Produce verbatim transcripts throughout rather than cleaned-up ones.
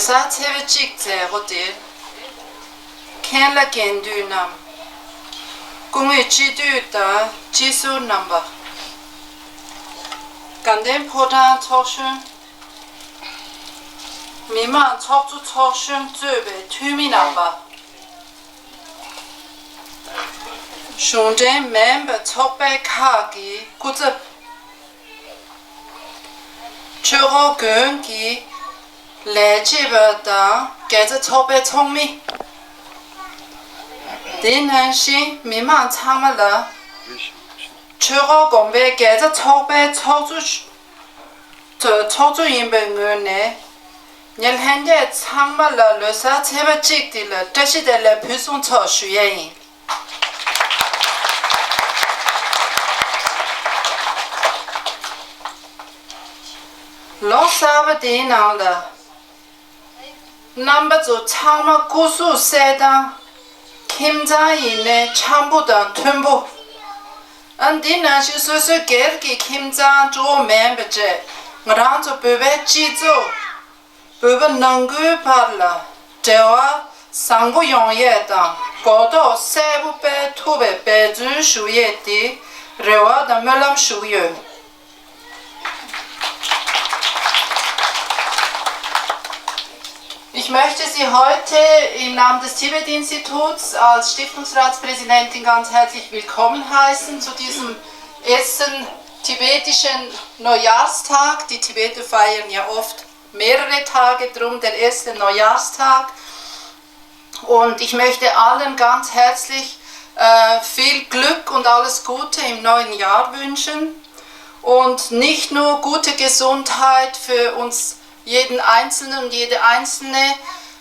གཟའ་ཚེས་པ་གཅིག་མཛད་སྒོ་དེར། མཁན་བླ་དགེ་འདུན་རྣམས། སྐུ་ངོ་སྤྱི་འཐུས་དང་སྤྱི་ཟུར་རྣམ་པ། དགའ་ལྡན་ཕོ་བྲང་ཚོགས་གཞོན། མི་མང་ཚོགས་གཙོ་ཚོགས་གཞོན་གཙོས་པའི་འཐུས་མི་རྣམ་པ། གཞུང་འབྲེལ་མིན་པའི་ཚོགས་པའི་ཁག་གི་སྐུ་ཚབ། ཆོས་འཁོར་དགོན་གྱི་ལས་བྱེད་པ་དང་དགེ་རྩ་ཚོགས་པའི་ཚོགས་མི། དེ་ནང་བཞིན་མི་མང་ཚང་མ་ལ། ཆོས་འཁོར་དགོན་པའི་དགེ་རྩ་ཚོགས་པའི་ཚོགས་གཙོ། ཚོགས་གཙོ་ཡིན་པའི་ངོས་ནས། ངས་ལྷན་རྒྱས་ཚང་མ་ལ་ལོ་གསར་ཚེས་པ་གཅིག་འདི་ལ་བཀྲ་ཤིས་བདེ་ལེགས་ཕུན་སུམ་ཚོགས་ཞུ་ཡས་ཡིན། ལོ་གསར་པ་འདིའི་ནང་ལ། རྣམ་པ་ཚོ་ཚང་མ་སྐུ་གཟུགས་གསལ་ཐང་། ཁྱིམ་ཚང་ཡིན་ནའི་འཆམ་པོ་དང་མཐུན་པོ། ཨ་འདི་ནང་བཞིན་སོ་སོའི་སྒེར་གྱི་ཁྱིམ་ཚང་གཙོ་བོ་མིན་པ་བཅས་ང་རང་ཚོ་བོད་པའི་སྤྱི་ཚོགས། བོད་པ་ནང་ཁུལ་བར་ལ་འབྲེལ་བ་བཟང་པོ་ཡོང་ཡས་དང་གོ་རྟོགས་གསལ་པོ་སྤེལ་ཐུབ་པའི་འབད་བརྩོན་ཞུ་ཡས་དེ་རེ་བ་དང་སྨོན་ལམ་ཞུ་གི་ཡོད། Ich möchte Sie heute im Namen des Tibet-Instituts als Stiftungsratspräsidentin ganz herzlich willkommen heißen zu diesem ersten tibetischen Neujahrstag. Die Tibeter feiern ja oft mehrere Tage, drum der erste Neujahrstag. Und ich möchte allen ganz herzlich äh, viel Glück und alles Gute im neuen Jahr wünschen. Und nicht nur gute Gesundheit für uns, jeden Einzelnen und jede Einzelne,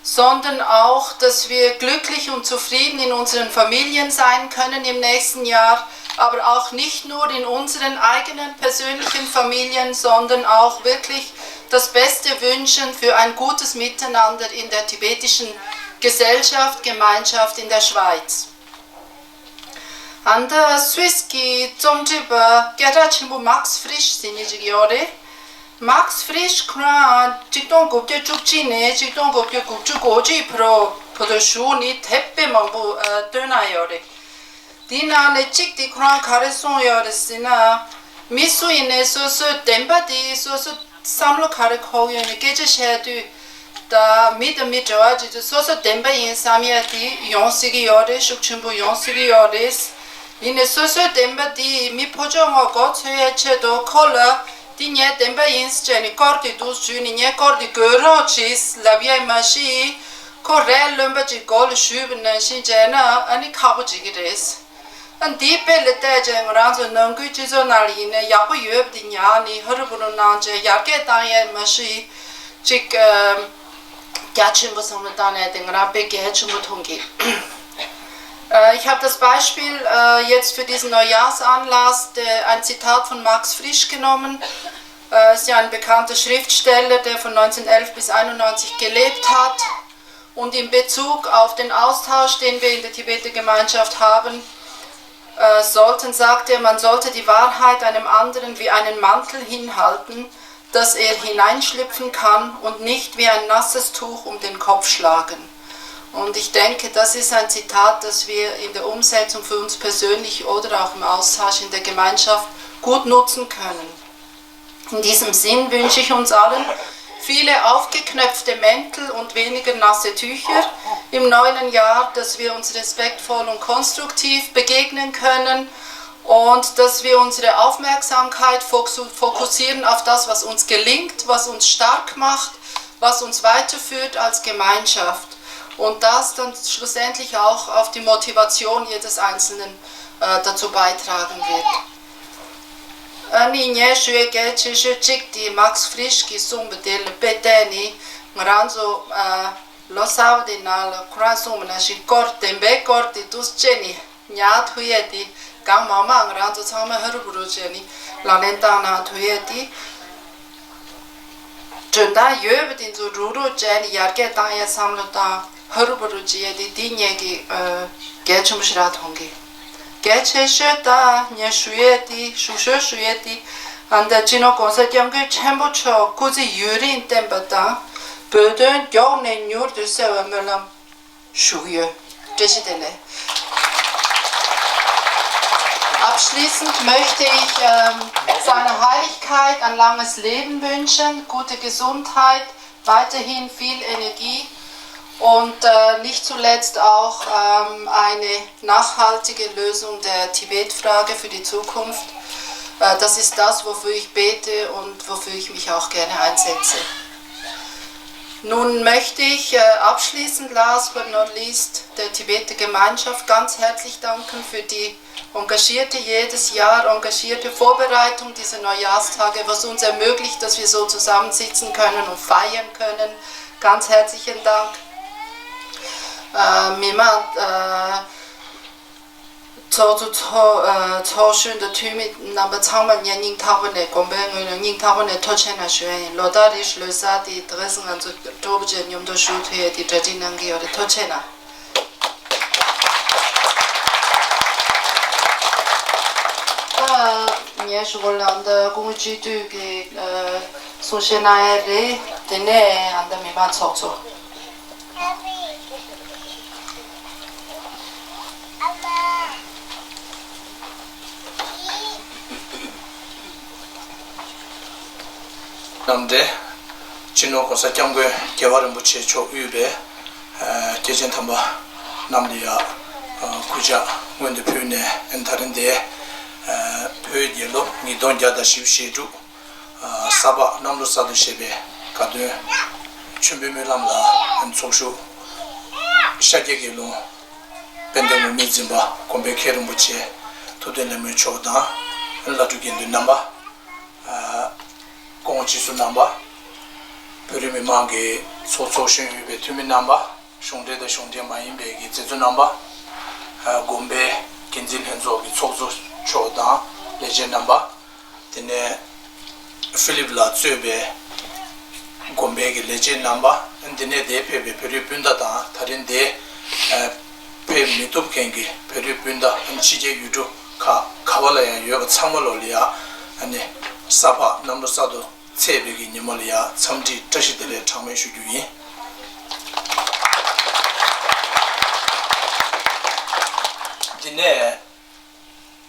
sondern auch, dass wir glücklich und zufrieden in unseren Familien sein können im nächsten Jahr, aber auch nicht nur in unseren eigenen persönlichen Familien, sondern auch wirklich das Beste wünschen für ein gutes Miteinander in der tibetischen Gesellschaft, Gemeinschaft in der Schweiz. ཨ་འདི་སུད་སི་གི་རྩོམ་སྒྲིག་པ་སྐད་གྲགས་ཆེན་པོ་མཱགས་ཧྥི་རིཤ་ཟེར་མཁན་ཅིག་ཡོད་རེད། མཱགས་ཧྥི་རིཤ་ཁོ་རང་གཅིག་སྟོང་དགུ་བརྒྱ་བཅུ་གཅིག་ནས་གཅིག་སྟོང་དགུ་བརྒྱ་དགུ་བཅུ་གོ་གཅིག་བར་བར་དུ་བཞུགས་ནས་དེབ་དཔེ་མང་པོ་ཨ་བཏོན་གནང་ཡོད་རེད། དེའི་ནང་ནས་གཅིག་དེ་ཁོ་རང་ག་རེ་གསུངས་ཡོད་རེད་ཟེར་ན། མི་སུ་ཡིན་ནའི་སོ་སོའི་བདེན་པ་དེ་སོ་སོ་བསམ་བློ་ག་རེ་འཁོར་ཡོད་ནས་སྐད་ཆ་བཤད་དུས། ད་མི་དང་མི་འབྲེལ་བ་བྱེད་དུས་སོ་སོ་བདེན་པ་ཡིན་བསམ་ཡ་དེ་ཡོང་སྲིད་ཀྱི་ཡོད་རེད། ཤུགས་ཆེན་པོ་ཡོང་སྲིད་ཀྱི་ཡོད་རེད། ཡིན་ནའི་སོ་སོའི་བདེན་པ་དེ་མི་ཕོ་ཕྱོགས་ངོ་མགོ་འཚོས་ཡ་ཆེད་དུ་ཁོ་ལ་དེ་ངའི་བདེན་པ་ཡིན་ཟེར་ནས་སྐོར་དེ་འདུག་ཞུས་ནས་ངའི་སྐོར་དེ་དགོས་རོགས་བྱེད་ལབ་ཡ་མ་གཞི། ཁོ་རས་རློན་པ་ཅིག་མགོ་ལ་གཞུས་པ་ནང་བཞིན་བྱས་ན་ཨ་ནི་ཁག་པོ་བྱེད་ཀྱི་རེད། ཨ་འདིའི་དཔེ་ལ་བལྟས་ཙང་ང་རང་ཚོ་ནང་ཁུལ་སྤྱི་ཚོགས་ནང་ལ་ཡིན་ན་ཡག་པོ་ཡོད་པ་དེ་ཉར་ནས་ཧ་རུ་བུ་རུ་གནང་བྱས་ཡར་རྒྱས་བཏང་ཡས་མ་གཞི་ཅིག་ཨ་རྒྱ་ཆེན་པོ་བསམ་བློ་བཏང་ནས་དེ་ང་རང་དཔེ་གལ་ཆེན་པོ་མཐོང་གི། Äh, ich habe das Beispiel äh, jetzt für diesen Neujahrsanlass der, ein Zitat von Max Frisch genommen. Äh, ist ja ein bekannter Schriftsteller, der von neunzehnhundertelf bis einundneunzig gelebt hat. Und in Bezug auf den Austausch, den wir in der Tibeter Gemeinschaft haben äh, sollten, sagt er, man sollte die Wahrheit einem anderen wie einen Mantel hinhalten, dass er hineinschlüpfen kann und nicht wie ein nasses Tuch um den Kopf schlagen. Und ich denke, das ist ein Zitat, das wir in der Umsetzung für uns persönlich oder auch im Austausch in der Gemeinschaft gut nutzen können. In diesem Sinn wünsche ich uns allen viele aufgeknöpfte Mäntel und weniger nasse Tücher im neuen Jahr, dass wir uns respektvoll und konstruktiv begegnen können und dass wir unsere Aufmerksamkeit fokus-, fokussieren auf das, was uns gelingt, was uns stark macht, was uns weiterführt als Gemeinschaft und das dann schlussendlich auch auf die Motivation jedes Einzelnen äh, dazu beitragen wird. ཨ་ནི་ངས་ཞུ་ཡས་གལ་ཆེ་ཤོས་གཅིག་དེ་མཱགས་ཧྥི་རིཤ་གིས་གསུངས་པ་དེ་ལ་དཔེ་བལྟས་ནས་ང་རང་ཚོ་ཨ་ལོ་གསར་པ་དེ་ནང་ལ་ཁོ་རང་གསུངས་པ་ནང་བཞིན་སྐོར་བདེན་པའི་སྐོར་དེ་འདུག་སེ་བྱས་ནས་ཉར་ཐུབ་ཡས་དེ་གང་མང་མང་ང་རང་ཚོ་ཚང་མས་ཧ་རུ་བུ་རུ་བྱས་ནས་ལག་ལེན་བཏང་གནང་ཐུབ་ཡས་དེ། འཇོན་ཐང་ཡོད་པ་དེ་ཚོ་རུག་རུག་བྱས་ནས་ཡར་རྒྱས་བཏང་ཡས་བསམ་བློ་བཏང་ཧ་རུ་བུ་རུ་བྱེད་ཡས་དེ་འདི་ངེད་ཀྱི་ཨ་གལ་ཆེན་པོ་ཞིག་རག་མཐོང་གི། གལ་ཆེ་ཤོས་ད་ངས་ཞུ་ཡས་དེ་ཞུ་ཤོས་ཞུ་ཡས་དེ་ཨ་ད་སྤྱི་ནོར་༸གོང་ས་༸སྐྱབས་མགོན་ཆེན་པོ་མཆོག་སྐུ་ཚེ་ཡུན་རིང་བརྟན་པ་དང་ བོད་དོན་མགྱོགས་ནས་མྱུར་དུ་སེལ་བའི་སྨོན་ལམ་ཞུ་གི་ཡོད། བཀྲ་ཤིས་བདེ་ལེགས། Abschließend möchte ich ähm, seiner Heiligkeit ein langes Leben wünschen, gute Gesundheit, weiterhin viel Energie und äh, nicht zuletzt auch ähm, eine nachhaltige Lösung der Tibet-Frage für die Zukunft. Äh, das ist das, wofür ich bete und wofür ich mich auch gerne einsetze. Nun möchte ich äh, abschließend, last but not least, der Tibeter Gemeinschaft ganz herzlich danken für die engagierte, jedes Jahr engagierte Vorbereitung dieser Neujahrstage, was uns ermöglicht, dass wir so zusammensitzen können und feiern können. Ganz herzlichen Dank. Äh, མི་མང་ཚོགས་གཙོ་ཚོགས་ཚོགས་གཞོན་དང་འཐུས་མི་རྣམ་པ་ཚང་མ་ངས་སྙིང་ཐག་པ་ནས་དགོན་པའི་ངོས་ནས་སྙིང་ཐག་པ་ནས་ཐུགས་རྗེ་གནང་ཞུ་ཡ་ཡིན། ལོ་ལྟར་རེ་བཞིན་ལོ་གསར་དེ་ད་ག་སེ་ང་ཚོ་གྲོགས་པོ་བཅས་མཉམ་དུ་བཞུགས་ཐུབ་ཡ་དེ་གྲ་སྒྲིག་གནང་གི་ཡོད་རེད། ཐུགས་རྗེ་གནང་། ད་ངས་ཞུ་སྐོར་ལ་ཨ་ད་སྐུ་ངོ་སྤྱི་འཐུས་ཀྱིས་གསུང་བཤད་གནང་ཡ་རེད། དེ་ནས་ཨ་ད་མི་མང་ཚོགས་གཙོ། རྣམ་འདྲེན། སྤྱི་ནོར་༸གོང་ས་༸སྐྱབས་མགོན་རྒྱལ་བ་རིན་པོ་ཆེ་མཆོག་དབུས་པའི་ཨ་སྐྱེས་ཆེན་དམ་པ་རྣམས་ལ་ཡ་ཨ་གུས་ཕྱག་སྔོན་དུ་ཕུལ་ནས། ཨ་ད་རིང་འདིར་ཨ་བོད་རྒྱལ་ལོ་ཉིས་སྟོང་བརྒྱ་དང་བཞི་བཅུ་ཞེ་དྲུག་ཨ་ས་ཕག་གནམ་ལོ་གསར་དུ་བཞད་པའི་དགའ་སྟོན་མཆོད་འབུལ་སྨོན་ལམ་ལ་ཚོགས་ཞུགས་ཤཱཀྱའི་དགེ་སློང་དཔལ་ལྡན་ངུར་སྨྲིག་འཛིན་པ་མགོན་པོའི་མཁན་རིན་པོ་ཆེ་ཐུབ་བསྟན་ལྷ་མོ་མཆོག་དང་། བླ་སྤྲུལ་དགེ་འདུན་རྣམ་པ། ཨ་སྐུ་ངོ་སྤྱི་ཟུར་རྣམ་པ། བོད་རིགས་མི་མང་གི་ཚོགས་ཚོགས་གཞོན་དབུས་པའི་འཐུས་མི་རྣམ་པ། གཞུང་འབྲེལ་དང་གཞུང་འབྲེལ་མ་ཡིན་པའི་གི་མཛད་གཙོ་རྣམ་པ། ཨ་དགོན་པའི་འགན་འཛིན་ལྷན་ཚོགས་ཀྱི་ཚོགས་གཙོ་མཆོག་དང་ལས་བྱེད་རྣམ་པ། དེ་ནས་ཧྥི་ལིབ་ལགས་གཙོས་པའི་དགོན་པའི་གི་ལས་བྱེད་རྣམ་པ། དེ་ནས་འདིར་ཕེབས་པའི་བོད་རིགས་སྤུན་ཟླ་དང་། ད་རིང་འདིར་ཨ་ཕེབས་མི་ཐུབ་མཁན་གྱི་བོད་རིགས་སྤུན་ཟླ། ཕྱི་རྒྱལ་ཡུལ་གྲུ་ཁག་ག་བ་ལ་ཡང་ཡོད་པ་ཚང་མ་ལོ་ལ་ཡ་ཨ་ནི་ས་ཕག་གནམ་ལོ་གསར་དུ་ཚེས་པའི་གི་ཉིན་མོ་ལ་ཡ་འཚམས་འདྲི་བཀྲ་ཤིས་བདེ་ལེགས་གྲངས་མེད་ཞུ་རྒྱུ་ཡིན། དེ་ནས་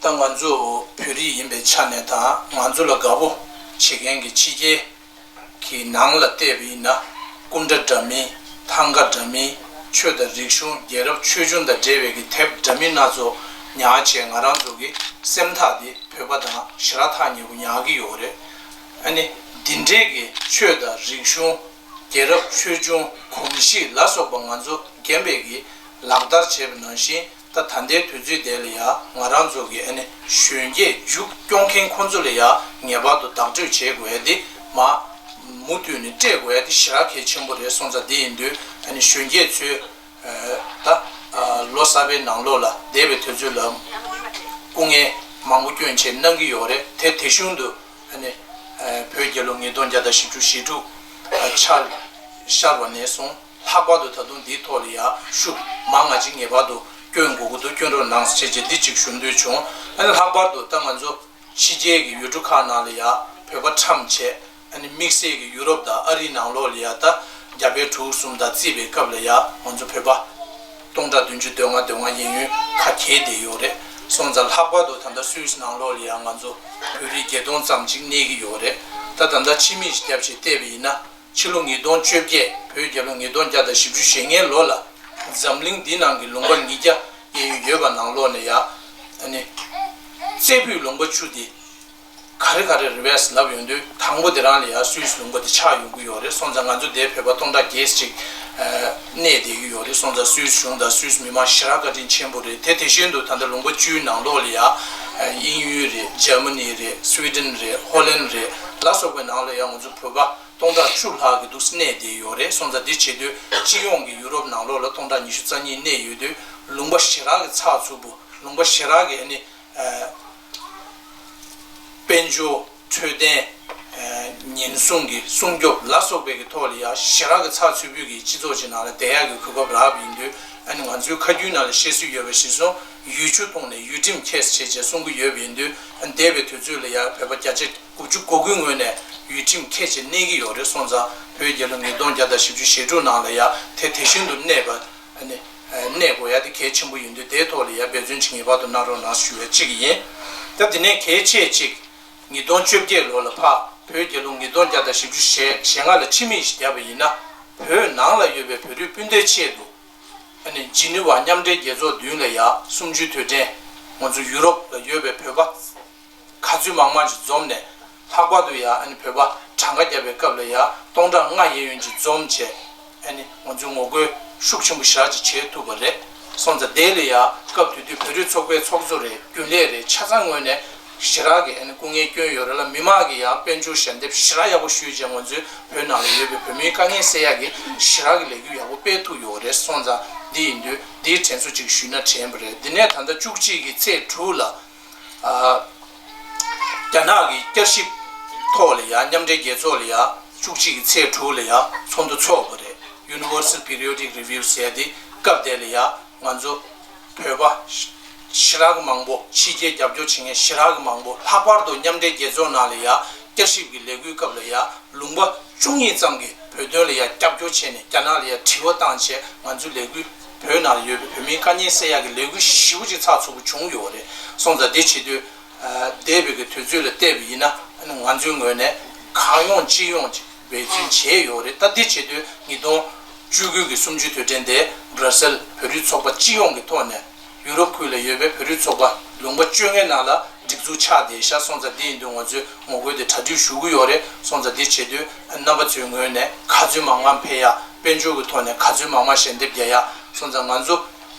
ད་ང་ཚོ་བོད་རིགས་ཡིན་པའི་ཆ་ནས་དང་། ང་ཚོ་ལ་དགའ་པོ་བྱེད་མཁན་གྱི་ཕྱི་རྒྱལ་གྱི་ནང་ལ་བལྟས་པ་ཡིན་ན། སྐུ་འདྲ་འདྲ་མིན། ཐང་ག་འདྲ་མིན། ཆོས་དང་རིག་གཞུང་། རྒྱལ་རབས་ཆོས་འབྱུང་དང་འབྲེལ་བའི་གི་དེབ་འདྲ་མིན་སྣ་ཚོགས་ཉར་བྱས། ང་རང་ཚོ་གི་སེམས་ཐག་དེ་བོད་པ་དང་ཞེ་དྲག་ཐག་ཉེ་པོ་ཉར་གྱི་ཡོད་རེད། ཨ་ནི་འདི་འདྲའི་གི་ཆོས་དང་རིག་གཞུང་། རྒྱལ་རབས་ཆོས་འབྱུང་། གོམས་གཤིས་ལ་སོགས་པ་ང་ཚོ་རྒན་པའི་གི་ལག་བསྟར་བྱས་པ་ནང་བཞིན། ད་ད་ལྟའི་དུས་ཚོད་དེ་ལ་ཡ་ང་རང་ཚོ་གི་ཨ་ནི་གཞོན་སྐྱེས་མཇུག་སྐྱོང་མཁན་ཁོང་ཚོ་ལ་ཡ་ངེས་པར་དུ་བདག་སྤྲོད་བྱེད་དགོས་ཡ་དེ། མ་མུ་མཐུད་ནས་སྤྲད་དགོས་ཡ་དེ་ཞེ་དྲག་གལ་ཆེན་པོ་རེད། སོང་ཙང་དེ་ཡིན་དུས་ཨ་ནི་གཞོན་སྐྱེས་ཚོས་ཨ་ད་ཨ་ལོ་གསར་པའི་ནང་ལོགས་ལ་འདས་པའི་དུས་ཚོད་ལ་སྐུ་ངལ་མང་པོ་བསྐྱོན་བྱས་གནང་གི་ཡོད་རེད། དེ་དེ་གཞུང་དུ་ཨ་ནི་ཨ་བོད་རྒྱལ་ལོ་ཉིས་སྟོང་བརྒྱ་དང་བཞི་བཅུ་ཞེ་དྲུག་ཨ་ཆ་ཤར་བ་ནས་བཟུང་། ལྷག་པར་དུ་ད་དུང་འདིའི་ཐོག་ལ་ཡ་ཤུགས་མང་ང་ཅིག་ངེས་པར་དུ་བསྐྱོན་དགོས་ཀྱི་འདུག། བསྐྱོན་རོགས་གནང་ཟེར་བྱས་འདི་གཅིག་ཞུ་འདོད་བྱུང་། ཨ་ནི་ལྷག་པར་དུ་ད་ང་ཚོ་ཕྱི་རྒྱལ་གྱི་ཡུལ་གྲུ་ཁག་ནང་ལ་ཡ་བོད་པ་ཁྲམ་བྱས། ཨ་ནི་དམིགས་བསལ་གྱི་ཡུ་རོབ་དང་ཨ་རིའི་ནང་ལོགས་ལ་ཡ་ད་རྒྱ་བལ་འབྲུག་གསུམ་དང་རྩིས་པའི་སྐབས་ལ་ཡ་ང་ཚོ་བོད་པ་སྟོང་ཕྲག་བདུན་ཅུ་དོན་ལྔ་དོན་ལྔ་གཡས་གཡོན་ཁ་གྱེས་བསྡད་ཡོད་རེད། སོང་ཙང་ལྷག་པར་དུ་ད་ལྟ་སུད་སི་ནང་ལོགས་ལ་ཡ་ང་ཚོ་བོད་རིགས་བརྒྱད་སྟོང་ཙམ་ཅིག་གནས་ཀྱི་ཡོད་རེད། ད་ད་ལྟ་ཕྱི་མིག་ཅིག་བརྒྱབ་བྱས་བལྟས་པ་ཡིན་ན། ཕྱི་ལོ་ཉིས་སྟོང་བཅོ་བརྒྱད། བོད་རྒྱལ་ལོ་ཉིས་སྟོང་བརྒྱ་དང་བཞི་བཅུ་ཞེ་ལྔའི་ལོ་ལ་འཛམ་གླིང་འདི་ནང་གི་ལུང་པ་ཉིས་བརྒྱ་གཡས་གཡོན་ཡོད་པ་ནང་ལོགས་ནས་ཡ་ཨ་ནི་རྩེ་ཕུད་ལུང་པ་བཅུ་འདི་ག་རེ་ག་རེ་རེད་པས་ལབ་ཡོང་དུས། དང་པོ་དེ་རང་ལ་ཡ་སུད་སི་ལུང་པ་དེ་ཆགས་ཡོང་གི་ཡོད་རེད། སོང་ཙང་ང་ཚོ་འདིར་བོད་པ་སྟོང་ཕྲག་བརྒྱད་ཅིག་གནས་བསྡད་ཀྱི་ཡོད་རེད། སོང་ཙང་སུད་སི་གཞུང་དང་སུད་སི་མི་མང་ཞེ་དྲག་བཀའ་དྲིན་ཆེན་པོ་རེད། དེ་དེ་བཞིན་དུ་ད་ལྟ་ལུང་པ་བཅུའི་ནང་ལོགས་ལ་ཡ་དབྱིན་ཡུལ་རེད། འཇར་མ་ནི་རེད། སུའི་ཌེན་རེད། ཧོ་ལན་རེད། ལ་སོགས་པའི་ནང་ལ་ཡ་ང་ཚོ་བོད་པ་སྟོང་ཕྲག་བཅུ་ལྷག་གི་འདུག་སེ་གནས་བསྡད་ཡོད་རེད། སོང་ཙང་འདི་བྱེད་དུས་སྤྱི་ཡོངས་ཀྱི་ཡུ་རོབ་ནང་ལོགས་ལ་སྟོང་ཕྲག་ཉི་ཤུ་རྩ་གཉིས་གནས་ཡོད་དུས། ལུང་པ་ཞེ་དྲག་གི་ཚགས་ཚུད་པོ། ལུང་པ་ཞེ་དྲག་གི་ཨ་ནི་ཨ་དཔལ་འབྱོར། འཕྲོད་བསྟེན། ཨ་ཉེན་སྲུང་གི་སྲུང་སྐྱོབ་ལ་སོགས་པའི་གི་ཐོག་ལ་ཡ་ཞེ་དྲག་གི་ཚགས་ཚུད་པོའི་གི་སྤྱི་ཚོགས་ཅིག་ནང་ལ་བསྡད་ཡག་གི་གོ་སྐབས་རག་པ་ཡིན་དུས། ཨ་ནི་ང་ཚོའི་ཁ་རྒྱུན་ནང་ལ་བཤད་སྲོལ་ཡོད་པ་གཞིར་བཟུང་ ཡུལ་ཆུ་འཐུང་ནས་ཡུལ་ཁྲིམས་འཁྱེར་བྱས་བྱས་གསུང་གི་ཡོད་པ་ཡིན་དུས། འདས་པའི་དུས་ཚོད་ལ་ཡང་བོད་པ་བརྒྱ་ཆ་དགུ་བཅུ་གོ་དགུའི་ངོས་ནས་ཡུལ་ཁྲིམས་འཁྱེར་བྱས་གནས་ཀྱི་ཡོད་རེད། སོང་ཙང་བོད་རྒྱལ་ལོ་ཉིས་སྟོང་བརྒྱ་དང་བཞི་བཅུ་ཞེ་དྲུག་ནང་ལ་ཡང་དེ་དེ་བཞིན་དུ་གནས་པ། ཨ་ནི་གནས་དགོས་ཡ་དེ་གལ་ཆེན་པོ་ཡིན་དུས། དེའི་ཐོག་ལ་ཡང་འབད་བརྩོན་ཅིག་ངེས་པར་དུ་གནང་རོགས་གནང་ཞུ་བའི་གཅིག་ཡིན། ད་དེ་ནས་གལ་ཆེ་གཅིག་ཉིས་སྟོང་བཅོ་བརྒྱད་ལོ་ལ་ཕར་བོད་རྒྱལ་ལོ་ཉིས་སྟོང་བརྒྱ་དང་བཞི་བཅུ་ཞེ་ལྔ་ལ་ཕྱི་མིག་ཞིག་བརྒྱབ་པ་ཡིན་ན། བོད་ནང་ལ་ཡོད་པའི་བོད་རིགས་སྤུན་ཟླའི་ཆེད་དུ། ཨ་ནི་ཇི་ནི་ཝ་མཉམ་འབྲེལ་རྒྱལ་ཚོགས་མདུན་ལ་ཡ་གསུམ་བཅུའི་དུས་དྲན། ང་ཚོ་ཡུ་རོབ་ལ་ཡོད་པའི་བོད་པ་ག་ཚོད་མང་མང་ཅིག་འཛོམས་ནས། ལྷག་པར་དུ་ཡ་ཨ་ནི་བོད་པ་གྲངས་ཀ་བརྒྱབ་པའི་སྐབས་ལ་ཡ་སྟོང་ཕྲག་ལྔ་གཡས་གཡོན་ཅིག་འཛོམས་བྱས། ཨ་ནི་ང་ཚོས་ངོ་རྒོལ་ཤུགས་ཆེན་པོ་ཞེ་དྲག་ཅིག་བྱེད་ཐུབ་པ་རེད། སོང་ཙང་དེ་ལ་ཡ་སྐབས་དེ་དུས་བོད་རིགས་ཚོགས་པའི་ཚོགས་གཙོ་རེད། རྒྱུན་ལས་རེད། ཆ་ཚང་ངོས་ནས་ཞེ་དྲག་གི་ཨ་ནི་སྐུ་ངལ་བསྐྱོན་ཡོད་རེད་ལ། མི་མང་གིས་ཡང་དཔལ་འབྱོར་ཞལ་འདེབས་ཞེ་དྲག་ཡག་པོ་ཞུས་བྱས། ང་ཚོའི་བོད་ནང་ལ་ཡོད་པའི་བོད་མིའི་དཀའ་ངལ་སེལ་ཡག་གི་ཞེ་དྲག་གི་ལས་འགུལ་ཡག་པོ་སྤེལ་ཐུབ་ཡོད་རེད། སོང་ཙང་འདི་ཡིན་དུས་འདིའི་དྲན་གསོ་ཅིག་ཞུས་ན་དྲན་པ་རེད། འདི་ནས་ད་ལྟ་བཅུ་གཅིག་གི་ཚེས་དྲུག་ལ། ཨ། རྒྱ་ནག་གི་བསྐྱར་ཞིབ་ཐོག་ལ་ཡ་མཉམ་འབྲེལ་རྒྱལ་ཚོགས་ལ་ཡ་བཅུ་གཅིག་གི་ཚེས་དྲུག་ལ་ཡ་ཚོགས་འདུ་ཚོགས་པ་རེད། Universal Periodic Review ཟེར་ཡ་དེ། སྐབས་དེ་ལ་ཡ་ང་ཚོ་བོད་པ་ཞེ་དྲག་གི་མང་པོ། ཕྱི་རྒྱལ་རྒྱབ་སྐྱོར་བྱེད་མཁན་ཞེ་དྲག་གི་མང་པོ། ལྷག་པར་དུ་མཉམ་འབྲེལ་རྒྱལ་ཚོགས་ནང་ལ་ཡ་བསྐྱར་ཞིབ་ཀྱི་ལས་འགུལ་སྐབས་ལ་ཡ། ལུང་པ་བཅུ་གཉིས་ཙམ་གྱིས་བོད་དོན་ལ་ཡ་སྐྱབས་བཅོལ་བྱས་ནས་རྒྱ་ནག་ལ་ཡ་དྲི་བ་བཏང་བྱས། ང་ཚོའི་ལས་འགུལ་བོད་ནང་ལ་ཡོད་པའི་བོད་མིའི་དཀའ་ངལ་སེལ་ཡག་གི་ལས་འགུལ་ཞེ་པོ་ཅིག་ཚགས་ཚུད་པོ་བྱུང་ཡོད་རེད། སོང་ཙང་འདི་བྱེད་དུས། ཨ། འདས་པའི་གི་དུས་ཚོད་ལ་བལྟས་པ་ཡིན་ན། ང་ཚོའི་ངོས་ནས་གང་ཡོང་ཅི་ཡོང་ཅིག་འབད་བརྩོན་བྱས་ཡོད་རེད། ད་འདི་བྱེད་དུས་ཉིས་སྟོང་བཅུ་དགུ་གི་གསུམ་བཅུའི་དུས་དྲན་དེ་སྦྲ་སེལ་བོད་རིགས་ཚོགས་པ་སྤྱི་ཡོངས་ཀྱི་ཐོག་ནས། ཡུ་རོབ་ཁུལ་ལ་ཡོད་པའི་བོད་རིགས་ཚོགས་པ་ལུང་པ་བཅོ་ལྔའི་ནང་ལ་སྒྲིག་འཛུགས་ཆགས་བསྡད་ཤག་སོང་ཙང་འདི་ཡིན་དུས་ང་ཚོས་ངོ་རྒོལ་དེ་གྲ་སྒྲིག་ཞུ་གི་ཡོད་རེད། སོང་ཙང་འདི་བྱེད་དུས་རྣམ་པ་ཚོའི་ངོས་ནས་ག་ཚོད་མང་མང་ཕེབས་ཡ། དཔལ་འབྱོར་གྱི་ཐོག་ནས་ག་ཚོད་མང་མང་ཞལ་འདེབས་རྒྱག་ཡ། སོང་ཙང་ང་ཚོ་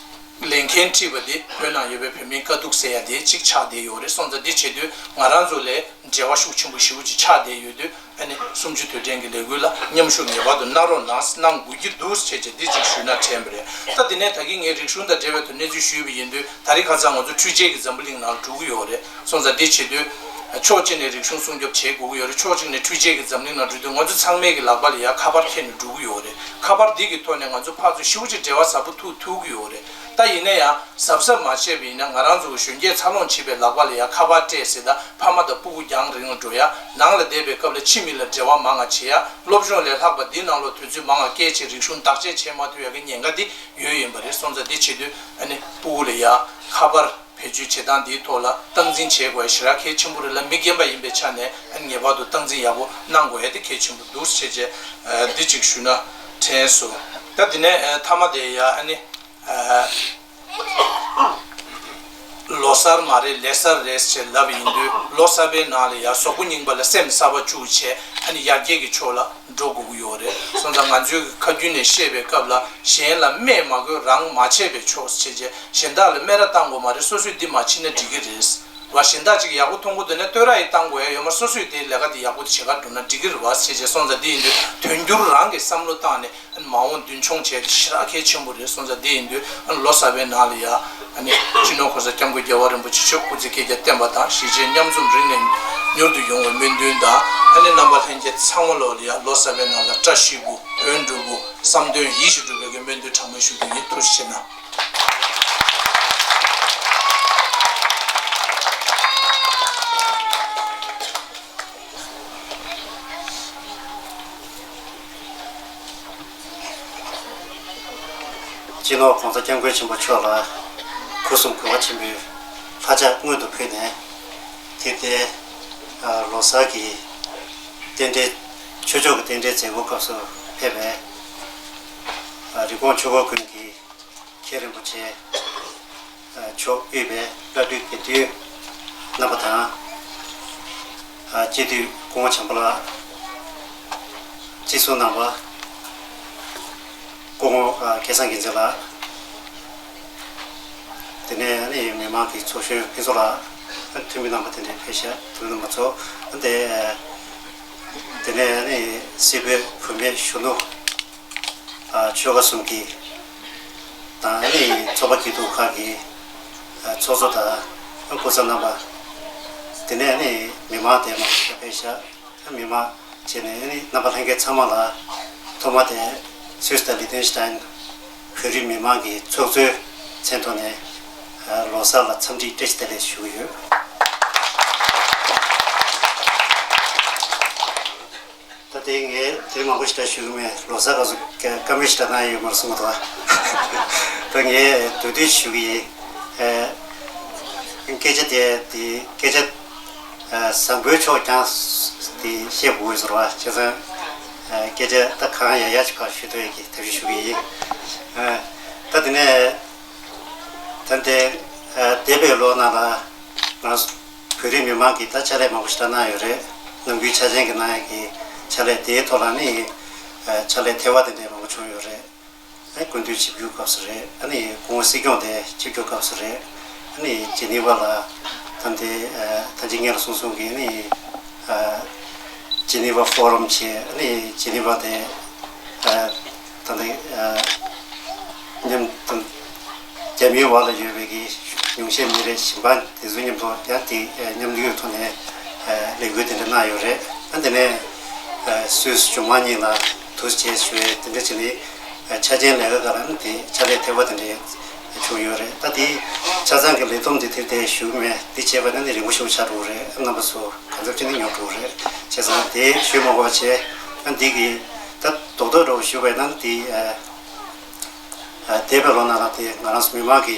ལས་འགན་འཁྲི་བ་འདི་བོད་ནང་ཡོད་པའི་བོད་མིའི་དཀའ་སྡུག་སེལ་ཡ་དེ་གཅིག་ཆགས་བསྡད་ཡོད་རེད། སོང་ཙང་འདི་བྱེད་དུས་ང་རང་ཚོ་ལ་འབྲེལ་བ་ཤུགས་ཆེན་པོ་ཞེ་པོ་ཅིག་ཆགས་བསྡད་ཡོད་དུས། ཨ་ནི་གསུམ་བཅུའི་དུས་དྲན་གྱི་ལས་འགུལ་ལ་མཉམ་ཞུགས་ངེས་པར་དུ་གནང་རོགས་གནང་གནང་དགོས་ཀྱི་འདུག་ཟེར་བྱས་འདི་གཅིག་ཞུས་ན་དྲན་པ་རེད། ད་དེ་ནས་ད་གིན་ངས་རིག་གཞུང་དང་འབྲེལ་བའི་ཐོག་གནས་ཚུལ་ཞུས་པ་ཡིན་དུས། ད་རེས་ཁ་སང་ང་ཚོ་འཕྲུལ་ཆས་ཀྱི་འཛམ་བུ་གླིང་ནང་འགྲོ་གི་ཡོད་རེད། སོང་ཙང་འདི་བྱེད་དུས་ཕྱོགས་གཅིག་ནས་རིག་གཞུང་སྲུང་སྐྱོབ་བྱེད་དགོས་ཀྱི་ཡོད་རེད། ཕྱོགས་གཅིག་ནས་འཕྲུལ་ཆས་ཀྱི་འཛམ་གླིང་ནང་འགྲོ་དུས་ང་ཚོ་ཚང་མའི་གི་ལག་པ་ལ་ཡ་ཁ་པར་འཁྱེར་ནས་འགྲོ་གི་ཡོད་རེད། ཁ་པར་འདི་གི་ཐོག་ནས་ང་ཚོ་ཕར་ཚུར་ཞེ་པོ་ཅིག་འབྲེལ་བ་ཟབ་པོ་ཐུག་ཐུབ་ཀྱི་ཡོད་རེད། ད་ཡིན་ན་ཡང་གཟབ་གཟབ་མ་བྱས་པ་ཡིན་ན། ང་རང་ཚོ་གི་གཞོན་སྐྱེས་འཚར་ལོངས་བྱེད་པའི་ལག་པ་ལ་ཡ་ཁ་པར་སྤྲད་ཟེར། ད་ཕ་མ་དང་སྤུ་གུ་རྒྱང་རིང་ལ་འགྲོ་ཡ། ནང་ལ་བསྡད་པའི་སྐབས་ལ་ཕྱི་མི་ལ་འབྲེལ་བ་མང་ང་བྱེད་ཡ། སློབ་སྦྱོང་ལས་ལྷག་པ་འདི་ནང་ལོགས་དུས་ཚོད་མང་ང་བསྐྱལ་བྱས་རིག་གཞུང་བདག་གཅེས་བྱེད་མ་ཐུབ་ཡ་གི་ཉེན་ཁ་འདི་ཡོད་ཡིན་པ་རེད། སོང་ཙང་འདི་བྱེད་དུས་ཨ་ནི་སྤུ་གུ་ལ་ཡ་ཁ་པར་བེད་སྤྱོད་བྱེད་སྟངས་འདིའི་ཐོག་ལ་སྟངས་འཛིན་བྱེད་དགོས་ཡ་ཞེ་དྲག་གལ་ཆེན་པོ་རེད་ལ། མི་རྒན་པ་ཡིན་པའི་ཆ་ནས་ཨ་ནི་ངེས་པར་དུ་སྟངས་འཛིན་ཡག་པོ་གནང་དགོས་ཡ་དེ་གལ་ཆེན་པོ་འདུག་ཟེར་བྱས། ཨ། འདི་གཅིག་ཞུས་ན་དྲན་སོང་། ད་དེ་ནས་ཨ་མཐའ་མ་དེ་ཡ་ཨ་ནི། ཨ། ལོ་གསར་མ་རེད། ལས་གསར་རེད་ཅེས་ལབ་ཡིན་དུས། ལོ་གསར་པའི་ནང་ལ་ཡ་གཟུགས་པོ་རྙིང་པ་ལ་སེམས་གསར་པ་བཅུག་བྱས་ཨ་ནི་ཡར་རྒྱས་ཀྱི་ཕྱོགས་ལ་འགྲོ་དགོས་ཀྱི་ཡོད་རེད། སོང་ཙང་ང་ཚོས་ཁ་རྒྱུན་ནས་བཤད་པའི་སྐབས་ལ། གཞན་ལ་སྨད་མ་དགོས། རང་མ་བྱས་པས་ཆོག་ཅེས་བྱས། གཞན་དག་ལ་སྨད་ར་བཏང་དགོས་མ་རེད། སོ་སོས་འདི་མ་བྱས་ན་འགྲིག་གི་རེད། བ། གཞན་དག་ཅིག་ཡག་པོ་མཐོང་གི་འདུག་ན་བསྟོད་ར་ཡི་བཏང་དགོས་ཡ་ཡོད་མ། སོ་སོས་དེའི་ལས་ཀ་དེ་ཡག་པོ་དེ་བྱེད་ག་འགྲོ་ན་འགྲིག་གི་རེད་བ་ཟེར་བྱས། སོང་ཙང་འདི་ཡིན་དུས་དོན་འགྱུར་རང་གི་བསམ་བློ་བཏང་ནས་མ་འོངས་མདུན་མཆོང་བྱས་ཏེ་ཞེ་དྲག་གལ་ཆེན་པོ་རེད། སོང་ཙང་འདི་ཡིན་དུས་ལོ་གསར་པའི་ནང་ལ་ཡ་ཨ་ནི་སྤྱི་ནོར་༸གོང་ས་༸སྐྱབས་མགོན་རྒྱལ་བ་རིན་པོ་ཆེ་མཆོག་སྐུ་ཚེ་བསྐལ་བརྒྱར་བརྟན་པ་དང་། གཞིས་བྱེས་མཉམ་འཛོམས་རིང་ནས་མྱུར་དུ་ཡོང་བའི་སྨོན་འདུན་དང་། ཨ་ནི་རྣམ་པ་ལྷན་རྒྱས་ཚང་མ་ལོག་ལ་ཡ་ལོ་གསར་པའི་ནང་ལ་བཀྲ་ཤིས་པོ། དོན་འགྲུབ་པོ། བསམ་དོན་ཡིད་བཞིན་འགྲུབ་པའི་གི་སྨོན་འདུན་གྲངས་མེད་ཞུ་རྒྱུ་ཡིན། ཐུགས་རྗེ་ཆེ་གནང་། སྤྱི་ནོར་༸གོང་ས་༸སྐྱབས་མགོན་ཆེན་པོ་མཆོག་ལ་སྒོ་གསུམ་གུས་པ་ཆེན་པོས་ལྷ་ལྕགས་སྔོན་དུ་ཕུལ་ནས། དེ་ལྟའི་ལོ་གསར་གྱི་རྟེན་འབྲེལ། ཆོས་ཕྱོགས་ཀྱི་རྟེན་འབྲེལ་མཛད་སྒོ་སྐབས་སུ་ཕེབས་པའི་རི་ཀོན་ཆོས་འཁོར་དགོན་གྱི་མཁན་རིན་པོ་ཆེ་མཆོག་དབུས་པའི་བླ་སྤྲུལ་དགེ་འདུན་རྣམ་པ་དང་། སྤྱི་འཐུས་སྐུ་ངོ་བྱམས་པ་ལགས། སྤྱི་ཟུར་རྣམ་པ། སྐུ་ངོ་སྐལ་བཟང་རྒྱལ་མཚན་ལགས། དེ་ནས་ནི་མི་མང་གི་ཚོགས་གཞོན་ཕུན་ཚོགས་ལགས། འཐུས་མི་རྣམ་པ་དེ་འདྲའི་ཕེབས་ཤག་འཐུས་མི་རྣམ་པ་ཚོ། དེ་དེ་ནས་ནི་སྲིད་བོད་བུད་མེད་གཞོན་ནུ་ཆོལ་ཁ་གསུམ་གྱི་དང་ནི་ཚོགས་པ་སྐྱིད་སྡུག་ཁག་གི་ཚོགས་གཙོ་དང་སྐུ་ཚབ་རྣམ་པ། དེ་ནས་ནི་མི་མང་དེ་མང་པོ་ཕེབས་ཤག་མི་མང་བྱས་ནས་ནི་རྣམ་པ་ལྷན་རྒྱས་ཚང་མ་ལ་ཐོག་མ་དེ་སུད་སི་དང་ལི་ཐེན་ཤི་ཏན་བོད་རིགས་མི་མང་གི་ཚོགས་གཙོའི་མཚན་ཐོག་ནས་ ལོ་གསར་ལ་འཚམས་འདྲི་བཀྲ་ཤིས་བདེ་ལེགས་ཞུ་གི་ཡོད། ད་ལྟའི་ངས་དེ་མང་པོ་ཞིག་ད་ཞུ་གི་མེད། ལོ་གསར་ག་ཚོད་བཀའ་མོལ་ཞིག་ད་གནང་ཡོད་མ་རེད་གསུངས་འདུག་ད་ངས་མདོར་བསྡུས་ཞུ་གི་ཡིན། སྐད་ཆ་དེ་དེ་སྐད་ཆ་བཟང་པོའི་ཕྱོགས་ཀྱང་དེ་བཤད་དགོས་ཟེར་བ་བྱས་ཙང་། སྐད་ཆ་ད་གང་ཡག་ཡག་ཅིག་ཕར་ཞུ་ཐུབ་ཡག་གི་ཐབས་ཤེས་ཞུ་གི་ཡིན། ད་དེ་ནས། ད་ལྟའི་འདས་པའི་ལོ་ནང་ལ་ང་བོད་རིགས་མི་མང་གིས་ད་ཕྱག་ལས་མང་པོ་ཞིག་ད་གནང་ཡོད་རེད། ནམ་རྒྱུན་འཆར་ཅན་གྱི་གནང་ཡག་གི་ཕྱག་ལས་དེའི་ཐོག་ལ་ནི་ཕྱག་ལས་ཐེ་བ་དེ་འདྲ་མང་པོ་བྱུང་ཡོད་རེད། སྐུ་མདུན་ཆིབས་བསྒྱུར་སྐབས་སུ་རེད། ཨ་ནི་སྐུ་ངོ་སྲིད་སྐྱོང་དེ་ཆིབས་བསྒྱུར་སྐབས་སུ་རེད། ཨ་ནི་ཇི་ནི་ཝ་ལ་ད་ལྟའི་ད་ཅི་སྔོན་ལ་གསུངས་སོང་གི་ནི། ཇི་ནི་ཝ་ཕོ་རམ་བྱས། ཨ་ནི་ཇི་ནི་ཝ་དེ་ད་ལྟ་མཉམ་དུ་རྒྱ་མིའི་བར་ལ་ཡོད་པའི་གི་ཉུང་ཤས་མི་རེ་ཞིང་པ་དེ་ཚོ་མཉམ་དུ་ཡང་དེ་མཉམ་འདུས་ཐོག་ནས་ལས་འགུལ་དེ་འདྲ་གནང་ཡོད་རེད། ཨ་དེ་ནས་སུད་སི་གཞུང་མང་གཉིས་ལ་ཐུགས་རྗེ་ཆེ་ཞུ་ཡས་དེ་འདྲ་བྱས་ནས་ཆ་ཅན་ལས་ཀ་ག་ལ་ནི་དེ་ཕྱག་ལས་ཐེ་བ་དེ་འདྲ་བྱུང་ཡོད་རེད། ད་དེ་ཆ་ཚང་གི་ལས་བསྡོམས་དེ་དེར་དེ་ཞུ་གི་མེད། དེ་བྱས་པ་ན་ནི་རིང་པོ་ཞིག་ཆགས་འགྲོ་གི་རེད། རྣམ་པ་ཚོ་གང་འཚམ་ཅིག་ནི་ཉོབ་འགྲོ་གི་རེད། བྱས་ཙང་དེ་ཞུས་མ་དགོས་པ་བྱས། ཨ་འདི་གི་ད་རྡོག་རྡོག་འདྲ་བོ་ཞུས་པ་ཡིན་ན་དེ་འདས་པའི་ལོ་ནང་ལ་དེ་ང་རང་ཚོ་མི་མང་གི་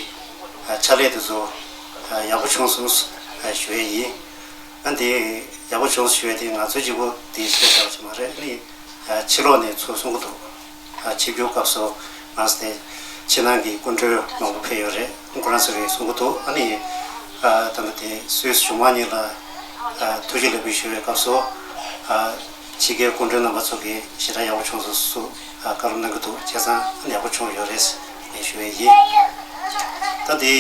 ཕྱག་ལས་དེ་ཚོ་ཡག་པོ་བྱུང་སོང་ཞུ་ཡས་ཡིན། ཨ་འདི་ཡག་པོ་བྱུང་ཞུ་ཡས་དེ་ང་ཚོའི་གཅིག་པོ་དེ་བཤད་བཞག་པ་ཅིག་མ་རེད། ཨ་ནི་ཕྱི་ལོགས་ནས་ཚུར་གསུང་གི་འདུག་ཆིབས་བསྒྱུར་སྐབས་སུ་ང་ཚོ་དེ་ཕྱི་ནང་གི་སྐུ་མགྲོན་མང་པོ་ཕེབས་ཡོད་རེད། ཁོ་རང་ཚོ་གིས་གསུང་གི་འདུག་ཨ་ནི་ད་ལྟ་དེ་སུད་སི་གཞུང་མང་གཉིས་ལ་ཐུགས་རྗེ་ལེགས་འབུལ་ཞུ་བའི་སྐབས་སུ་ཕྱི་རྒྱལ་སྐུ་མགྲོན་རྣམ་པ་ཚོ་གིས་ཞེ་དྲག་ཡག་པོ་བྱུང་སོང་ཞེས་བཀའ་སློབ་གནང་གི་འདུག་བྱས་ཙང་ཨ་ནི་ཡག་པོ་བྱུང་ཡོད་རེད་ངས་ཞུ་ཡས་ཡིན། ད་དེ་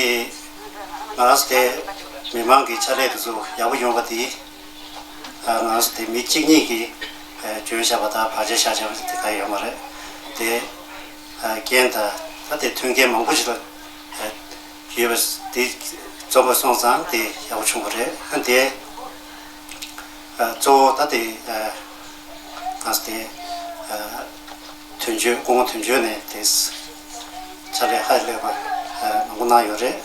ང་རང་ཚོ་དེ་མི་མང་གི་ཕྱག་ལས་དེ་ཚོ་ཡག་པོ་ཡོང་བ་དེ། ང་ཚོ་དེ་མི་གཅིག་གཉིས་ཀྱིས་བྱོན་བཞག་པ་དང་བར་ཆད་བཞག་བཞག་པ་དེ་ག་ཡོད་མ་རེད། དེ་རྐྱེན་དང་ད་དེ་མཐུན་རྐྱེན་མང་པོ་ཞིག་ལ་ཡོད་པ་དེ་འཛོམས་པ་སོང་ཙང་དེ་ཡག་པོ་བྱུང་བ་རེད། ཨ་དེ་གཙོ་བོ་ད་དེ་ང་ཚོ་དེ། དོན་གཅོད་སྐུ་ངོ་དོན་གཅོད་ནས་དེ་ཕྱག་ལས་ཧ་ལས་པ་མང་པོ་གནང་ཡོད་རེད།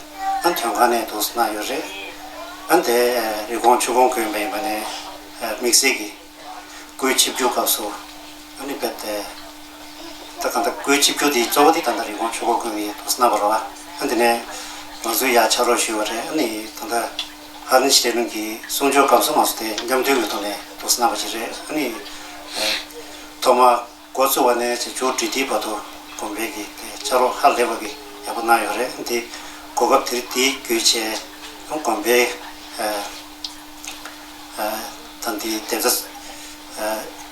ཨ་དོན་ཁང་ནས་འདུག་སེ་གནང་ཡོད་རེད། ཨ་དེ་རི་ཀོན་ཆུ་ཀོན་དགོན་པ་ཡིན་པ་ནས་དམིགས་བསལ་གྱི་སྐུའི་ཆིབས་བསྒྱུར་སྐབས་སུ་ཨ་ནི་རྦད་དེ་ད་གང་ལྟར་སྐུའི་ཆིབས་བསྒྱུར་དེ་གཙོ་བོ་དེ་ད་ལྟ་རི་ཀོན་ཆུ་ཀོན་དགོན་པ་ནས་འདུག་སེ་གནང་བ་རེད་བ། ཨ་དེ་ནས་ང་ཚོས་ཡར་ཕྱག་རོགས་ཞུས་པ་རེད། ཨ་ནི་ད་ལྟ་ཧ་ནི་ཤི་ཏེ་ལུང་གི་གསུང་ཆོས་སྐབས་སུ་ང་ཚོ་དེ་མཉམ་མཐུན་གྱི་ཐོག་ནས་འདུག་སེ་གནང་བ་ཞིག་རེད། ཨ་ནི་ཐོག་མར་འགོ་བཙུགས་པ་ནས་བྱས་མཇུག་སྒྲིལ་དུས་བར་དུ་དགོན་པའི་གི་དེ་ཕྱག་རོགས་ཧ་ལས་པ་གི་ཡག་པོ་གནང་ཡོད་རེད། དེ་གོ་སྐབས་དེ་དེའི་བརྒྱུད་བྱས་དགོན་པའི་ད་དེ་སྡེ་ཚན་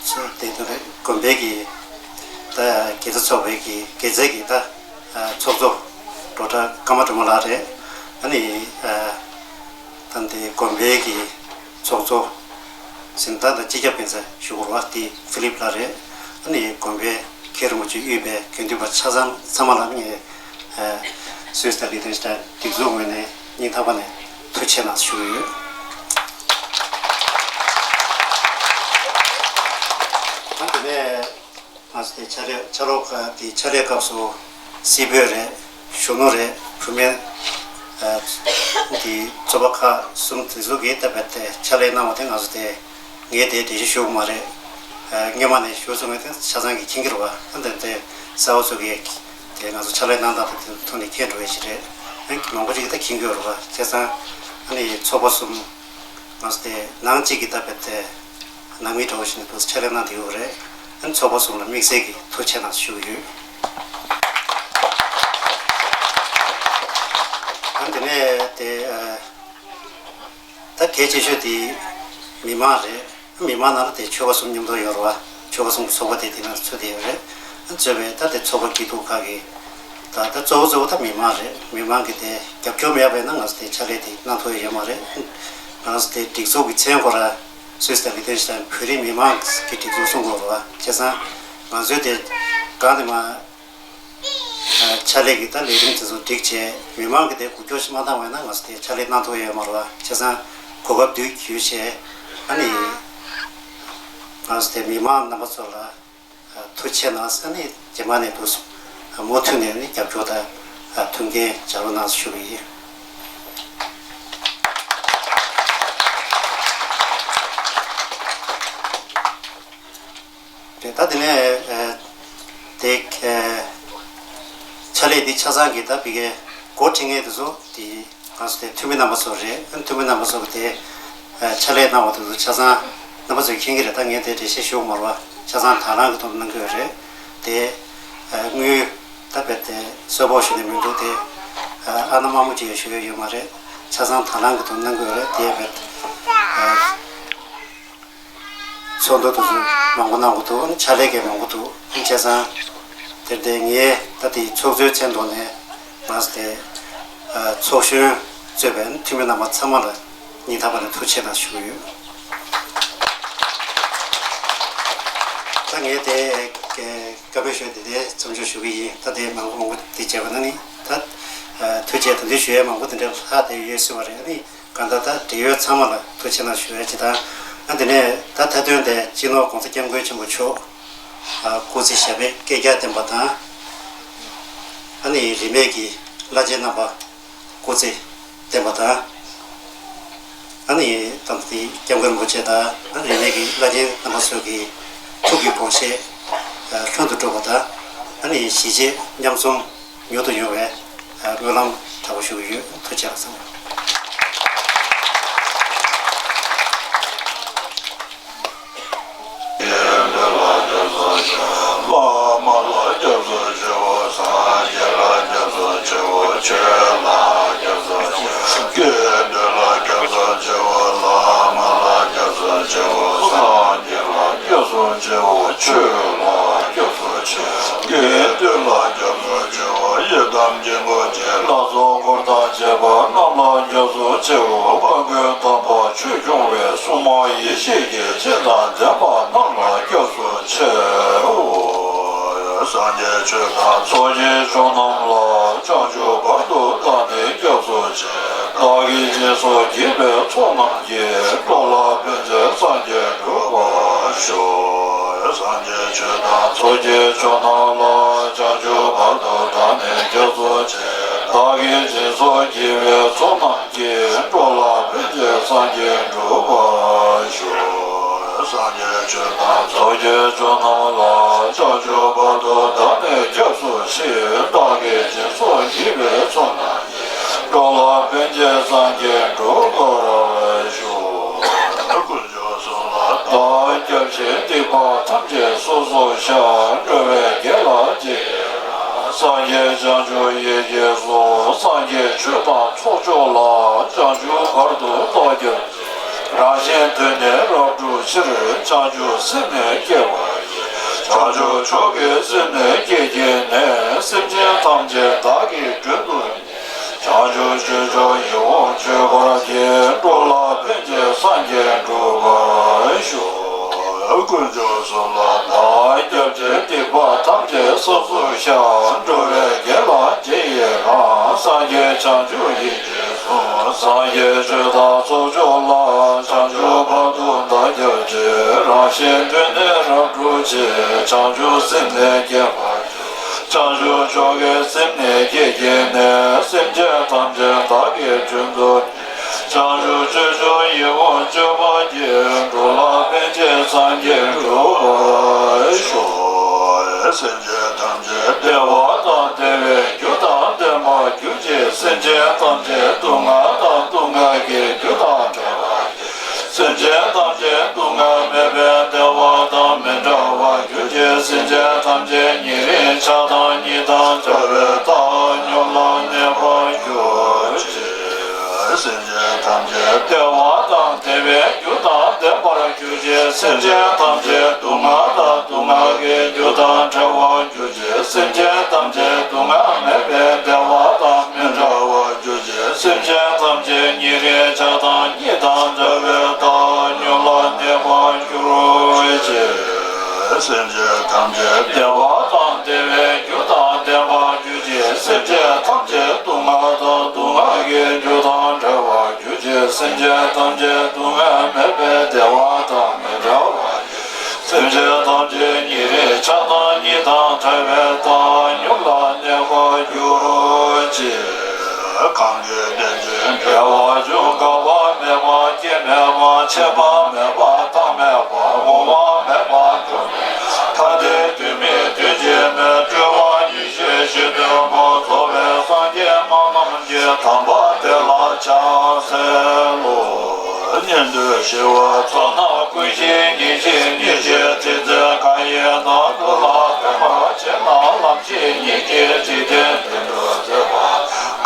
ཚོ་དེ་དགོན་པའི་གི་ད་དགེ་རྩ་ཚོགས་པའི་གི་དགེ་རྩའི་གི་ད་ཚོགས་གཙོ་སྒྲོལ་གྲགས་ཀརྨ་སྒྲོལ་མ་ལགས་རེད། ཨ་ནི། ད་ལྟའི་དགོན་པའི་གི་ཚོགས་གཙོ་ཟིན་ཐང་དང་སྤྱི་ཁྱབ་འགན་འཛིན་ཞུ་སྐོར་བ་དེ་ཧྥི་ལིབ་ལགས་རེད། ཨ་ནི་དགོན་པའི་མཁན་རིན་པོ་ཆེ་དབུས་པའི་དགེ་འདུན་པ་ཆ་ཚང་ཚང་མ་ལ་ངས་སུད་སི་དང་ལི་ཐེན་སི་ཐན་སྒྲིག་འཛུགས་ངོས་ནས་སྙིང་ཐག་པ་ནས་ཐུགས་རྗེ་ཆེ་གནང་ཞུ་གི་ཡོད། ཨ་དེ་ནས། ང་ཚོ་དེ་ཕྱག་ལས་ཕྱག་རོགས་ཁག་དེ་ཕྱག་ལས་སྐབས་སུ་སྲིད་བོད་རེད། གཞོན་ནུ་རེད། བུད་མེད་དེ་ཚོགས་པ་ཁག་གསུམ་དེ་ཚོ་གིས་ད་རྦད་དེ་ཕྱག་ལས་གནང་བ་དེ་ང་ཚོ་དེ་ངས་དེ་འགྲེལ་བཤད་ཞུ་གི་མ་རེད། སྔོན་མ་ནས་ཞུ་སོང་ངས་དེ་ཆ་ཚང་གིས་མཁྱེན་གྱི་རེད་བ། ཨ་འདི་དེ་གསར་བ་ཚོ་གིས་དེ་ང་ཚོ་ཕྱག་ལས་གནང་སྟངས་དེ་ཐོག་ནས་མཁྱེན་འགྲོ་ཡས་ཞིག་རེད། ཨ་མང་པོ་ཅིག་གིས་ད་མཁྱེན་གྱི་ཡོད་རེད་བ། བྱས་ཙང་ཨ་ནི་ཚོགས་པ་གསུམ། ང་ཚོ་དེ་ནང་གཅིག་གི་ད་རྦད་དེ་ནང་མི་འདྲ་བོ་ཞིག་ནས་འདུག་སེ་ཕྱག་ལས་གནང་བསྡད་ཡོད་རེད། ཨ་ནི་ཚོགས་པ་གསུམ་ལ་དམིགས་བསལ་གྱི་ཐུགས་རྗེ་གནང་ཞུ་གི་ཡོད། ཨ་ནི་དེ་ནས་དེ་ད་གལ་ཆེ་ཤོས་དེ་མི་མང་རེད། མི་མང་ནང་ལ་དེ་ཆོལ་ཁ་གསུམ་མཉམ་དུ་ཡོད་རེད་བ། ཆོལ་ཁ་གསུམ་གྱི་ཚོགས་པ་དེ་དེ་ནང་ཚུད་བསྡད་ཡོད་རེད། ཨ་ནི་གཙོས་པའི་ད་དེ་ཚོགས་པ་སྐྱིད་སྡུག་ཁག་གི་ད་ད་གཙོ་བོ་གཙོ་བོ་ད་མི་མང་རེད། མི་མང་གི་དེ་རྒྱབ་སྐྱོར་མེད་པ་ཡིན་ན་ང་ཚོ་དེ་ཕྱག་ལས་དེ་གནང་ཐུབ་ཡ་ཡོད་མ་རེད། ང་ཚོ་དེ་སྒྲིག་འཛུགས་ཀྱི་མཚན་ཁོ་ར་སུད་སི་དང་ལི་ཐེན་སི་ཐན་བོད་རིགས་མི་མང་གི་སྒྲིག་འཛུགས་གསུང་དགོས་རེད་བ། བྱས་ཙང་ང་ཚོའི་དེ་གང་དེ་མ་ཕྱག་ལས་ཀྱི་ད་ལས་རིམ་དེ་ཚོ་སྒྲིག་བྱས་མི་མང་གི་དེ་འགུལ་སྐྱོད་ཞིག་མ་བཏང་བ་ཡིན་ན་ང་ཚོ་དེ་ཕྱག་ལས་གནང་ཐུབ་ཡ་ཡོད་མ་རེད་བ། བྱས་ཙང་གོ་སྐབས་དེ་བརྒྱུད་བྱས་ཨ་ནི་ང་ཚོ་དེ་མི་མང་རྣམ་པ་ཚོ་ལ། ཐུགས་རྗེ་ཆེ་གནང་ཟེར་ནས་རྗེས་མ་ནས་འདུག་མུ་མཐུད་ནས་ནི་རྒྱབ་སྐྱོར་དང་མཐུན་རྐྱེན་སྦྱར་རོགས་གནང་ཞུ་གི་ཡིན། ད་དེ་ནས་ཨ་དེ་ཨ་ཕྱག་ལས་འདི་ཆ་ཚང་གི་ད་བི་གའི་འགོ་ཁྲིད་མཁན་དེ་ཚོ་དེ་ང་ཚོ་དེ་འཐུས་མི་རྣམ་པ་ཚོ་རེད། ཨ་ནི་འཐུས་མི་རྣམ་པ་ཚོ་གི་དེ་ཨ་ཕྱག་ལས་གནང་བ་དེ་ཚོ་ཆ་ཚང་རྣམ་པ་ཚོས་མཁྱེན་གྱི་རེད། ད་ངས་དེ་འགྲེལ་བཤད་ཞུ་མ་རེད་པ། ཆ་ཚང་དང་བླངས་ཀྱི་ཐོག་ནས་གནང་གི་ཡོད་རེད། དེ་ཨ་དངུལ་ད་རྦད་དེ་གསོལ་ཕོགས་ཞུ་ནས་མི་འདུག་དེ་ཨ་ཨ་ན་དམར་མོ་ཅིག་ཡང་ཞུ་ཡ་ཡོད་མ་རེད། ཆ་ཚང་དང་བླངས་ཀྱི་ཐོག་ནས་གནང་གི་ཡོད་རེད། དེ་རྦད་ཨ་ཚོགས་འདུ་དེ་ཚོ་མང་པོ་གནང་དགོས་འདུག་ཕྱག་ལས་ཀྱི་མང་པོ་འདུག་བྱས་ཙང་དེར་བརྟེན་ངས་ད་དེ་ཚོགས་གཙོའི་མཚན་ཐོག་ནས་ང་ཚོ་དེ་ཚོགས་གཞོན་གཙོས་པའི་འཐུས་མི་རྣམ་པ་ཚང་མ་ལ་སྙིང་ཐག་པ་ནས་ཐུགས་རྗེ་ཆེ་གནང་ཞུ་གི་ཡོད། ད་ངས་དེ་བཀའ་མོལ་ཞུ་དེ་དེ་མཚམས་འཇོག་ཞུ་གི་ཡིན། ད་དེ་མང་པོ་མང་པོ་དེ་བྱས་པ་ན་ནི་ད་ཐུགས་རྗེ་ཆེ་ད་དུང་ཞུ་ཡས་མང་པོ་དེ་འདྲ་ལྷག་བསྡད་ཡོད་སྲིད་པ་རེད། ཨ་ནི། གང་ལྟར་ད་འབྲེལ་ཡོད་ཚང་མ་ལ་ཐུགས་རྗེ་ཆེ་གནང་ཞུ་ཡ་ཅིག་དང་། ཨ་དེ་ནས་ད་མཐའ་དོན་དེ་སྤྱི་ནོར་༸གོང་ས་༸སྐྱབས་མགོན་ཆེན་པོ་མཆོག་ཨ་སྐུ་ཚེ་ཞབས་པད་བསྐལ་བརྒྱར་བརྟན་པ་དང་། ཨ་ནི་རིས་མེད་ཀྱི་བླ་ཆེན་རྣམ་པ་སྐུ་ཚེ་བརྟན་པ་དང་། ཨ་ནི་ད་ལྟ་དེ་༸སྐྱབས་མགོན་རིན་པོ་ཆེ་དང་། ཨ་རིས་མེད་ཀྱི་བླ་ཆེན་རྣམ་པ་ཚོ་གི་ཐུགས་ཀྱི་དགོངས་བཞེད་ལྷུན་དུ་གྲུབ་པ་དང་། ཨ་ནི་གཞིས་བྱེས་མཉམ་འཛོམས་མྱུར་དུ་ཡོང་བའི་སྨོན་ལམ་དྲག་པོ་ཞུ་གི་ཡོད། ཐུགས་རྗེ་ཆེ་གནང་། ཆེ་བ། ཆོས་ལ་སྐྱབས་སུ་མཆིའོ། ཡི་དམ་དཀྱིལ་འཁོར་གྱི་ལྷ་ཚོགས་འཁོར་དང་བཅས་པ་རྣམས་ལ་སྐྱབས་སུ་མཆིའོ། དཔལ་མགོན་དམ་པ་ཆོས་སྐྱོང་བའི་སྲུང་མ་ཡེ་ཤེས་ཀྱི་སྤྱན་དང་ལྡན་པ་རྣམས་ལ་སྐྱབས་སུ་མཆིའོ། སངས་རྒྱས་ཆོས་དང་ཚོགས་ཀྱི་མཆོག་རྣམས་ལ། བྱང་ཆུབ་བར་དུ་བདག་ནི་སྐྱབས་སུ་མཆི། བདག་གིས་སྦྱིན་སོགས་བགྱིས་པའི་ཚོགས་རྣམས་ཀྱིས། འགྲོ་ལ་ཕན་ཕྱིར་སངས་རྒྱས་འགྲུབ་པར་ཤོག་སངས་རྒྱས་ཆོས་དང་ཚོགས་ཀྱི་མཆོག་རྣམས་ལ། བྱང་ཆུབ་བར་དུ་བདག་ནི་སྐྱབས་སུ་མཆི། བདག་གིས་སྦྱིན་སོགས་བགྱིས་པའི་ཚོགས་རྣམས་ཀྱིས། འགྲོ་ལ་ཕན་ཕྱིར་སངས་རྒྱས་འགྲུབ་པར་ཤོག་སངས་རྒྱས་ཆོས་དང་ཚོགས་ཀྱི་མཆོག་རྣམས་ལ། བྱང་ཆུབ་བར་དུ་བདག་ནི་སྐྱབས་སུ་མཆི། བདག་གིས་སྦྱིན་སོགས་བགྱིས་པའི་ཚོགས་རྣམས་ཀྱིས། འགྲོ་ལ་ཕན་ཕྱིར་སངས་རྒྱས་འགྲུབ་པར་ཤོག་དཀོན་མཆོག་གསུམ་ལ་བདག་སྐྱབས་མཆི། སྡིག་པ་ཐམས་ཅད་སོ་སོར་བཤགས། འགྲོ་བའི་དགེ་ལ་རྗེས་སངས་རྒྱས་བྱང་ཆུབ་ཡིད་ཀྱིས་གསོལ། སངས་རྒྱས་ཆོས་དང་ཚོགས་མཆོག་ལ། བྱང་ཆུབ་བར་དུ་བདག་སྐྱབས། རང་གཞན་དོན་ནི་རབ་བསྒྲུབ་ཕྱིར། བྱང་ཆུབ་སེམས་ནི་བསྐྱེད་པར་བགྱི། བྱང་ཆུབ་མཆོག་གི་སེམས་ནི་བསྐྱེད་བགྱིས་ནས། སེམས་ཅན་ཐམས་ཅད་བདག་གིས་མགྲོན་དུ་བྱང་ཆུབ་སྤྱོད་མཆོག་ཡིད་འོང་སྤྱོད་པར་བགྱི། འགྲོ་ལ་ཕན་ཕྱིར་སངས་རྒྱས་འགྲུབ་པར་ཤོག་དཀོན་མཆོག་གསུམ་ལ་བདག་སྐྱབས་མཆི། སྡིག་པ་ཐམས་ཅད་སོ་སོར་བཤགས། འགྲོ་བའི་དགེ་ལ་རྗེས་ཡི་རང་། སངས་རྒྱས་བྱང་ཆུབ་ཡིད་ཀྱིས་གསོལ། སངས་རྒྱས་ཆོས་དང་ཚོགས་མཆོག་ལ། བྱང་ཆུབ་བར་དུ་བདག་སྐྱབས་མཆི། རང་གཞན་དོན་ནི་རབ་བསྒྲུབ་ཕྱིར། བྱང་ཆུབ་སེམས་ནི་བསྐྱེད་པར་བགྱི། བྱང་ཆུབ་མཆོག་གི་སེམས་ནི་བསྐྱེད་བགྱིས་ནས། སེམས་ཅན་ཐམས་ཅད་བདག་གིས་མགྲོན་དུ་བྱང་ཆུབ་སྤྱོད་མཆོག་ཡིད་འོང་སྤྱོད་པར་བགྱི། འགྲོ་ལ་ཕན་ཕྱིར་སངས་རྒྱས་འགྲུབ་པར་ཤོག་སེམས་ཅན་ཐམས་ཅད་བདེ་བ་དང་བདེ་བའི་རྒྱུ་དང་ལྡན་པར་གྱུར་ཅིག་སེམས་ཅན་ཐམས་ཅད་སྡུག་བསྔལ་དང་སྡུག་བསྔལ་གྱི་རྒྱུ་དང་བྲལ་བར་གྱུར་ཅིག་སེམས་ཅན་ཐམས་ཅད་སྡུག་བསྔལ་མེད་པའི་བདེ་བ་དང་མི་འབྲལ་བར་གྱུར་ཅིག་སེམས་ཅན་ཐམས་ཅད་ཉེ་རིང་ཆགས་སྡང་གཉིས་དང་བྲལ་བའི་མཐའ་སྙོམས་ལ་གནས་པར་གྱུར་ཅིག་སེམས་ཅན་ཐམས་ཅད་བདེ་བ་དང་བདེ་བའི་རྒྱུ་དང་ལྡན་པར་གྱུར་ཅིག་སེམས་ཅན་ཐམས་ཅད་སྡུག་བསྔལ་དང་སྡུག་བསྔལ་གྱི་རྒྱུ་དང་བྲལ་བར་གྱུར་ཅིག་སེམས་ཅན་ཐམས་ཅད་སྡུག་བསྔལ་མེད་པའི་བདེ་བ་དང་མི་འབྲལ་བར་གྱུར་ཅིག་སེམས་ཅན་ཐམས་ཅད་ཉེ་རིང་ཆགས་སྡང་གཉིས་དང་བྲལ་བའི་མཐའ་སྙོམས་ལ་གནས་པར་གྱུར་ཅིག་སེམས་ཅན་ཐམས་ཅད་བདེ་བ་དང་བདེ་བའི་རྒྱུ་དང་ལྡན་པར་གྱུར་ཅིག་སེམས་ཅན་ཐམས་ཅད་སྡུག་བསྔལ་དང་སྡུག་བསྔལ་གྱི་རྒྱུ་དང་བྲལ་བར་གྱུར་ཅིག་སེམས་ཅན་ཐམས་ཅད་སྡུག་བསྔལ་མེད་པའི་བདེ་བ་དང་མི་འབྲལ་བར་གྱུར་ཅིག་སེམས་ཅན་ཐམས་ཅད་ཉེ་རིང་ཆགས་སྡང་གཉིས་དང་བྲལ་བའི་མཐའ་སྙོམས་ལ་གནས་པར་གྱུར་ཅིག་གང་གིས་བསྟེན་ཅིང་འབྲེལ་བར་འབྱུང་། འགག་པ་མེད་པ་སྐྱེ་མེད་པ། ཆད་པ་མེད་པ་རྟག་མེད་པ། འོང་བ་མེད་པ་འགྲོ་མེད་པ། ཆོས་སྟོན་པ་རྫོགས་པའི་སངས་རྒྱས་སྔགས་རྣམས་ཀྱི་དམ་པ་དེ་ལ་ཕྱག་འཚལ་ལོ། ཉན་ཐོས་ཞི་བ་ཚོགས་རྣམས་ཀུན་ཤེས་ཉིད་ཤེས་ཉོན་ཤེས་ཚིག་འཛིན་གང་ཡིན་རྣམས་ཀུན་ལ་ཕན་པར་བྱེད་ན་ལམ་ཤེས་ཉིད་ཤེས་འཇིག་རྟེན་བདེ་འགྲོ་མཛད་པ།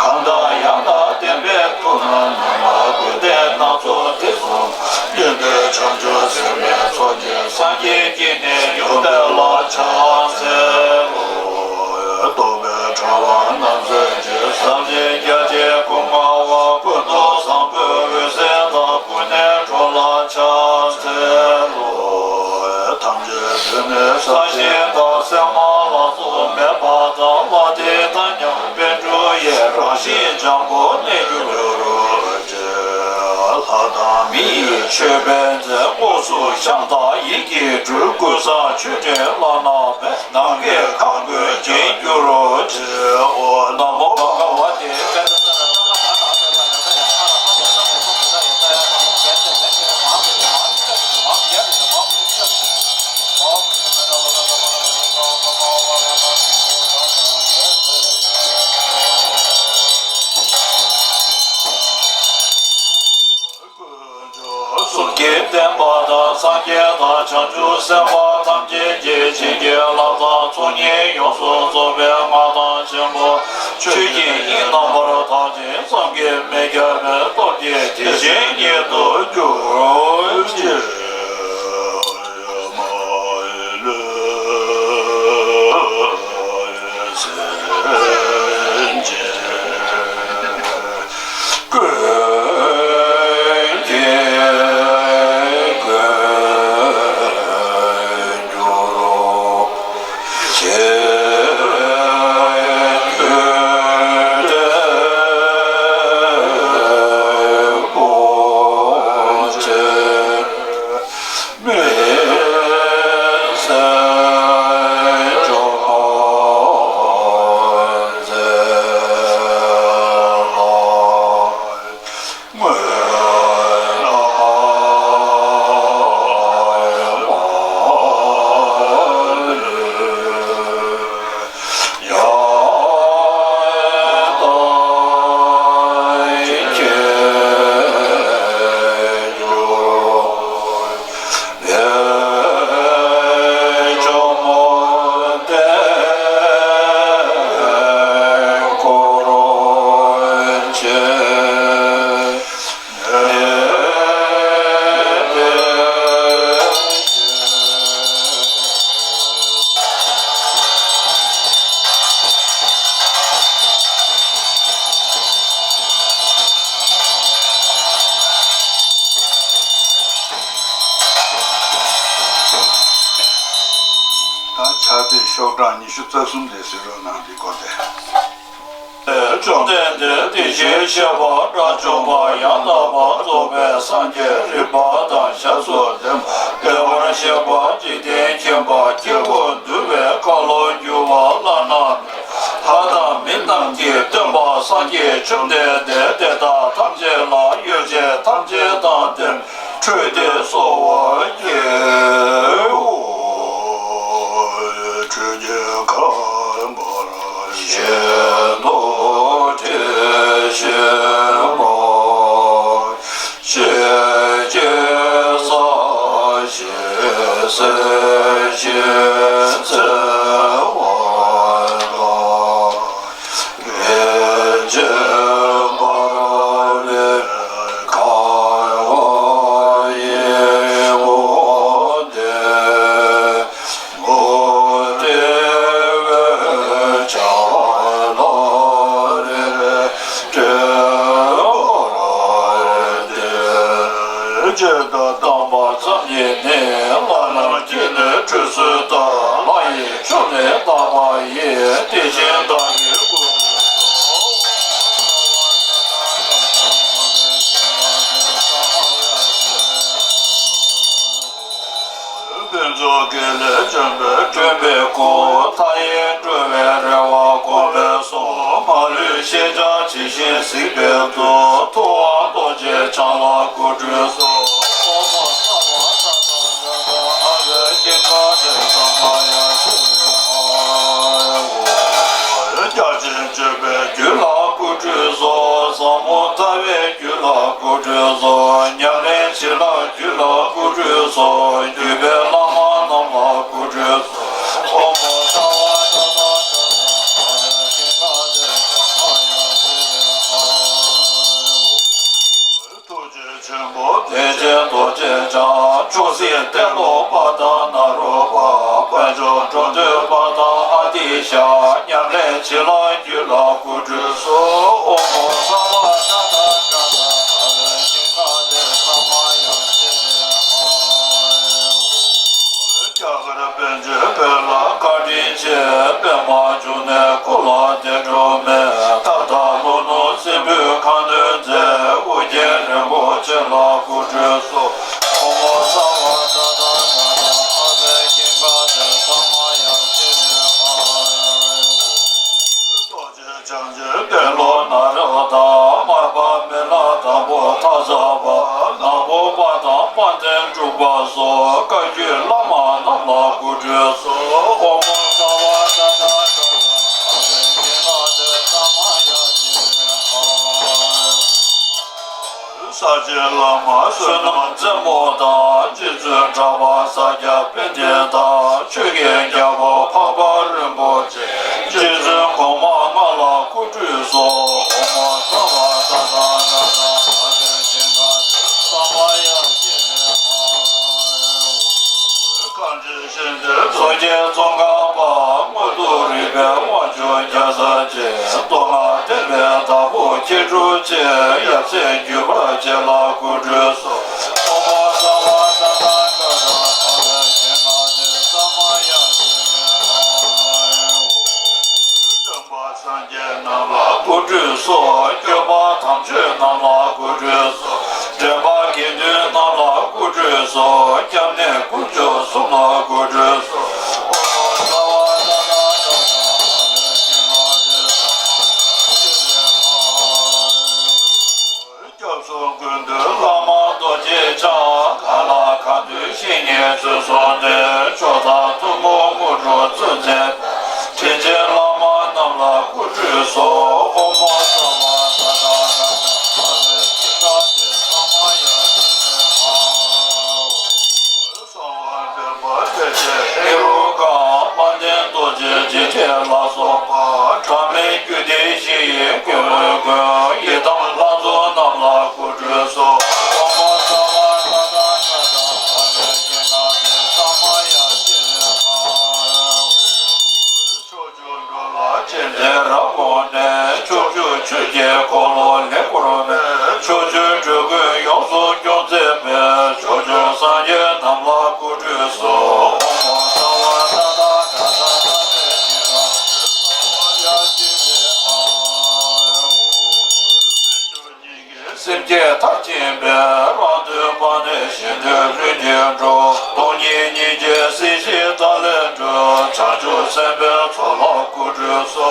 གང་དང་ཡང་དག་ལྡན་པའི་ཐུགས་རྣམས་ནམ་མཁའ་ཀུན་ཏུ་སྣ་ཚོགས་དུས་གསུམ་ཉན་ཐོས་བྱང་ཆུབ་སེམས་དཔའི་ཚོགས་ཀྱིས་སངས་རྒྱས་ཀྱི་གནས་མྱུར་དེ་ལ་ཕྱག་འཚལ་ལོ། རྟོག་པའི་དྲ་བ་རྣམས་སེལ་བྱེད་ཟབ་ཆོས་རྒྱ་ཆེན་སྐུ་མངའ་བ་ཀུན་ཏུ་བཟང་པོའི་འོད་ཟེར་དང་ཀུན་ནས་འགྲོ་ལ་ཕྱག་འཚལ་ལོ། ཐམས་ཅད་དུ་ནི་ས་གཞི་དང་སེམས་ལ་སོགས་མེད་པ་དང་ལྷ་དེ་དང་མཉམ་པའི་འགྲོ་བའི་རང་བཞིན་འཇམ་པོར་གནས་གྱུར་ཅིག་ལྷ་དང་མི་ཡི་མཆོད་པའི་རྫས་དངོས་སུ་བཤམས་དང་ཡིད་ཀྱིས་སྤྲུལ་ཀུན་བཟང་མཆོད་སྤྲིན་བླ་ན་མེད། ནམ་མཁའི་ཁམས་ཀུན་བརྒྱན་གྱུར་ཅིག་ཨོ་ན་མོ་བྷ་ག་ཝ་ཏེ། གསུང་གི་བསྟན་པ་དང་སངས་རྒྱས་དང་བྱང་ཆུབ་སེམས་དཔའ་ཐམས་ཅད་ཀྱིས་བྱིན་གྱིས་བརླབས་དང་ཚོགས་གཉིས་ཡོངས་སུ་རྫོགས་པའི་མངའ་ཐང་ཆེན་པོ། ཆོས་ཀྱི་དབྱིངས་རྣམ་པར་དག་ཅིང་བསམ་གྱིས་མི་ཁྱབ་པའི་སྟོབས་ཀྱིས་དེ་བཞིན་ཉིད་དུ་གྱུར་ཅིག་ད་ཕྱག་དཔེ་ཤོག་གྲངས་ཉི་ཤུ་རྩ་གསུམ་དེ་གཟིགས་རོགས་གནང་། འདི་སྐོར་ཏེ། བཅོམ་ལྡན་འདས་དེ་བཞིན་གཤེགས་པ་དགྲ་བཅོམ་པ་ཡང་དག་པར་རྫོགས་པའི་སངས་རྒྱས་རིག་པ་དང་ཞབས་སུ་ལྡན་པ། བདེ་བར་གཤེགས་པ་འཇིག་རྟེན་མཁྱེན་པ་སྐྱེ་བ་འདུལ་བའི་ཁ་ལོ་སྒྱུར་བ་བླ་ན་མེད་པ། ལྷ་དང་མི་རྣམས་ཀྱི་སྟོན་པ་སངས་རྒྱས་བཅོམ་ལྡན་འདས་དེ་དག་ཐམས་ཅད་ལ་ཡོ་བྱད་ཐམས་ཅད་དང་ལྡན་པའི་ཁྲུས་ཏེ་གསོལ་བ་འབུལ། ཁྲུས་ཀྱི་ཁང་པར་ཤིན་ཏུ་དྲི་ཞིམ་པ། ཞལ་གྱི་ས་གཞི་གསེར་ཞུན་བཙིར་བ་དང་། རིན་ཆེན་འབར་བའི་ཁང་བ་ཡི་འོག་ཏུ། མུ་ཏིག་འོད་ཆགས་ལ་རས་སྤྲས་པར་ཏེ། ཇི་ལྟར་བལྟམས་པ་ཙམ་གྱིས་ནི། ལྷ་རྣམས་ཀྱིས་ནི་ཁྲུས་གསོལ་ལྟར། ལྷ་ཡི་ཆོས་ནི་བརྟག་པ་ཡིས། དེ་བཞིན་བདག་གིས་སྐུ་ཁྲུས་གསོལ། ཕུན་ཚོགས་དགེ་ལེགས་ལྗོན་པའི་སྒྲོན་མེ་བཀོད། མཐའ་ཡས་འགྲོ་བའི་རེ་བ་སྐོང་བའི་གསུང་། མ་ལུས་ཤེས་བྱ་ཇི་བཞིན་གཟིགས་པའི་མཛོད། ཐུབ་དབང་རྡོ་རྗེ་འཆང་ལ་སྐུ་ཁྲུས་གསོལ། ཨོཾ་སརྦ་སྟ་ཏང་ག་ཏང་ཨ་ཝེ་ཀི་ཀ་ཏེ་ས་མ་ཡ་སི་ཧ་ཨོ། སྤྲུལ་སོ། ཟབ་མོ་ལྟ་བའི་རྒྱུད་ལ་སྐུ་སྤྲུལ་སོ། ཉམས་ལེན་བྱེད་ལ་རྒྱུད་ལ་སྐུ་སྤྲུལ་སོ། བརྒྱུད་པའི་བླ་མ་རྣམས་ལ་སྐུ་སྤྲུལ་སོ། ཨོཾ་སརྦ་ཏ་ཏ་ག་ཏ་ཨ་ར་ཤི་ཀ་ཏེ་ཀ་མ་ཡ་ཤི་ཨ། ཐུགས་རྗེ་ཆེན་པོ་བདེ་ཆེན་རྡོ་རྗེ་འཆང་། མཆོག་སྲེད་ཏེ་ལོ་པ་དང་ནཱ་རོ་པ། དཔལ་འབྱོར་འགྲོ་འདོད་པ་དང་ཨ་ཏི་ཤ། ཉམས་ལེན་བྱེད་ལ་རྒྱུད་ལ་སྐུ་སྤྲུལ་སོ། ཨོཾ་སརྦ་ཏ་ཏ་ག་ཏ་ཨ་ར་ཤི་ཀ་ཏེ་ཀ་མ་ཡ་ཤི་ཨ། རྒྱ་གར་པཎ་ཆེན་བོད་ལ་བཀའ་དྲིན་ཆེ། པདྨ་འབྱུང་གནས་འཁོར་ལ་འདས་འགྲོ་མེད། ད་ལྟ་ལྷོ་ནུབ་སྲིན་པོའི་ཁ་གནོན་མཛད། ཨོ་རྒྱན་རིན་པོ་ཆེ་ལ་སྐུ་སྤྲུལ་སོ། ཨོཾ་སརྦ་ཏ་ཏ་ག་ཏ་ཨ་ར་ཤི་ཀ་ཏེ་ཀ་མ་ཡ་ཤི་ཨ། རྡོ་རྗེ་འཆང་ཆེན་ཏེ་ལོ་ནཱ་རོ་པ་དང་། མར་པ་མི་ལ་དང་པོ་ཐ་ཚ་པ། ནག་པོ་པ་དང་དཔལ་ལྡན་འབྲུག་པ་སོགས། བཀའ་བརྒྱུད་བླ་མ་རྣམས་ལ་སྐུ་སྤྲུལ་སོ། ཨོཾ་སརྦ་ཏ་ཏ་ག་ཏ་ཨ་ར་ཤི་ཀ་ཏེ་ཀ་མ་ཡ་ཤི་ཨ། ས་ཆེན་བླ་མ་བསོད་ནམས་རྩེ་མོ་དང་། རྗེ་བཙུན་གྲགས་པ་ས་སྐྱ་པཎྜི་ཏ། ཆོས་ཀྱི་རྒྱལ་པོ་འཕགས་པ་རིན་པོ་ཆེ། རྗེ་བཙུན་གོང་མ་ལྔ་ལ་སྐུ་སྤྲུལ་སོ། ཨོཾ་སརྦ་ཏ་ཏ་ག་ཏ་ཨ་ར་ཤི་ཀ་ཏེ་ཀ་མ་ཡ་ཤི་ཨ། གངས་ཅན་ཞིང་གཏེར་མཚོ་སྐྱེས་ཙོང་ཁ་པ། མངོན་མཐོ་རིག་པའི་དབང་ཕྱུག་རྒྱལ་སྲས་ཆེ། མདོ་སྔགས་བསྟན་པའི་བདག་པོ་མཁས་གྲུབ་ཆེ། ཡབ་སྲས་བརྒྱུད་པར་བྱེད་ལ་སྐུ་སྤྲུལ་སོ། ཨོཾ་སརྦ་ཏ་ཏ་ག་ཏ་ཨ་ར་ཤི་ཀ་ཏེ་ཀ་མ་ཡ་ཤི་ཨ། སྟོན་པ་སངས་རྒྱས་རྣམས་ལ་སྐུ་སྤྲུལ་སོ། སྐྱོབ་པ་དམ་ཆོས་རྣམས་ལ་སྐུ་སྤྲུལ་སོ། འདྲེན་པ་དགེ་འདུན་རྣམས་ལ་སྐུ་སྤྲུལ་སོ། སྐྱབས་གནས་དཀོན་མཆོག་གསུམ་ལ་སྐུ་སྤྲུལ་སོ། ཨོཾ་སརྦ་ཏ་ཏ་ག་ཏ་ཨ་ར་ཤི་ཀ་ཏེ་ཀ་མ་ཡ་ཤི་ཨ། སྐྱབས་སུ་མགོན་འདུས་བླ་མ་རྡོ་རྗེ་འཆང་། གང་ལ་གང་འདུལ་བཤེས་གཉེན་ཚུལ་བཟུང་སྟེ། མཆོག་དང་ཐུན་མོང་དངོས་གྲུབ་སྩོལ་མཛད་པའི། དྲིན་ཅན་བླ་མ་རྣམས་ལ་སྐུ་སྤྲུལ་སོ། ཨོཾ་སརྦ་ཏ་ཏ་ག་ཏ་ཨ་ར་ཤི་ཀ་ཏེ་ཀ་མ་ཡ་ཤི་ཨ། གསང་བ་འདུས་པ་སྲས་བཅས་ཧེ་རུ་ཀ། དཔལ་ལྡན་རྡོ་རྗེ་འཇིགས་བྲལ་ལ་སོགས་པ། གྲངས་མེད་རྒྱུད་སྡེ་བཞི་ཡི་མགོན་པོའི་མགོན། ཡི་དམ་ལྷ་ཚོགས་རྣམས་ལ་སྐུ་སྤྲུལ་སོ། ཨོཾ་སརྦ་ཏ་ཏ་ག་ཏ་ཨ་ར་ཤི་ཀ་ཏེ་ཀ་མ་ཡ་ཤི་ཨ། ཕྱོགས་བཅུ་འགྲོ་ལ་སྤྱན་རས་རབ་དགོངས་ནས། ཕྱོགས་བཅུ་ཆོས་ཀྱི་འཁོར་ལོ་ལེགས་བསྐོར་བའི། ཕྱོགས་བཅུའི་འགྲོ་ཀུན་ཡོངས་སུ་སྐྱོབ་མཛད་པའི། ཕྱོགས་བཅུའི་སངས་རྒྱས་རྣམས་ལ་སྐུ་སྤྲུལ་སོ། ཨོཾ་སརྦ་ཏ་ཏ་ག་ཏ་ཨ་ར་ཤི་ཀ་ཏེ་ཀ་མ་ཡ་ཤི་ཨ། སེམས་བསྐྱེད་མཐར་ཕྱིན་པའི། རང་དོན་སྤངས་ནས་གཞན་དོན་ལྷུན་གྱིས་འགྲུབ། སྟོང་ཉིད་སྙིང་རྗེའི་སྲིད་ཞིའི་མཐའ་ལས་གྲོལ། བྱང་ཆུབ་སེམས་དཔའི་ཚོགས་ལ་སྐུ་སྤྲུལ་སོ།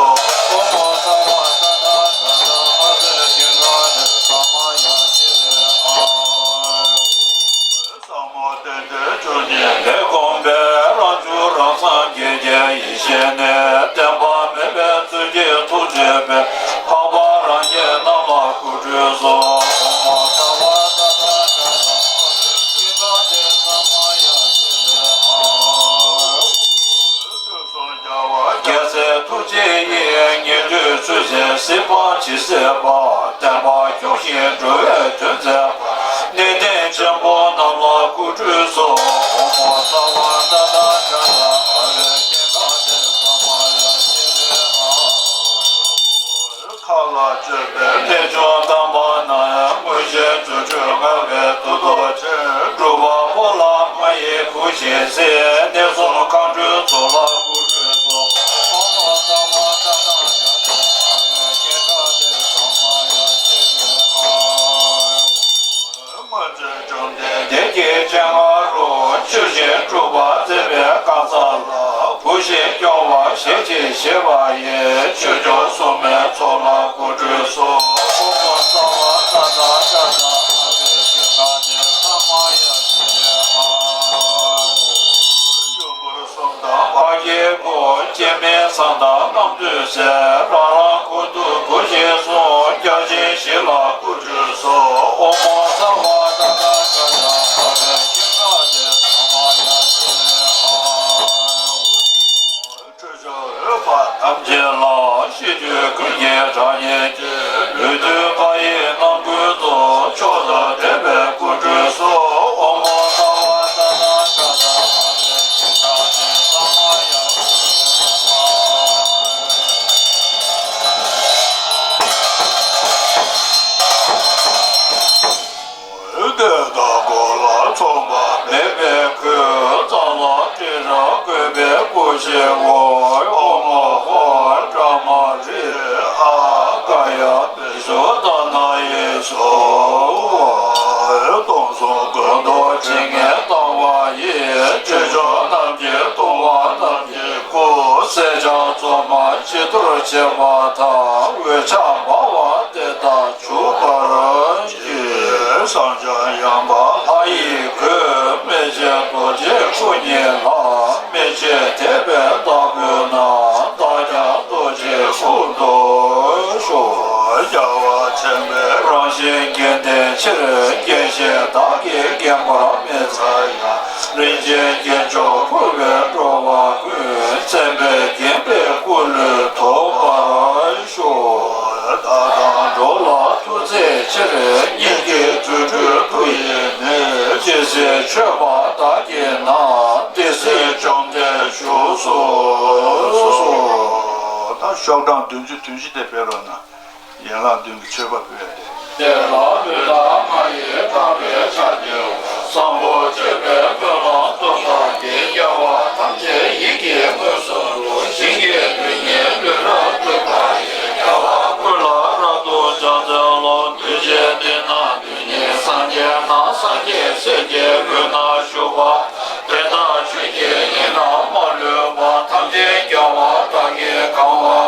ཨོཾ་སརྦ་ཏ་ཏ་ག་ཏ་ཨ་ར་ཤི་ཀ་ཏེ་ཀ་མ་ཡ་ཤི་ཨ། ཟབ་མོ་རྟེན་འབྲེལ་བཅུ་གཉིས་ལས་བསྒོམས་པའི། རང་བྱུང་རང་སངས་རྒྱས་ཀྱི་ཡེ་ཤེས་ནི། བརྟེན་པ་མེད་པའི་ཚུལ་གྱིས་ཐུགས་བརྗོད་པའི། འཕགས་པ་རང་རྒྱལ་རྣམས་ལ་སྐུ་སྤྲུལ་སོ། ཨོཾ་སརྦ་ཏ་ཏ་ག་ཏ་ཨ་ར་ཤི་ཀ་ཏེ་ཀ་མ་ཡ་ཤི་ཨ། རྒྱལ་སྲས་ཐུགས་རྗེ་ཡིས། ཉན་ཐོས་ཚུལ་བཞིན་གཟིགས་པ་ཇི་སྲིད་པ། བསྟན་པ་སྐྱོང་ཞིང་འགྲོ་བའི་དོན་མཛད་པ། གནས་བརྟན་ཆེན་པོ་རྣམས་ལ་སྐུ་སྤྲུལ་སོ། ཨོཾ་སརྦ་ཏ་ཏ་ག་ཏ་ཨ་ར་ཤི་ཀ་ཏེ་ཀ་མ་ཡ་ཤི་ཨ། མཁའ་ལ་སྤྱོད་པའི་ལྷས་བྱུང་དམ་པ་རྣམས། མངོན་ཤེས་རྫུ་འཕྲུལ་མངའ་བའི་མཐུ་སྟོབས་ཅན། སྒྲུབ་པ་པོ་ལ་མ་ཡི་བུ་བཞིན་གཟིགས། གནས་གསུམ་མཁའ་འགྲོའི་ཚོགས་ལ་སྐུ་སྤྲུལ་སོ། ཨོཾ་སརྦ་ཏ་ཏ་ག་ཏ་ཨ་ར་ཤི་ཀ་ཏེ་ཀ་མ་ཡ་ཤི་ཨ། སྔོན་ཚེ་བཅོམ་ལྡན་འདས་ཀྱི་སྤྱན་སྔ་རུ། ཆོས་བཞིན་སྒྲུབ་པ་མཛད་པའི་སྐལ་བཟང་ལ། བུ་བཞིན་སྐྱོང་བ་ཞལ་གྱིས་བཞེས་པ་ཡི། ཆོས་སྐྱོང་སྲུང་མའི་ཚོགས་ལ་སྐུ་སྤྲུལ་སོ། ཨོཾ་སརྦ་ཏ་ཏ་ག་ཏ་ཨ་ར་ཤི་ཀ་ཏེ་ཀ་མ་ཡ་ཤི་ཨ། ཡུམ་བུ་གསུམ་དང་འཕགས་སྐྱེས་སྐུ། སྐྱེ་མེད་མཚན་དང་རྣམ་ཐོས་སྲས། རང་རང་ཁོངས་སུ་བུ་བཞིན་གསུངས། ཞིང་ལ་སྐུ་ཁྲུས་སོ། ཨོཾ་ས་བ་ཏ་ཏ་ཏ་ཏ། ཨ་ཏ་ཤི་ཀ་ཏེ་ས་མ་ཡ་ཏེ། ཨ། ཁྲུས་ཆོག་འོས་པ་ཐམས་ཅད་ལ། ཤིས་བརྗོད་ཀུན་གྱི་གྲངས་སྙེད་ཀྱིས། ལུས་རྟེན་པ་ཡི་རྣམ་ཀུན་རྫོགས། མཆོག་ཏུ་དད་པས་སྐུ་ཁྲུས་སོ། ཨོཾ་ས་བ་ཏ་ཏ་ཏ་ཏ། ཨ་ཏ་ཤི་ཀ་ཏེ་ས་མ་ཡ་ཏེ། ཨ། འོད་དཔལ་དཀར་པོ་ལ་མཚུངས་པ་མེད་པའི་ཁུར། རྩ་ལ་སྤྲིན་རབ་བཀོད་པའི་སྐུ་ཞིག་གོ། ཨོཾ་ཧོ་པྲ་མ་རེ་ཨ་ཀ་ཡ་མེ་ཆུ་ཏ་ན་ཡེ་སྭཱ་ཧཱ། སྟོང་གསུམ་ཀུན་ཏུ་འཇིགས་ངེས་དང་བ་ཡི། སྲིད་མཆོག་རྣམས་ཀྱི་གཏོང་བ་རྣམས་ཀྱི་སྐུ། སྲས་བཅས་གཙོ་མ་མཆེད་གཏོར་བྱེད་པ་དང་། འོད་ཆགས་འབར་བ་དེ་དག་བྱུག་པར་བགྱི། བསངས་སྦྱངས་ཡངས་པ་ལྷ་ཡི་གོས། མན་ཆད་རྡོ་རྗེའི་སྐུ་བརྙེས་ལ། མན་ཆད་དད་པས་བདག་འབུལ་ན། བདག་ཀྱང་རྡོ་རྗེའི་དབུས་སུ་ཤོག། རྒྱལ་བ་ཆེན་པོའི་རང་བཞིན་བརྒྱན་ལྡན་ཕྱིར། རྒྱལ་བཞིན་བདག་གིས་བརྒྱན་པ་མི་ཚར་ཡང་། རིན་ཆེན་རྒྱན་མཆོག་ཕུལ་བས་འགྲོ་བ་ཀུན། མཚན་དཔལ་བརྒྱན་པའི་སྐུ་ལུས་ཐོབ་པར་ཤོག། བདག་དང་འགྲོ་ལ་ཐུགས་བརྩེའི་ཕྱིར། སྙིང་གི་རྫུ་འཕྲུལ་སྐུ་ཡིས་ནི། ཇི་སྲིད་མཆོད་པ་བདག་བགྱིས་ན། དེ་སྲིད་བཅོམ་ལྡན་བཞུགས་སུ་གསོལ། ད་ཤོག་གྲངས་བདུན་ཅུ་དོན་བཞི་དེ་སྤེལ་རོགས་གནང་། ཡན་ལག་བདུན་གྱི་མཆོད་པ་ཕུལ་ཡ་དེ། དེ་ལ་ལུས་དང་ངག་ཡིད་དག་པའི་ཕྱག་རྒྱའོ། བཟང་པོ་སྤྱོད་པའི་སྨོན་ལམ་སྟོབས་དག་གིས། རྒྱལ་བ་ཐམས་ཅད་ཡིད་ཀྱིས་མངོན་སུམ་དུ། ཞིང་གི་རྡུལ་སྙེད་ལུས་ལ་བཀོད་པ་ཡི། རྒྱལ་བ་ཀུན་ལ་རབ་ཏུ་ཕྱག་འཚལ་ལོ། འདུས་བྱས་སྡེ་སྣོད་རྡུལ་སྙེད་སངས་རྒྱས་དང་། སངས་རྒྱས་སྲས་ཀྱི་མགུལ་ན་བཞུགས་པ། དེ་དག་ཆོས་ཀྱི་དབྱིངས་རྣམས་མ་ལུས་པ། ཐམས་ཅད་རྒྱལ་བ་དག་གིས་གང་བ།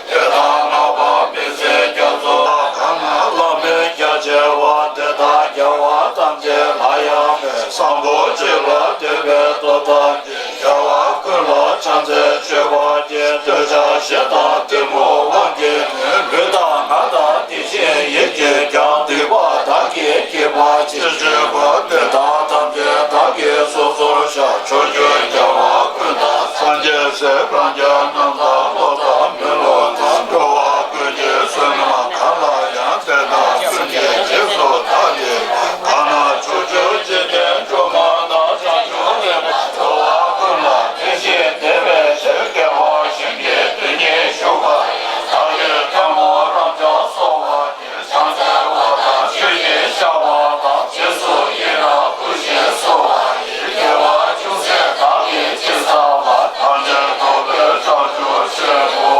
དེ་དག་བསྔགས་པ་མི་ཟད་རྒྱ་མཚོ། གང་ན་བླ་མེད་རྒྱ་ཆེ་བ། དེ་དག་རྒྱལ་བ་ཐམས་ཅད་ལ་ཡང་མེད། བཟང་པོ་གཅིག་ལ་འདུད་པའི་སྟོབས་དག་གིས། རྒྱལ་བ་ཀུན་ལ་ཕྱག་འཚལ་མཆོད་པར་བགྱི། འདོད་ཆགས་ཞེ་སྡང་གཏི་མུག་དབང་གིས་ནི། ལུས་དང་ངག་དང་དེ་བཞིན་ཡིད་ཀྱིས་ཀྱང་། སྡིག་པ་བདག་གིས་བགྱིས་པ་ཅི་བྱས་པ། དེ་དག་ཐམས་ཅད་བདག་གིས་སོ་སོར་བཤགས། ཕྱོགས་བཅུའི་རྒྱལ་བ་ཀུན་དང་། སངས་རྒྱས་སྲས་དཔལ་རྒྱ་རྣམས་དང་། སློབ་དང་མི་སློབ་དང་། འགྲོ་བ་ཀུན་གྱི་བསོད་ནམས་གང་ལ་ཡང་། དེ་དག་ཀུན་གྱི་རྗེས་སུ་བདག་བགྱིས་པ། གང་ན་ཕྱོགས་བཅུའི་འཇིག་རྟེན་སྒྲོན་མ་དང་། བྱང་ཆུབ་སེམས་དཔའ་འགྲོ་བ་ཀུན་ལ། དེ་བཞིན་དེ་བས་ཆེས་དགེ་བ་ཞིང་གི་རྡུལ་སྙེད་བཞུགས་པ་ཡི། བདག་གིས་ཐལ་མོ་རབ་འཇམ་གསོལ་བ་འདེབས། ཕྱག་འཚལ་བ་དང་མཆོད་ཅིང་བཤགས་པ་དང་། རྗེས་སུ་ཡི་རང་བསྐུལ་ཞིང་གསོལ་བ་ཡི། དགེ་བ་ཅུང་ཟད་བདག་གིས་ཅི་བསགས་པ། ཐམས་ཅད་རྫོགས་པའི་བྱང་ཆུབ་ཆེན་པོ།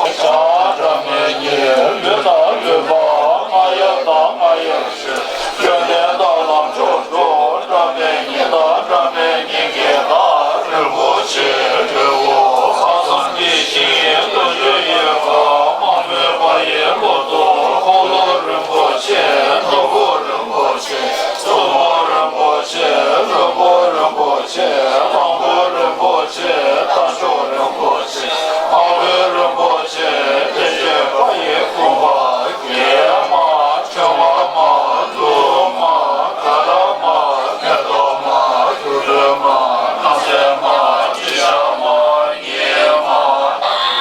བྱང་སྒྲ་མེད་ཉིད་ལུས་དང་ལུས་པའམ། རྔ་ཡབ་དང་རྔ་ཡབ་ཆོས། བཅོམ་ལྡན་དང་ལམ་མཆོག་འགྲོ། སྒྲ་མེད་ཉིད་དང་སྒྲ་མེད་ཉིད་ཀྱི་བདག། རིན་པོ་ཆེ་ལྷུན་པོ། ལྷག་བསམ་གྱི་ཞིང་ལོངས་སྤྱོད་ཡུལ་དཀར། མ་རྨོས་པ་ཡི་ལོ་ཏོག་འཁོར་ལོ་རིན་པོ་ཆེ། ནོར་བུ་རིན་པོ་ཆེ། གཙོ་མོ་རིན་པོ་ཆེ། ལྷུན་པོ་རིན་པོ་ཆེ། གླང་པོ་རིན་པོ་ཆེ། རྟ་མཆོག་རིན་པོ་ཆེ། འཕགས་བོད་རིན་པོ་ཆེ། དེ་བཞིན་པ་ཡི་དགོན་པ། རྒྱལ་མ། ཆོས་མ། ལུགས་མ། ག་ར་མ། མེ་ཏོག་མ། དུར་ཁྲོད་མ། རྣམ་སྲས་མ། དྲི་ཞགས་མ། ཉི་མ།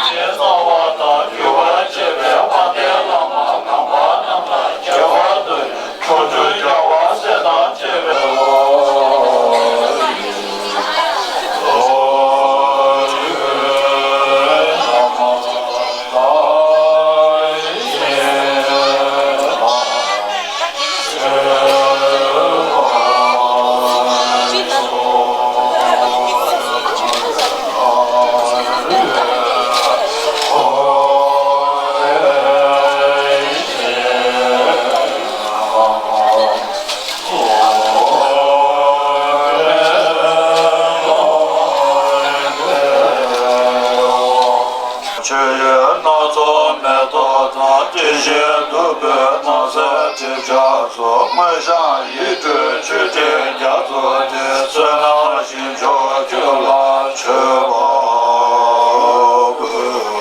ཞེས་གསོལ་བ་དང་འབུལ་བར་བྱེད་པའི་དཔལ་ལྡན་བླ་མ་གང་བ་རྣམས་ལ་མཇལ་བར་འདོད། ཕྱོགས་བཅུའི་རྒྱལ་བ་སྲས་དང་བཅས་པའི། མཆོད་ཡོན་སྣ་ཚོགས་མེ་ཏོག་དང་། དེ་བཞིན་བདུག་སྤོས་སྣང་གསལ་སྒྲིབ་སྦྱང་སོགས། མངོན་ཤེས་ཡིད་སྤྲུལ་མཆོད་སྤྲིན་རྒྱ་མཚོ་སྟེ། བསོད་ནམས་ཞིང་མཆོག་ཁྱོད་ལ་མཆོད་པ་འབུལ།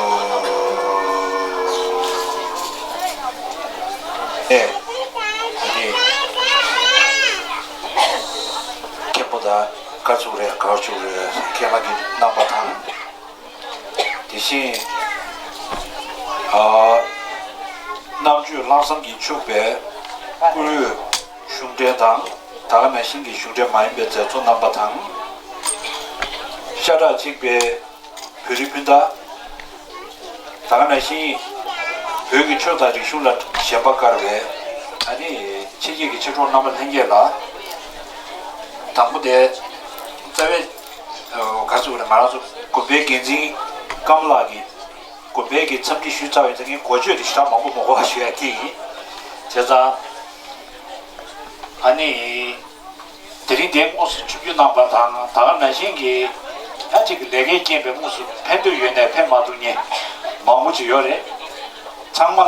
རེད། གར་ཆུ་རེད། མཁན་པ་གི་རྣམ་པ་དང་། དེ་བཞིན་ཨ། རྣམ་དཔྱོད་ལྷག་བསམ་གྱིས་ཕྱུག་པའི་བཀུར་འོས་གཞུང་འབྲེལ་དང་། ད་ག་ནང་བཞིན་གྱི་གཞུང་འབྲེལ་མ་ཡིན་པའི་མཛད་གཙོ་རྣམ་པ་དང་། ཤ་ཁྲག་གཅིག་པའི་བོད་རིགས་སྤུན་ཟླ། ད་ག་ནང་བཞིན་བོད་ཀྱི་ཆོས་དང་རིག་གཞུང་ལ་ཞེན་པ་དཀར་བའི་ཨ་ནི་ཕྱི་རྒྱལ་གྱི་མཆེད་གྲོགས་རྣམ་པ་ལྷན་རྒྱས་ལ། དང་པོ་དེ་རྩ་བའི་ག་ཚོད་རེད། ང་རང་ཚོ་དགོན་པའི་འགན་འཛིན་ཀརྨ་ལགས་ཀྱིས་དགོན་པའི་གི་འཚམས་འདྲི་ཞུས་ཚར་བའི་ཚེ་ངས་འགོ་བརྗོད་དེ་ཞེ་དྲག་མང་པོ་མ་དགོས་པ་ཞུ་ཡ་དེ་ཡིན། བྱས་ཙང་ཨ་ནི། དེ་རིང་འདིར་དངོས་སུ་ཆིབས་བསྒྱུར་གནང་བ་དང་། ད་ག་ནང་བཞིན་གྱི་ད་ཅིག་ལས་ཀའི་རྐྱེན་པས་དངོས་སུ་ཕན་ཐོགས་ཡོད་ནའི་ཕན་མ་ཐོགས་མཁན་མང་པོ་ཅིག་ཡོད་རེད། ཚང་མ་ལ་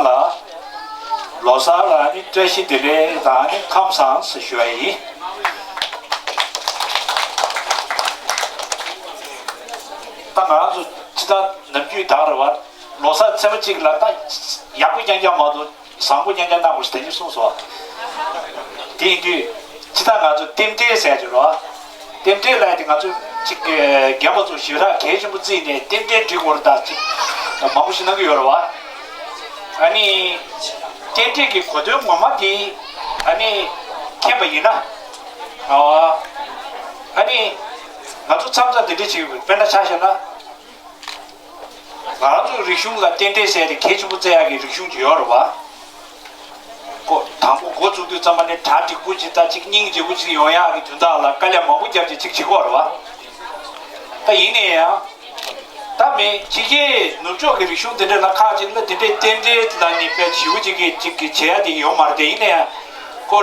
ལོ་གསར་ལ་ནི་བཀྲ་ཤིས་བདེ་ལེགས་དང་ནི་ཁམས་བཟང་ཞེས་ཞུ་བ་ཡིན། ད་ང་རང་ཚོ་ཅི་ལྟར་ནམ་རྒྱུན་དག་རེད་བ། ལོ་གསར་ཚེས་པ་གཅིག་ལ་ད་ཡག་པོ་རྐྱང་རྐྱང་མ་གཏོགས། བཟང་པོ་རྐྱང་རྐྱང་གནང་དགོས་ཞེས་དེ་ནས་གསུངས་སོ། དེ་ཡིན་དུས་ཇི་ལྟར་ང་ཚོ་རྟེན་འབྲེལ་ཟེར་གྱི་རོ། རྟེན་འབྲེལ་ལབ་ཡ་དེ་ང་ཚོ་གཅིག་རྒན་པ་ཚོ་ཞེ་དྲག་གལ་ཆེན་པོ་བརྩིས་ནས་རྟེན་འབྲེལ་འགྲིག་དགོས་རེད་ད་ཅིག་མང་པོ་ཞིག་གནང་གི་ཡོད་རེད་བ། ཨ་ནི་རྟེན་འབྲེལ་གྱི་གོ་དོན་ངོ་མ་དེ་ཨ་ནི་མཁྱེན་པ་ཡིན་ན། ཨ་ནི་ང་ཚོ་མཚམས་མཚམས་དེ་འདྲ་བྱེད་ཀྱི་ཡོད། དཔེར་ན་ཆ་བཞག་ན། ང་རང་ཚོའི་རིག་གཞུང་ལ་རྟེན་འབྲེལ་ཟེར་ཏེ་གལ་ཆེན་པོ་བརྩི་ཡག་གི་རིག་གཞུང་ཅིག་ཡོད་རེད་བ། ཀོ་དང་པོ་འགོ་བཙུགས་དུས་ཙམ་པ་ནས་གྲ་འགྲིག་པོ་ཅིག་དང་ཅིག་སྙིང་རྗེ་པོ་ཅིག་ཡོང་ཡག་གི་དོན་དག་ལ་དཀའ་ལས་མང་པོ་བརྒྱབ་བྱས་ཅིག་བྱེད་ཀྱི་ཡོད་རེད་བ། ད་ཡིན་ན་ཡང་། ད་མི་ཕྱི་རྒྱལ་ནུབ་ཕྱོགས་ཀྱི་རིག་གཞུང་དེ་འདྲ་ལ་ཁག་ཅིག་ལ་དེ་འདྲའི་རྟེན་འབྲེལ་ལ་ནི་དཔེ་ཞེ་པོ་ཅིག་གི་ཅིག་གི་བྱེད་ཡག་དེ་ཡོད་མ་རེད་དེ། ཡིན་ན་ཡང་། ཀོ་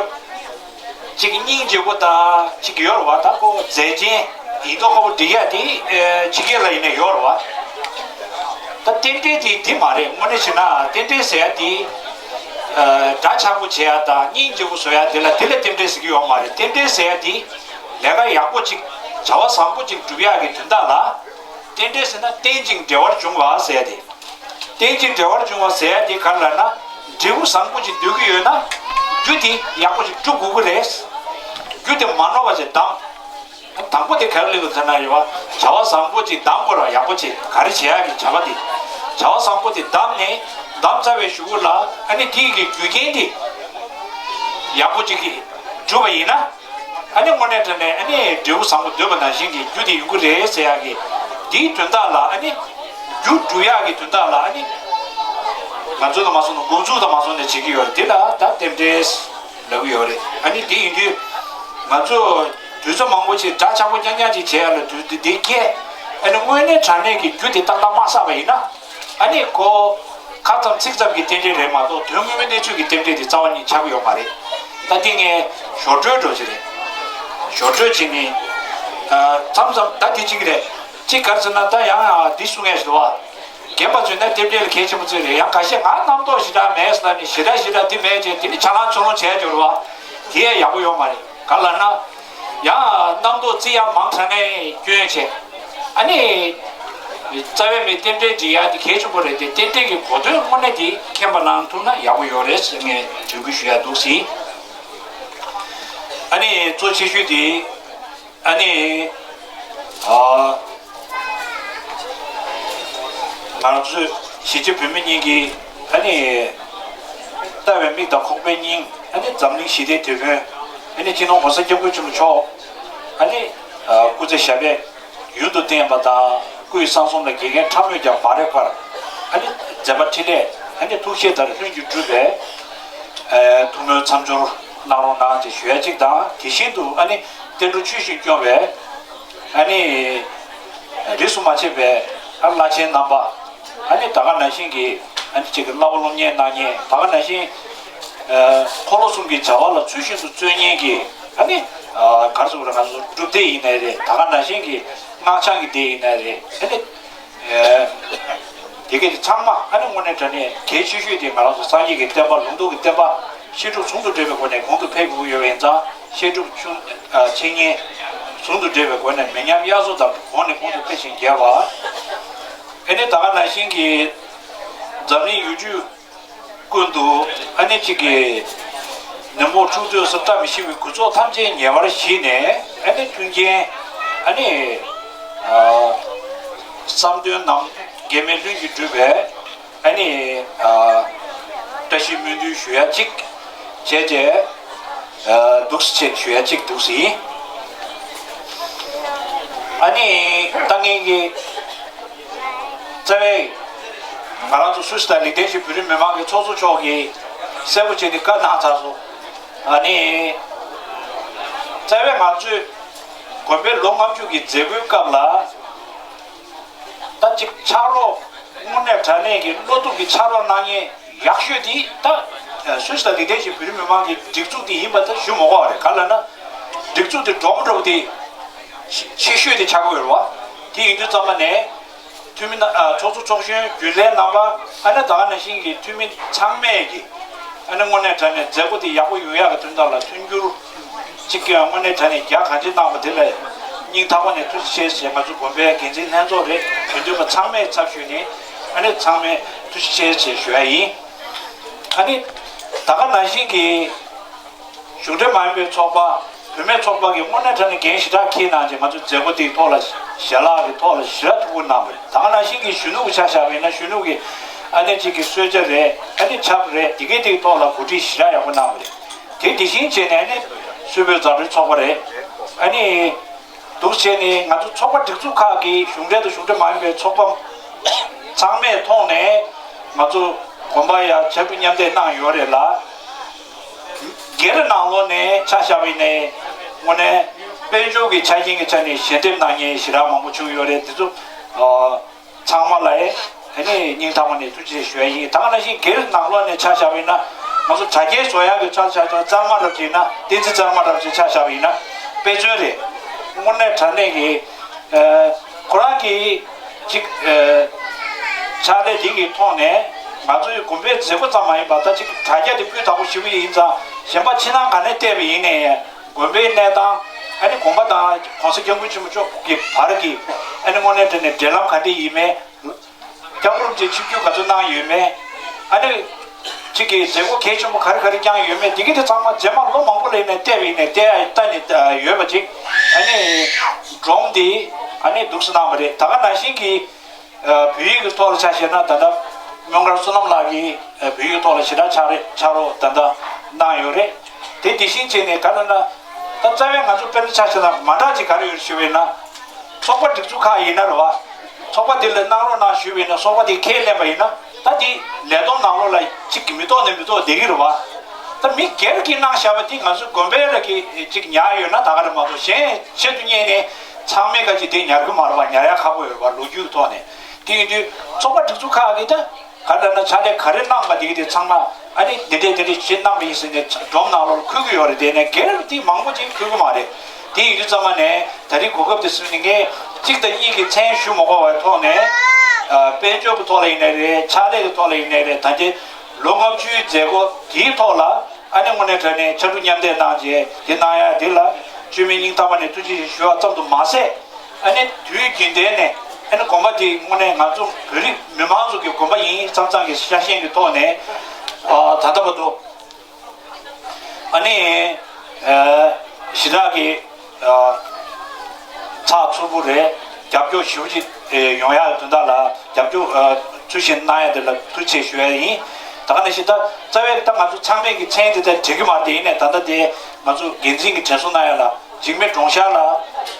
གཅིག་སྙིང་རྗེ་པོ་དང་གཅིག་ཡོད་རེད་བ། ད་ཁོ་མཛད་ཆེན་ཡིན་མདོག་ཁ་པོ་འགྲིག་ཡ་དེ་ཨེ་ཕྱི་རྒྱལ་ལ་ཡིན་ན་ཡོད་རེད་བ། ད་རྟེན་འབྲེལ་དེ་འདི་མ་རེད། དངོས་གནས་བྱས་ན་རྟེན་འབྲེལ་ཟེར་ཡ་དེ་ཨ་འདྲ་ཆགས་པོ་བྱེད་ཡ་དང་སྙིང་རྗེ་པོ་བཟོ་ཡ་དེ་ལ་དེ་ལ་རྟེན་འབྲེལ་ཟེར་གྱི་ཡོད་མ་རེད། རྟེན་འབྲེལ་ཟེར་ཡ་དེ་ལས་ཀ་ཡག་པོ་ཅིག་བྱ་བ་བཟང་པོ་ཅིག་སྒྲུབ་ཡ་གི་དོན་དག་ལ་རྟེན་འབྲེལ་ཟེར་ན་རྟེན་ཅིང་འབྲེལ་བར་འབྱུང་བ་ཟེར་ཡ་དེ། རྟེན་ཅིང་འབྲེལ་བར་འབྱུང་བ་ཟེར་ཡ་དེ་ག་རེ་ལབ་ན། འབྲས་བུ་བཟང་པོ་ཅིག་འདོད་ཀྱི་ཡོད་ན། རྒྱུ་དེ་ཡག་པོ་ཅིག་སྒྲུབ་དགོས་ཀྱི་རེད། རྒྱུ་དེ་མ་ནོར་བ་ཅིག་གདམ། དང་པོ་དེ་ག་རེ་ལབ་དགོས་ཟེར་ན་རེད་བ། བྱ་བ་བཟང་པོ་ཅིག་གདམ་དགོས་ར། ཡག་པོ་ཅིག་ག་རེ་བྱེད་ཡག་གི་བྱ་བ་དེ། བྱ་བ་བཟང་པོ་དེ་གདམ་ནས་གདམ་ཚར་བའི་གཞུག་གུ་ལ་ཨ་ནི་དེ་གི་རྒྱུ་རྐྱེན་དེ་ཡག་པོ་ཅིག་གིས་སྒྲུབ་པ་ཡིན་ན། ཨ་ནི་དངོས་གནས་དྲང་གནས་ཨ་ནི་འབྲས་བུ་བཟང་པོ་འདོད་པ་ནང་བཞིན་གྱི་རྒྱུ་དེ་ཡོང་གི་རེད་ཟེར་ཡག་གི། འདིའི་དོན་དག་ལ་ཨ་ནི་རྒྱུ་སྒྲུབ་ཡག་གི་དོན་དག་ལ་ཨ་ནི་ང་ཚོ་དང་མ་སོང་ན་འགོ་འཛུགས་དང་མ་སོང་ནས་བྱེད་ཀྱི་ཡོད་རེད། དེ་ལ་ད་རྟེན་འབྲེལ་ལབ་ཀྱི་ཡོད་རེད། ཨ་ནི་དེ་ཡིན་དུས་ང་ཚོ་དུས་ཚོད་མང་པོ་ཞིག་འདྲ་ཆགས་པོ་རྐྱང་རྐྱང་ཅིག་བྱེད་ཡག་ལ་དུས་དེ་དེ་སྐྱེ། ཨ་ནི་དངོས་གནས་དྲང་གནས་ཀྱི་རྒྱུ་དེ་ཏག་ཏག་མ་བསགས་པ་ཡིན་ན། ཨ་ནི་ཁོ་ཁ་ཙམ་ཚིག་ཙམ་གྱི་རྟེན་འབྲེལ་རེད་མ་གཏོགས་དོན་དངོས་པོའི་གནས་ཚུལ་གྱི་རྟེན་འབྲེལ་དེ་རྩ་བ་ཉིད་ཆགས་ཀྱི་ཡོད་མ་རེད། ད་འདི་ངས་ཞོར་འཕྲོས་འགྲོ་གི་རེད། ཞོར་འཕྲོས་བྱས་ནས་ཨ་མཚམས་མཚམས་ད་འདི་གཅིག་རེད། གཅིག་ག་རེ་ཟེར་ན་ད་ཡང་ཡང་འདི་གསུང་ཡས་ཞིག་འདུག་བ། རྒན་པ་ཚོས་ན་རྟེན་འབྲེལ་ལ་གལ་ཆེན་པོ་བརྩི་རེད། ཡང་ཁ་ཤས་ང་རྣམ་རྟོག་ཞེ་དྲག་མེད་ཟེར་ནས་ཞེ་དྲག་ཞེ་དྲག་འདི་མེད་ཅེས་དེ་ནི་ཆ་ལང་ཆུང་ལོང་བྱས་འགྱུར་བ། དེ་ཡང་ཡག་པོ་ཡོད་མ་རེད། ག་ལབ་ན། ཡང་རྣམ་རྟོག་བརྩི་ཡག་མང་དྲགས་ནས་སྐྱོན་བྱས། ཨ་ནི། རྩ་བའི་མི་རྟེན་འབྲེལ་འགྲིག་ཡག་དེ་གལ་ཆེན་པོ་རེད་དེ། རྟེན་འབྲེལ་གྱི་གོ་དོན་དངོས་གནས་དེ་མཁྱེན་པ་གནང་ཐུབ་ན་ཡག་པོ་ཡོད་རེད་ཟེར་ངས་འབོད་སྐུལ་ཞུ་ཡག་འདུག་ཟེར། ཨ་ནི་གཙོ་ཆེ་ཤོས་དེ། ཨ་ནི། ཨ། ང་ཚོས་གཞིས་བྱེས་བོད་མི་གཉིས་ཀྱིས་ཨ་ནི། ལྟ་བའི་མིག་དང་ཁོག་པའི་སྙིང་། ཨ་ནི་འཛམ་གླིང་ཞི་བདེའི་དེད་དཔོན། ཨ་ནི་སྤྱི་ནོར་༸གོང་ས་༸སྐྱབས་མགོན་ཆེན་པོ་མཆོག་ཨ་ནི། ཨ། སྐུ་ཚེ་ཞབས་པད་ཡུན་དུ་བརྟན་པ་དང་སྐུ་ཡི་གསང་གསུམ་ལ་འགལ་རྐྱེན་ཕྲ་མོས་ཀྱང་མ་རེག་པར། ཨ་ནི་མཛད་པ་འཕྲིན་ལས་ཨ་ནི་ཐུགས་བཞེད་ལྟར་ལྷུན་གྱིས་གྲུབ་པའི། ཨ། ཐུགས་སྨོན་མཚམས་སྦྱོར་གནང་རོགས་གནང་ཞེས་ཞུ་ཡ་གཅིག་དང་། དེ་བཞིན་དུ་ཨ་ནི་བསྟན་འགྲོ་ཆོས་བཞིན་སྐྱོང་བའི་ཨ་ནི་རིས་སུ་མ་ཆད་པའི་ཨ་བླ་ཆེན་རྣམ་པ། ཨ་ནི་ད་ག་ནང་བཞིན་གྱི་ཨ་ནི་གཅིག་གི་བསླབ་པ་སློབ་གཉེར་གནང་མཁན། ད་ག་ནང་བཞིན་ཨ་འཁོར་ལོ་གསུམ་གྱི་བྱ་བ་ལ་ཚུལ་བཞིན་དུ་བརྩོན་མཁན་གྱི་ཨ་ནི་ཨ་ག་རེ་ཟེར་དགོས་རེད། ང་ཚོ་སྒྲུབ་སྡེ་ཡིན་ནའི་རེད། ད་ག་ནང་བཞིན་གྱི་སྔགས་འཆང་གི་སྡེ་ཡིན་ནའི་རེད། ཨ་ནི་ཨ་དེ་གས་དེ་ཚང་མ་ཨ་ནི་དངོས་གནས་དྲང་གནས་གལ་ཆེ་ཤོས་དེ་ང་རང་ཚོ་སངས་རྒྱས་ཀྱི་བསྟན་པ། ལུང་རྟོགས་ཀྱི་བསྟན་པ། བཤད་སྒྲུབ་ཟུང་དུ་འབྲེལ་བའི་སྒོ་ནས་གོང་དུ་འཕེལ་དགོས་ཀྱི་ཡོད་པ་ཡིན་ཙང་། བཤད་སྒྲུབ་ཆུང་ཨ་འཆད་ཉན་ཟུང་དུ་འབྲེལ་བའི་སྒོ་ནས་མི་ཉམས་དབྱར་མཚོ་ལྟར་གོང་ནས་གོང་དུ་འཕེལ་ཞིང་རྒྱས་པ། ཨ་ནི་ད་ག་ནང་བཞིན་གྱི་འཛམ་གླིང་ཡུལ་གྲུ་ཀུན་ཏུ་ཨ་ནི་གཅིག་གི་ནུབ་མོ་འཁྲུག་རྩོད་སོགས་བཀྲ་མི་ཤིས་པའི་རྒུད་ཚོགས་ཐམས་ཅད་ཉེ་བར་ཞི་ནས། ཨ་ནི་མཐུན་རྐྱེན་ ཨ་ནི་ཨ་བསམ་དོན་ནམ་འགལ་མེད་ལྷུན་གྱིས་གྲུབ་པའི་ཨ་ནི་ཨ་བཀྲ་ཤིས་སྨོན་འདུན་ཞུ་ཡ་གཅིག་བྱས་རྗེས་ཨ་འདུག་སེ་ཆེད་ཞུ་ཡ་གཅིག་འདུག་སེ་ཡིན། ཨ་ནི་ད་ངེད་ཀྱི་རྩ་བའི་ང་རང་ཚོ་སུད་སི་དང་ལིག་ཏེན་ཞིག་བོད་རིགས་མི་མང་གི་ཚོགས་གཙོ་མཆོག་གིས་གསལ་པོ་བྱས་ནས་བཀའ་གནང་ཚར་སོང་། ཨ་ནི་རྩ་བའི་ང་ཚོས་དགོན་པའི་ལོ་ལྔ་བཅུ་གི་མཛད་སྒོའི་སྐབས་ལ་ད་ཅིག་ཕྱག་རོགས་དངོས་གནས་དྲང་གནས་ཀྱི་བློ་སྟོབས་ཀྱི་ཕྱག་རོགས་གནང་མཁན་ཡག་ཤོས་དེ་ད་སུད་སི་དང་ལིག་ཏེན་ཞིག་བོད་རིགས་མི་མང་གི་སྒྲིག་འཛུགས་དེ་ཡིན་པ་ད་ཞུ་མི་དགོས་པ་རེད། ག་ལ་ན་སྒྲིག་འཛུགས་དེ་འགྲོ་མི་འགྲོ་དེ་ཆེ་ཤོས་དེ་ཆགས་ཀྱི་ཡོད་རེད་བ། དེ་ཡིན་དུས་ཙམ་པ་ནས། འཐུས་མི་རྣམ་ཨ་ཚོགས་གཙོ་ཚོགས་གཞོན་རྒྱུན་ལས་རྣམ་པ་ཨ་ནི་ད་ག་ནང་བཞིན་གྱི་འཐུས་མི་ཚང་མས་ཀྱི་ཨ་ནི་དངོས་གནས་དྲང་གནས་མཛད་སྒོ་དེ་ཡག་པོ་ཡོང་ཡག་གི་དོན་དག་ལ་མཐུན་འགྱུར་གཅིག་ཀྱང་དངོས་གནས་དྲང་གནས་རྒྱ་གང་ཆེ་གནང་བ་དེ་ལ་སྙིང་ཐག་པ་ནས་ཐུགས་རྗེ་ཆེ་ཞེས་ང་ཚོ་དགོན་པའི་འགན་འཛིན་ལྷན་ཚོགས་རེད། དགེ་འདུན་པ་ཚང་མའི་ཚབ་ཞུས་ནས་ཨ་ནི་ཚང་མས་ཐུགས་རྗེ་ཆེ་ཞེས་ཞུ་ཡ་ཡིན། ཨ་ནི་ད་ག་ནང་བཞིན་གྱི། གཞུང་འབྲེལ་མ་ཡིན་པའི་ཚོགས་པ། བུད་མེད་ཚོགས་པ་གིས་དངོས་གནས་དྲང་གནས་འགན་ཞེ་དྲག་འཁྱེར་གནང་བྱས་ང་ཚོའི་མཛད་སྒོ་དེའི་ཐོག་ལ་ཞལ་ལག་གི་ཐོག་ལ་ཞེ་དྲག་ཐུགས་ཁུར་གནང་བ་རེད། ད་ག་ནང་བཞིན་གྱི་གཞོན་ནུ་གི་ཆ་བཞག་པ་ཡིན་ན་གཞོན་ནུ་གི་ཨ་ནེ་གཅིག་གི་གསོལ་ཇ་རེད། ཨ་ནེ་ཆབ་རེད། དེ་གའི་དེའི་ཐོག་ལ་གོ་སྒྲིག་ཞེ་དྲག་ཡག་པོ་གནང་བ་རེད། དེ་དེ་བཞིན་བྱས་ནས་ཨ་ནེ་སུད་བོད་མཛའ་འབྲེལ་ཚོགས་པ་རེད། ཨ་ནེ། འདུག་བྱས་ནས་ང་ཚོ་ཚོགས་པ་སྒྲིག་འཛུགས་ཁག་གི་གཞུང་འབྲེལ་དང་གཞུང་འབྲེལ་མ་ཡིན་པའི་ཚོགས་པ་ཚང་མས་ཐོག་ནས་ང་ཚོ་དགོན་པ་ཡ་ཕྱར་གྲུ་མཉམ་འདེགས་གནང་ཡོད་རེད་ལ། སྒེར་ནང་ལོགས་ནས་ཆ་བཞག་པ་ཡིན་ནའི་དངོས་གནས་དཔལ་འབྱོར་གྱི་ཆ་རྐྱེན་གྱི་ཆ་ནས་ཞལ་འདེབས་གནང་མཁན་ཞེ་དྲག་མང་པོ་བྱུང་ཡོད་རེད། འདི་ཚོ་ཨ། ཚང་མ་ལ་ཨེ་ནི་སྙིང་ཐག་པ་ནས་ཐུགས་རྗེ་ཆེ་ཞུ་ཡ་ཡིན། ད་ག་ནང་བཞིན་སྒེར་ནང་ལོགས་ནས་ཆ་བཞག་པ་ཡིན་ན་ང་ཚོ་དྲ་རྒྱའི་བཟོ་ཡག་གི་ཆ་བཞག་ན་རྩར་མ་རབ་ཅིག་ཡིན་ན་བསྟན་འཛིན་རྩར་མ་རབ་ཅིག་ཆ་བཞག་པ་ཡིན་ན་དཔེ་མཚོན་རེད། དངོས་གནས་དྲང་གནས་ཀྱི་ཨ་ཁོ་རང་གི་ཅིག་ཨ་ཕྱག་ལས་དེ་གི་ཐོག་ནས་ང་ཚོའི་དགོན་པའི་མཛད་སྒོ་ཙམ་མ་ཡིན་པར་ད་ཅིག་དྲ་རྒྱ་དེ་སྤུས་དག་པོ་ཞིག་ཡིན་ཙང་གཞན་པ་ཕྱི་ནང་ག་ནས་བལྟས་པ་ཡིན་ནའི། དགོན་པའི་གནས་སྟངས། ཨ་ནི་དགོན་པ་དང་༸གོང་ས་༸སྐྱབས་མགོན་ཆེན་པོ་མཆོག་གི་བར་གྱི་ཨ་ནི་དངོས་གནས་དྲང་གནས་འབྲེལ་ལམ་ག་འདྲ་ཡིན་མིན། སྐྱབས་མགོན་རིན་པོ་ཆེས་ཆིབས་བསྒྱུར་ག་ཚོད་གནང་ཡོད་མེད། ཨ་ནི་གཅིག་གི་མཛད་སྒོ་གལ་ཆེན་པོ་ག་རེ་ག་རེ་བསྐྱངས་ཡོད་མེད་འདི་གི་དེ་ཚང་མ་རྗེས་མ་ལོ་མང་པོ་ལ་ཡིན་ནའི་བལྟས་པ་ཡིན་ནའི་བལྟས་ཡ་ལྟ་ནས་ཡོད་པ་ཅིག་ཨ་ནི་སྒྲོམ་འདི་ཨ་ནི་འདུག་སེ་གནང་བ་རེད། ད་ག་ནང་བཞིན་གྱི། བོད་ཡིག་གི་ཐོག་ལ་ཆ་བཞག་ན་ད་ལྟ་མོན་མཁར་བསོད་ནམས་ལགས་ཀྱིས་བོད་ཡིག་གི་ཐོག་ལ་ཞེ་དྲག་ཕྱག་རེས་ཕྱག་རོགས་ད་ལྟ་གནང་ཡོད་རེད། དེ་དེ་བཞིན་བྱས་ནས་ག་རེ་ལབ་ན་ད་རྩ་བའི་ང་ཚོ་དཔེར་ན་ཆ་བཞག་ན་མ་འདྲ་ཅིག་ག་རེ་ཡོད་ཞུས་པ་ཡིན་ན་ཚོགས་པ་སྒྲིག་འཛུགས་ཁག་ཡིན་ན་རེད་བ། ཚོགས་པ་དེ་ལ་གནང་རོགས་གནང་ཞུས་པ་ཡིན་ན་ཚོགས་པ་དེ་ཁས་ལེན་པ་ཡིན་ན་ད་དེ་ལས་བསྡོམས་ནང་ལོགས་ལ་ཅིག་མི་གཏོགས་ནས་མི་གཏོགས་བསྡད་ཀྱི་རེད་བ། ད་མི་སྒེར་གྱིས་གནང་བཞག་པ་དེ་ང་ཚོའི་དགོན་པའི་ལ་གི་ཅིག་ཉར་ཡོད་ན་ད་ག་རེ་མ་གཏོགས་གཞན་ཆེད་དུ་གཉེར་ནས་ཚང་མས་ཁ་ཅིག་དེ་ཉར་གི་མ་རེད་བ། ཉར་ཡ་ཁག་པོ་ཡོད་རེད་བ་ལོ་རྒྱུས་ཐོག་ནས། དེ་ཡིན་དུས་ཚོགས་པ་སྒྲིག་འཛུགས་ཁག་གིས་ད་ག་ལབ་ན་ཕྱག་ལས་ག་རེ་གནང་བ་དེ་གི་དེ་ཚང་མ་ཨ་ནི་འདི་འདྲས་འདི་འདྲས་བྱེད་གནང་བ་ཡིན་ཟེར་ནས་སྒྲོམ་ནང་ལོགས་ལ་འཁོད་ཀྱི་ཡོད་རེད། དེ་ནས་སྒེར་དེ་མང་པོ་ཅིག་འཁོད་ཀྱི་མ་རེད། དེ་ཡིན་དུས་ཙམ་པ་ནས་ད་རེས་གོ་སྐབས་དེ་ཟིན་ནས་ངས་གཅིག་དང་གཉིས་ཀྱི་མཚན་ཞུ་མ་དགོས་པའི་ཐོག་ནས་ཨ་དཔལ་འབྱོར་གྱི་ཐོག་ལ་ཡིན་ནའི་རེད། ཕྱག་ལས་ཀྱི་ཐོག་ལ་ཡིན་ནའི་རེད། ད་ལྟའི་ལོ་ལྔ་བཅུའི་མཛད་སྒོ་དེའི་ཐོག་ལ་ཨ་ནི་དངོས་གནས་དྲང་གནས་ཕྱར་གྲུ་མཉམ་འདེགས་གནང་རྗེས་དེ་གནང་ཡ་དེ་ལ་བཅོས་མིན་སྙིང་ཐག་པ་ནས་ཐུགས་རྗེ་ཆེ་ཞུ་བ་ཙམ་དུ་མ་ཟད། ཨ་ནི་དུས་རྒྱུན་ལྡན་ནས་ཨ་ནི་དགོན་པ་དེ་དངོས་གནས་ང་ཚོ་བོད་རིགས་མི་མང་ཚོ་གི་དགོན་པ་ཡིན་མཚམས་མཚམས་ཀྱི་ཤ་ཞེན་གྱི་ཐོག་ནས་ཨ་ད་ལྟ་བར་དུ་ཨ་ནི་ཨ་ཞེ་དྲག་གི་ཨ་ཚགས་ཚུད་པོ་རེད། རྒྱབ་སྐྱོར་ཞེ་པོ་ཅིག་ཨེ་ཡོང་ཡག་དོན་དག་ལ་རྒྱབ་སྐྱོར་ཨ་ཚུལ་བཞིན་གནང་ཡ་དེ་ལ་ཐུགས་རྗེ་ཆེ་ཞུ་ཡ་ཡིན། ད་ག་ནང་བཞིན་ད་རྩ་བའི་ད་ང་ཚོ་ཚང་མས་ཀྱི་མཚན་དེ་ད་འགྲིག་གི་མ་རེད། དེ་ཡིན་ནའི་ད་ལྟ་དེ་ང་ཚོ་འགན་འཛིན་གྱི་དྲན་གསོ་གནང་ཡ་ལ་འཇིགས་མེད་ལྗོངས་ཤར་ལགས་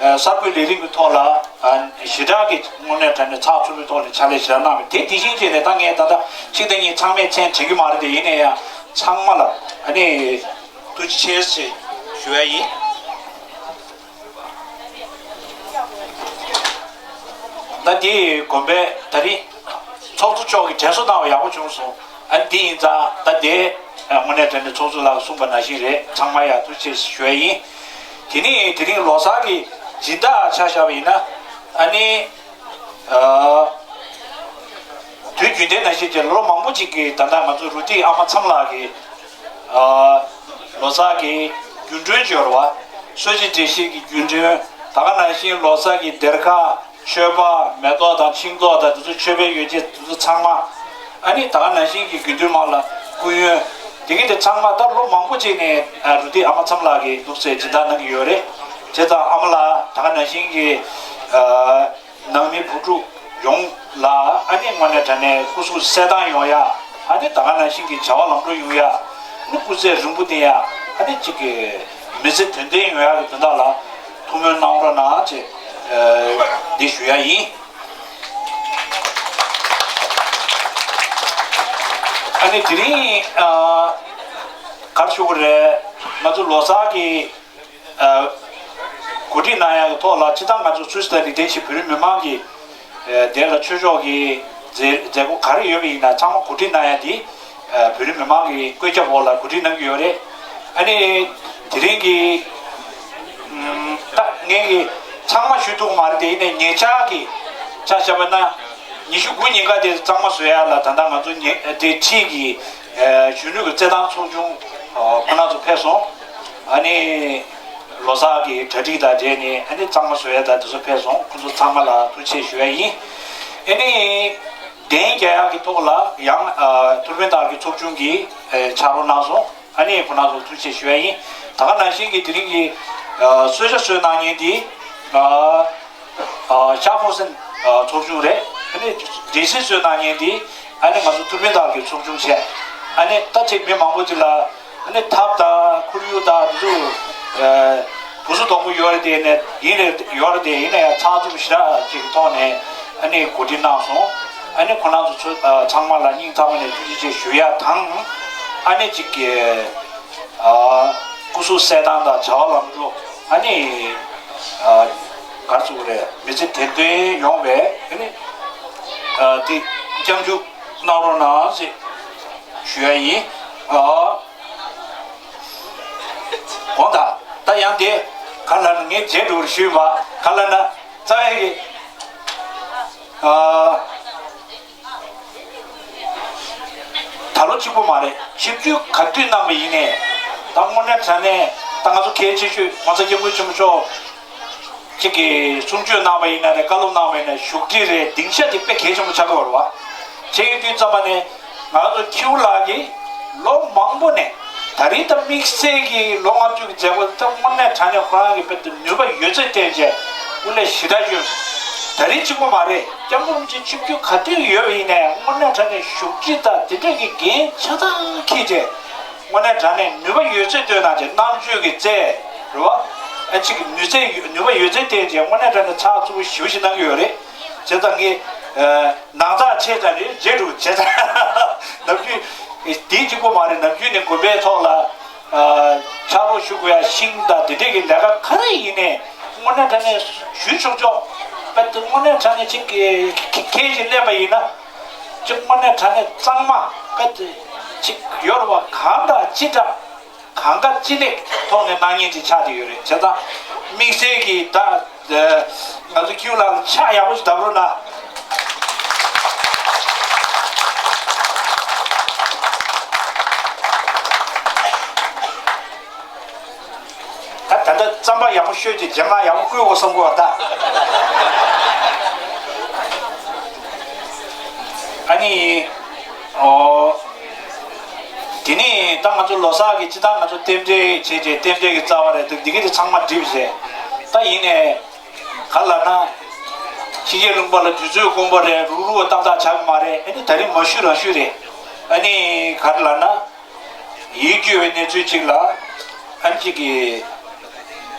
ཨ་གསར་འགོད་ལས་རིམ་གྱི་ཐོག་ལ་ཨ་ཞེ་དྲག་གི་དངོས་གནས་དྲང་གནས་ཚགས་ཚུད་པོའི་ཐོག་ནས་ཕྱག་ལས་ཞེ་དྲག་གནང་བས། དེ་དེ་བཞིན་བྱས་ནས་ད་ངས་ད་ལྟ་གཅིག་དང་གཉིས་ཚང་མས་མཚན་དྲན་གྱི་མ་རེད། དེ་ཡིན་ནའི་ཡང་ཚང་མ་ལ་ཨ་ནི་ཐུགས་རྗེ་ཆེ་ཞེས་ཞུ་ཡ་ཡིན། ད་དེ་དགོན་པའི་ད་རེས་ཚོགས་གཙོ་མཆོག་གིས་དྲན་གསོ་གནང་བ་ཡག་པོ་བྱུང་སོང་། ཨ་ནི་དེ་ཡིན་ཙང་ད་དེ་དངོས་གནས་དྲང་གནས་ཚོགས་གཙོ་ལགས་གསུངས་པ་ནང་བཞིན་རེད། ཚང་མ་ཡ་ཐུགས་རྗེ་ཆེ་ཞུ་ཡ་ཡིན། དེ་ནས་དེ་རིང་ལོ་གསར་གྱི་སྦྱིན་བདག་ཆ་བཞག་པ་ཡིན་ན་ཨ་ནི་ཨ་དུས་རྒྱུན་ལྡན་ནང་བཞིན་གྱི་ལོ་མང་པོ་ཅིག་གི་ད་ལྟ་ང་ཚོ་རུ་ཏི་ཨ་མ་མཚམས་ལགས་ཀྱིས་ཨ་ལོ་གསར་གྱི་རྒྱུན་གྲོན་སྦྱོར་བ། གསོལ་ཇ་འབྲས་སྐྱེལ་གྱི་རྒྱུན་གྲོན། ད་ག་ནང་བཞིན་ལོ་གསར་གྱི་སྡེར་ཁ། མཆོད་པ། མེ་ཏོག་དང་ཤིང་ཏོག་དང་དེ་ཚོ་མཆོད་པའི་ཡོ་བྱད་དེ་ཚོ་ཚང་མ། ཨ་ནི་ད་ག་ནང་བཞིན་གྱི་དགེ་འདུན་མང་ལ་སྐུ་ཡོན། དེ་གི་དེ་ཚང་མ་ད་ལོ་མང་པོ་ཅིག་ནས་ཨ་རུ་ཏི་ཨ་མ་མཚམས་ལགས་ཀྱིས་འདུག་སེ་སྦྱིན་བདག་གནང་གི་ཡོད་རེད། བྱས་ཙང་ཨ་མ་ལགས་ད་ག་ནང་བཞིན་གྱི་ཨ་ནང་མི་བུ་ཕྲུག་ཡོངས་ལ་ཨ་ནི་དངོས་གནས་དྲང་གནས་སྐུ་གཟུགས་གསལ་ཐང་ཡོང་ཡ། ཨ་ནི་ད་ག་ནང་བཞིན་གྱི་བྱ་བ་ལམ་འགྲོ་ཡོང་ཡ། ཨ་ནི་སྐུ་ཚེ་རིང་པོ་བརྟན་ཡ། ཨ་ནི་གཅིག་གི་མི་ཚེ་དོན་ལྡན་ཡོང་ཡ་གི་དོན་དག་ལ་ཐུགས་སྨོན་གནང་རོགས་གནང་ཅེས་ཨ་འདི་ཞུ་ཡ་ཡིན། ཨ་ནི་དེ་རིང་ཨ་ག་རེ་ཞུ་དགོས་རེད། ང་ཚོ་ལོ་གསར་གྱི་ཨ་གོ་སྒྲིག་གནང་ཡག་གི་ཐོག་ལ་སྤྱིར་བཏང་ང་ཚོ་ཚུལ་དང་རིག་ལྡན་ཞིག་བོད་རིགས་མི་མང་གི་ཨ་དེ་ལ་ཆོས་ཕྱོགས་ཀྱི་མཛད་མཛད་སྒོ་ག་རེ་ཡོད་པ་ཡིན་ན་ཚང་མ་གོ་སྒྲིག་གནང་ཡག་འདི་ཨ་བོད་རིགས་མི་མང་གི་བཀོད་ཁྱབ་འོག་ལ་གོ་སྒྲིག་གནང་གི་ཡོད་རེད། ཨ་ནི་དེ་རིང་གི་ད་ངས་ཀྱི་ཚང་མ་ཞུ་ཐུབ་མ་རེད་དེ་ཡིན་ནའི་ཉེ་ཆར་གྱི་ཆ་བཞག་པ་ན་ཉི་ཤུ་དགུ་ཉིན་ཀ་དེ་གཙང་མ་བཟོ་ཡ་ལ་ད་ལྟ་ང་ཚོ་ཉེ་དེ་ཕྱིས་ཀྱི་གཞོན་ནུ་གི་རྩེད་ཐང་ཚོགས་ཆུང་ཁོ་ན་ཚོ་ཕེབས་སོང་། ཨ་ནི་ལོ་གསར་གྱི་གྲ་སྒྲིག་དང་འབྲེལ་ནས་ཨ་ནི་གཙང་མ་བཟོ་ཡ་དང་དེ་ཚོ་ཕེབས་སོང་། ཁོ་ཚོ་ཚང་མ་ལ་ཐུགས་རྗེ་ཆེ་ཞུ་ཡ་ཡིན། ཨ་ནི་གདན་རྒྱག་ཡ་གི་ཐོག་ལ་ཡང་ཐུར་ཕན་དར་གྱི་ཚོགས་ཆུང་གི་ཕྱག་རོགས་གནང་སོང་། ཨ་ནི་ཁོ་ན་ཚོ་ཐུགས་རྗེ་ཆེ་ཞུ་ཡ་ཡིན། ད་ག་ནང་བཞིན་གྱི་དེ་རིང་གི་གསོལ་ཇ་གསོལ་གནང་མཁན་དེ་ཤར་ཕུན་སུམ་ཚོགས་ཆུང་རེད། ཨ་ནི་འབྲས་སིལ་གསོལ་གནང་མཁན་དེ་ཨ་ནི་ང་ཚོ་ཐུར་ཕན་དར་གྱི་ཚོགས་ཆུང་བྱས། ཨ་ནི་ད་ཅིག་མི་མང་པོ་ཅིག་ལ་ཨ་ནི་ཐབ་དང་ཁོར་ཡུག་དང་དེ་ཚོ་བུ་སུ་དོག་པོ་ཡོད་རེད་དེ་ནས་ཡིན་རེད་ཡོད་རེད་དེ་ཡིན་ན་ཡང་ཚགས་ཚུད་ཞེ་དྲག་ཅིག་གི་ཐོག་ནས་ཨ་ནི་གོ་སྒྲིག་གནང་སོང་། ཨ་ནི་ཁོ་ན་ཚོ་ཚོ་ཚང་མ་ལ་སྙིང་ཐག་པ་ནས་ཐུགས་རྗེ་ཆེ་ཞུ་ཡ་དང་། ཨ་ནི་ཅིག་གི་སྐུ་གཟུགས་གསལ་ཐང་དང་བྱ་བ་ལམ་འགྲོ། ཨ་ནི་ག་རེ་ཟེར་དགོས་རེད། མི་ཚེ་དོན་ལྡན་ཡོང་བའི་ཨ་ནི་དེ་སྐྱབས་འཇུག་གནང་རོགས་གནང་ཞེས་ཞུ་ཡ་ཡིན། ཨ། འོང་ད། ད་ཡང་དེ་ག་ལ་ན་ངས་རྗེས་འགྲོ་བར་ཞུས་པ་ག་ལ་ན་རྩ་བའི་གི་ཨ། ད་ལོ་གཅིག་པོ་མ་རེད། ཆིབས་བསྒྱུར་ག་དུས་གནང་བ་ཡིན་ནའི་ད་དངོས་གནས་དྲང་གནས་ད་ང་ཚོ་གལ་ཆེ་ཤོས་༸གོང་ས་༸སྐྱབས་མགོན་ཆེན་པོ་མཆོག་གཅིག་གིས་གསུང་ཆོས་གནང་བ་ཡིན་ན་རེད། བཀའ་སློབ་གནང་བ་ཡིན་ན་བཞུགས་ཁྲི་རེད། སྡིངས་ཆ་དེ་དཔེ་གལ་ཆེན་པོ་ཆགས་ཀྱི་ཡོད་རེད་བ། བྱས་ཡོད་དུས་ཙམ་པ་ནས་ང་ཚོ་ཁྱེའུ་ལགས་ཀྱིས་ལོ་མང་པོ་ནས་ད་རེས་ད་དམིགས་བསལ་གྱི་ལོ་ལྔ་བཅུ་གི་མཛད་སྒོ་ད་དངོས་གནས་དྲང་གནས་ཁོ་རང་གི་དཔེ་དེ་ནུས་པ་ཡོད་ཚད་བསྟན་བྱས་དངོས་གནས་ཞེ་དྲག་ཡོད། ད་རེས་གཅིག་པོ་མ་རེད། སྐྱབས་མགོན་རིན་པོ་ཆེ་ཆིབས་བསྒྱུར་ག་དུས་ཡོད་པ་ཡིན་ནའི་དངོས་གནས་དྲང་གནས་བཞུགས་ཁྲི་དང་དེ་འདྲ་གི་འགན་ཆ་ཚང་འཁྱེར་བྱས། དངོས་གནས་དྲང་གནས་ནུས་པ་ཡོད་ཚད་བཏོན་གནང་བྱས་རྣམ་དཔྱོད་ཀྱི་རྩལ་རེད་བ། ཨ་གཅིག་གི་ནུས་རྩལ་ཡོད་ནུས་པ་ཡོད་ཚད་བསྟན་བྱས་དངོས་གནས་དྲང་གནས་ཚགས་ཚུད་པོ་ཞེ་པོ་ཞིག་གནང་གི་ཡོད་རེད། བྱས་ཙང་ངས་ཨ་ནང་ཚགས་ཆེ་ཙམ་རེད། རྗེས་འགྲོ་བྱས་ཙང་ནམ་རྒྱུན་དེ་གཅིག་པོ་མ་རེད། ནམ་རྒྱུན་ནས་དགོན་པའི་ཐོག་ལ་ཨ་ཕྱག་རོགས་ཞུ་དགོས་ཡ་ཤིང་དང་དེ་འདྲས་ཀྱི་ལས་ཀ་ག་རེ་ཡིན་ནའི་དངོས་གནས་དྲང་གནས་ཞུ་ཆོག་ཆོག་པ་དེ་དངོས་གནས་དྲང་གནས་ཅིག་གི་ཁེ་ཁེ་ཞིག་ལེན་པ་ཡིན་ན། ཅིག་དངོས་གནས་དྲང་གནས་གཙང་མ་དཔེ་དེ་ཅིག་ཡོད་རེད་བ། གང་དང་ཅི་འདྲ་གང་དགའ་ཅི་ལེགས་ཐོག་ནས་གནང་མཁན་ཅིག་ཆགས་བསྡད་ཡོད་རེད། བྱས་ཙང་དམིགས་བསལ་གྱི་ད་ང་ཚོ་ཁྱེའུ་ལགས་ལ་ཕྱག་ཡག་པོ་ཞིག་བརྡབ་རོགས་གནང་། ད་ད་ལྟ་རྩམ་པ་ཡག་པོ་བཤོས་ཏེ་རྗེས་མ་ཡག་པོ་བསྐོལ་དགོས་བསམ་གོ་ད། ཨ་ནི། ཨོ། དེ་ནས་ད་ང་ཚོ་ལོ་གསར་གྱི་སྤྱི་བཏང་ང་ཚོ་རྟེན་འབྲེལ་བྱས་རྗེས་རྟེན་འབྲེལ་གྱི་རྩ་བ་རེད་འདུག་འདི་ག་དེ་ཚང་མ་འགྲིག་བྱས། ད་ཡིན་ནས། ག་ལ་ན། ཕྱི་རྒྱལ་ལུང་པ་ལ་དུས་ཚོད་དགོངས་པ་རེད། རུག་རུག་ཏག་ཏག་ཆགས་ཀྱི་མ་རེད། ཨ་ནི་ད་རིང་མ་ཞུ་རང་ཞུ་རེད། ཨ་ནི་ག་རེ་ལབ་ན། ཡིད་སྐྱོ་བའི་གནས་ཚུལ་གཅིག་ལ། ཨ་ནི་གཅིག་གིས།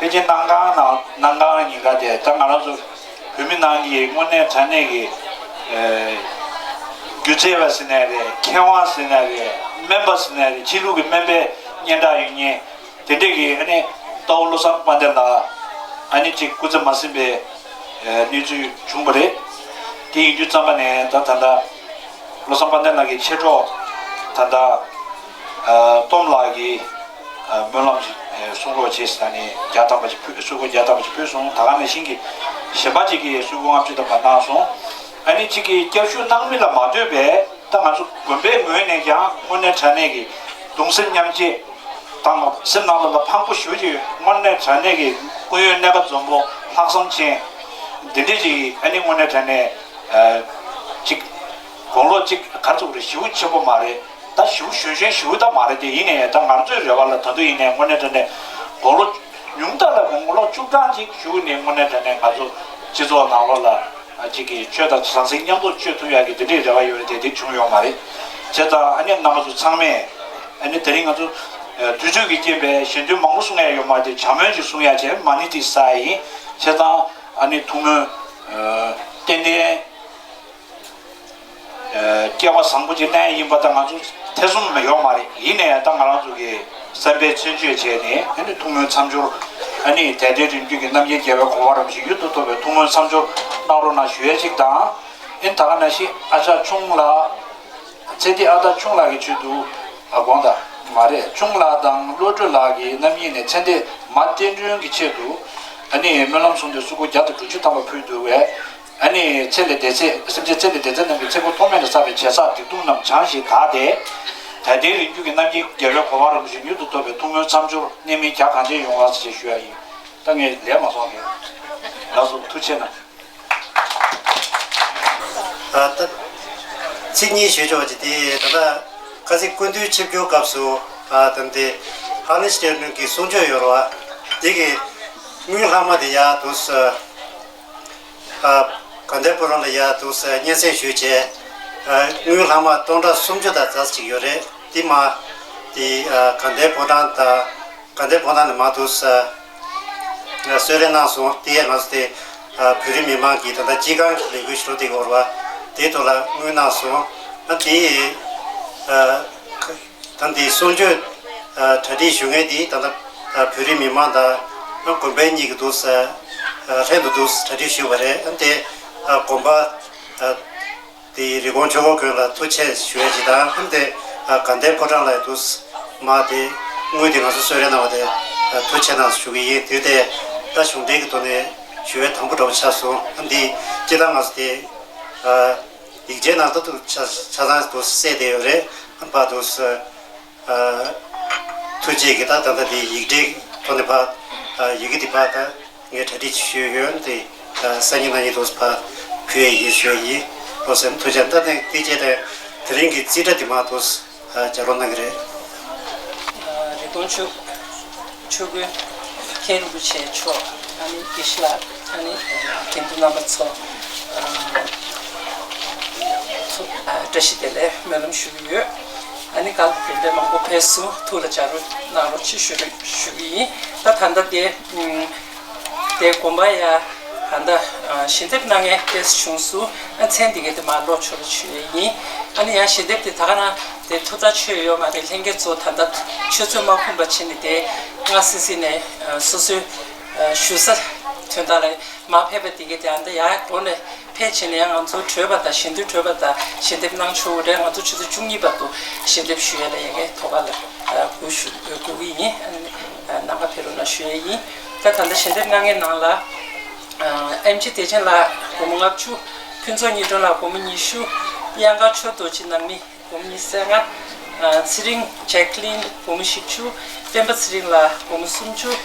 ཕལ་ཆེར་གནམ་གང་ནང་གནམ་གང་ཉིན་ཀ་དེ་ད་ང་རང་ཚོ་བོད་མི་ནང་གི་དངོས་གནས་དྲང་གནས་ཀྱི། སྒྱུ་རྩལ་བ་ཟེར་ནའི་རེད། མཁས་དབང་ཟེར་ནའི་རེད། སྨན་པ་ཟེར་ནའི་རེད། ཕྱི་ལུགས་ཀྱི་སྨན་པའི་སྙན་གྲགས་ཡོད་མཁན། དེ་འདྲས་ཀྱི་ཨ་ནི་རྟ་བོ་བློ་བཟང་དཔལ་ལྡན་ལགས་ཨ་ནི་གཅིག་སྐུ་ཚེ་མ་ཟིན་པའི་གནས་ཚུལ་བྱུང་བ་རེད། དེ་ཡིན་དུས་ཙམ་པ་ནས་ད་ད་ལྟ་བློ་བཟང་དཔལ་ལྡན་ལགས་ཀྱི་མཆེད་གྲོགས་ད་ལྟ་ཨ་སྟོབས་ལགས་ཀྱིས་ཨ་སྨོན་ལམ་ཞིག་ཨ་གསུང་རོགས་བྱས་ཟེར་ནས་བརྒྱ་ཐམ་པ་ཞིག་ཕུལ་གསོལ་སྐུ་བརྒྱ་ཐམ་པ་ཞིག་ཕུལ་སོང་། ད་ག་ནང་བཞིན་གྱི་གཞན་པ་ཅིག་གིས་གསོལ་སྐུ་ལྔ་བཅུ་ཐམ་པ་གནང་སོང་། ཨ་ནི་གཅིག་གིས་སྐྱབས་ཞུ་གནང་མིན་ལ་མ་ལྟོས་པའི། ད་ང་ཚོ་དགོན་པའི་ངོས་ནས་ཀྱང་དངོས་གནས་དྲང་གནས་ཀྱི་གདུང་སེམས་མཉམ་སྐྱེད་དང་སེམས་ནང་ལ་ཕངས་པོ་ཞེ་པོ་ཅིག་ཡོད། དངོས་གནས་དྲང་གནས་ཀྱི་སྐུ་ཡོན་གནས་པ་འཛོམས་པོ་ལྷག་བསམ་ཅན་འདི་འདྲས་ཅིག་ཨ་ནི་དངོས་གནས་དྲང་གནས་ཨ་ཅིག་དགུང་ལོ་ཅིག་ག་རེ་ཟེར་དགོས་རེད། ཞེ་པོ་ཆེན་པོ་མ་རེད། ད་ཞེ་པོ་གཞོན་གཞོན་ཞེ་པོ་ད་མ་རེད་དེ། ཡིན་ནའི་ད་ང་ཚོའི་རེ་བ་ལ་ད་དུང་ཡིན་ནའི་དངོས་གནས་དྲང་གནས་དགུང་ལོ་ ཉུང་མཐའ་ལ་མི་ངོ་ལོ་བཅུ་གྲངས་ཅིག་བཞུགས་ནས་དངོས་གནས་དྲང་གནས་ང་ཚོ་སྤྱི་ཚོགས་ནང་ལོགས་ལ་ཅིག་གི་ཆོས་དང་ཟང་ཟིང་མཉམ་དུ་སྤྱོད་ཐུབ་ཡག་གི་དེ་འདྲའི་རེ་བ་ཡོད་རེད་དེ། དེ་བྱུང་ཡོད་མ་རེད། བྱས་ཙང་ཨ་ནི་རྣམ་པ་ཚོ་ཚང་མས་ཨ་ནི་དེ་རིང་ང་ཚོ་དུས་ཚོད་ཀྱི་རྐྱེན་པས་ཞལ་འདོན་མང་པོ་གསུང་ཡག་ཡོད་མ་རེད་དེ། བྱ་སྨོན་ཅིག་གསུང་ཡག་བྱས། མ་ཎི་དེ་བསགས་ཡིན། བྱས་ཙང་ཨ་ནི་ཐུགས་སྨོན་ཏན་ཏན། སྐལ་བ་བཟང་པོ་ཅིག་གནང་ཡིན་པ་དང་། ང་ཚོ་ཐེ་ཚོམ་ཡོད་མ་རེད། ཡིན་ནའི་ད་ང་རང་ཚོ་གི་བསམ་པའི་མཚོན་བརྗོད་བྱས་ནས་ཨ་ནི་ཐུགས་སྨོན་མཚམས་སྦྱོར། ཨ་ནི་དད་ལྡན་རིམ་བརྒྱུད་ཀྱི་རྣམ་མཁྱེན་རྒྱལ་བའི་གོ་འཕང་རིན་པོ་ཆེ་མྱུར་དུ་ཐོབ་པའི་ཐུགས་སྨོན་མཚམས་སྦྱོར་གནང་རོགས་གནང་ཞུ་ཡས་ཅིག་དང་། ཨ་ནི་ད་ག་ནང་བཞིན་ཨ་ཅག་ཆུང་ལགས། ཚེ་འདི་ཨ་ད་ཆུང་ལགས་ཀྱི་ཆེད་དུ། ཨ་དགོངས་དག་མ་རེད། ཆུང་ལགས་དང་བློ་གྲོས་ལགས་ཀྱི་རྣམ་གཉིས་ནས་ཚེ་འདས་མ་བསྟན་སྒྲོན་གྱི་ཆེད་དུ། ཨ་ནི་སྨོན་ལམ་གསུམ་སྟེ་སུ་གུ་བརྒྱ་དང་དྲུག་ཅུ་ཐམ་པ་ཕུལ་འདུག་པས། ཨ་ནི་ཚེ་ལས་འདས་ཚེ་སེམས་ཅན་ཚེ་ལས་འདས་ཚེ་རྣམས་ཀྱི་ཚེ་འཁོར་ཐོག་མེད་ལ་བསགས་པའི་བྱས་བསགས་སྡིག་ལྟུང་རྣམས་བྱང་ཞིང་དག་སྟེ། དད་ལྡན་རིམ་བརྒྱུད་ཀྱི་རྣམ་མཁྱེན་རྒྱལ་བའི་གོ་འཕང་རིན་པོ་ཆེ་མྱུར་དུ་ཐོབ་པའི་ཐུགས་སྨོན་མཚམས་སྦྱོར་གནད་སྨིན་རྒྱ་གང་ཆེ་ཡོང་བ་ཞེས་ཞུ་ཡ་ཡིན། ད་ངས་ལན་མ་སོང་གི། ལགས་སོ། ཐུགས་རྗེ་གནང་། ཨ་ད་ཚིག་གཉིས་ཞུ་ཆོག་ཅིག་དེ་ད་ལྟ་ཁ་སང་སྐུ་མདུན་ཆིབས་བསྒྱུར་སྐབས་སུ། ཨ་ད་དེ་ཧ་ལེ་སི་ཏེ་ནུ་གི་གསུང་ཆོས་ཡོད་རེད་བ། དེ་གི་དངུལ་ལྷག་མ་དེ་ཡར་འདུག་སེ། ཨ་དགའ་ལྡན་ཕོ་བྲང་ལ་ཡར་འདུག་སེ་སྙན་སེང་ཞུས་བྱས། ཨ་དངུལ་ལྷག་མ་སྟོང་ཕྲག་སུམ་ཅུ་དང་ཙམ་ཅིག་ཡོད་རེད། དེ་མ་དེ་ཨ་དགའ་ལྡན་ཕོ་བྲང་དང་། དགའ་ལྡན་ཕོ་བྲང་ནས་མར་འདུག་ས་གསོལ་རས་གནང་སོང་། དེ་ཡང་ང་ཚོ་དེ་ཨ་བོད་རིགས་མི་མང་གི་ད་ལྟ་སྤྱི་ཁང་གི་ལས་འགུལ་ཞུ་སྟེགས་འོར་བ་དེ་ཐོག་ལ་དངུལ་གནང་སོང་། ཨ་དེ་ཨ་ད་འདི་གསུང་ཆོས་ཨ་གྲ་སྒྲིག་ཞུ་མཁན་དེ་ད་ལྟ་ཨ་བོད་རིགས་མི་མང་དང་ཨ་དགོན་པའི་གཉིས་ཀྱི་འདུག་ས་ཨ་ལྷན་དུ་འདུག་ས་གྲ་སྒྲིག་ཞུས་པ་རེད། ཨ་དེ་ཨ་དགོན་པ་ཨ། དེ་རི་ཀོན་ཆོས་འཁོར་དགོན་ལ་ཐུགས་རྗེ་ཆེ་ཞུ་ཡས་ཅིག་དང་། ཨ་ནི་དེ་ཨ་དགའ་ལྡན་ཕོ་བྲང་ལ་ཡང་འདུག་སེ་མར་དེ་དངུལ་དེ་ང་ཚོ་གསོལ་རས་གནང་བ་དེ་ཨ་ཐུགས་རྗེ་ཆེ་གནང་ཞུ་གི་ཡིན། དེ་དེ་ད་གཞུང་འབྲེལ་གྱི་ཐོག་ནས་ཞུ་ཡས་དང་པོ་འདྲ་པོ་ཆགས་སོང་། ཨ་ནི་དེ་སྤྱིར་བཏང་ང་ཚོ་དེ་ཨ་ཡིག་ཆའི་ནང་ད་དུང་ཆ་ཆ་ཚང་འདུག་སེ་གསལ་བསྡད་ཡོད་རེད། ཨ་ནི་ཕར་འདུག་སེ། ཨ་ཐུགས་རྗེ་གིས་ད་ད་ལྟ་དེ་ཡིག་འབྲེལ་ཐོག་ནས་ཕར་ཨ་ཡི་གེ་དེ་ཕར་ད་ངས་གྲ་སྒྲིག་ཞུས་ཡོད། དེ་ཨ་སང་ཉིན་གནངས་ཉིན་དུ་ཕར་ཕུལ་ཡས་ཡིན་ཞུ་ཡས་ཡིན། ལོ་སེམས་ཐུགས་རྗེ་ད་ནས་དེ་རྗེས་དེ་དེ་རིང་གི་རྩིས་ཁྲ་དེ་མར་དུ་ཨ་སྦྱར་རོགས་གནང་གི་རེད། ཨ་རི་ཀོན་ཆོས་ཆོས་སྐུའི་མཁན་རིན་པོ་ཆེ་མཆོག་ཨ་ནི་དགེ་བཤེས་ལགས། ཨ་ནི་དགེ་འདུན་རྣམ་པ་ཚོ། ཨ་ཚོ་ཨ་བཀྲ་ཤིས་བདེ་ལེགས་སྨོན་ལམ་ཞུ་གི་ཡོད། ཨ་ནི་བཀའ་སློབ་དེ་འདྲ་མང་པོ་ཕེབས་སོང་། ཐུགས་ལ་འཇགས་རོགས་གནང་རོགས་ཅེས་ཞུ་རོགས་ཞུ་གི་ཡིན། ད་ད་ལྟ་དེ་ཨུམ་དེ་དགོན་པ་ཡ་ད་ལྟ་ཨ་ཞལ་འདེབས་གནང་མཁན་དེ་བྱུང་སོང་། ཨ་མཚན་དེ་ག་དེ་མར་ཀློག་ཆོག་རོགས་ཞུ་ཡས་ཡིན། ཨ་ནི་ཡང་ཞལ་འདེབས་དེ་ད་ག་རང་དེ་ཐུགས་ཐག་ཆོད་ཡོད་མ་རེད། ལྷན་རྒྱས་ཚོ་ད་ལྟ་ཆུ་ཚོད་མ་ཁོམ་པ་བྱས་ནས་དེ་སྔ་སི་སི་ནས་ཨ་སོ་སོའི་ཨ་ཞུ་ས་དོན་དག་ལ་མ་ཕེབས་པ་དེ་ག་དེ་ཨ་ད་ཡ་སྒོ་ནས་ཕལ་ཆེར་ནས་ཡང་ང་ཚོ་གྲོལ་བ་དང་། ཞལ་འདོན་གྲོལ་བ་དང་ཞལ་འདེབས་གནང་ཆོག་གི་རེད། ང་ཚོ་ཆུ་ཚོད་བཅུ་གཉིས་བར་དུ་ཞལ་འདེབས་ཞུ་ཡ་ལ་ཡ་གི་ཐོག་ཁ་ལ་ཨ་སྒུག་ཞུ་སྒུག་གི་ཡིན། ཨ་ནི་ཨ་ནང་ཁ་ཕེབས་རོགས་གནང་ཞུ་ཡ་ཡིན། ད་ད་ལྟ་ཞལ་འདེབས་གནང་མཁན་ནང་ལ་ཨ་ཨེམ་ཆི་བདེ་ཆེན་ལགས་སྒོར་མོ་ལྔ་བཅུ། ཕུན་ཚོགས་ཉི་སྒྲོན་ལགས་སྒོར་མོ་ཉི་ཤུ། གཡང་དཀར་ཆོས་རྡོ་རྗེ་ནང་མི་སྒོར་མོ་ཉི་ཤུ་རྩ་ལྔ། ཨ་ཚེ་རིང་ཇེ་ཀི་ལིན་སྒོར་མོ་བཞི་བཅུ། སྤེན་པ་ཚེ་རིང་ལགས་སྒོར་མོ་སུམ་ཅུ།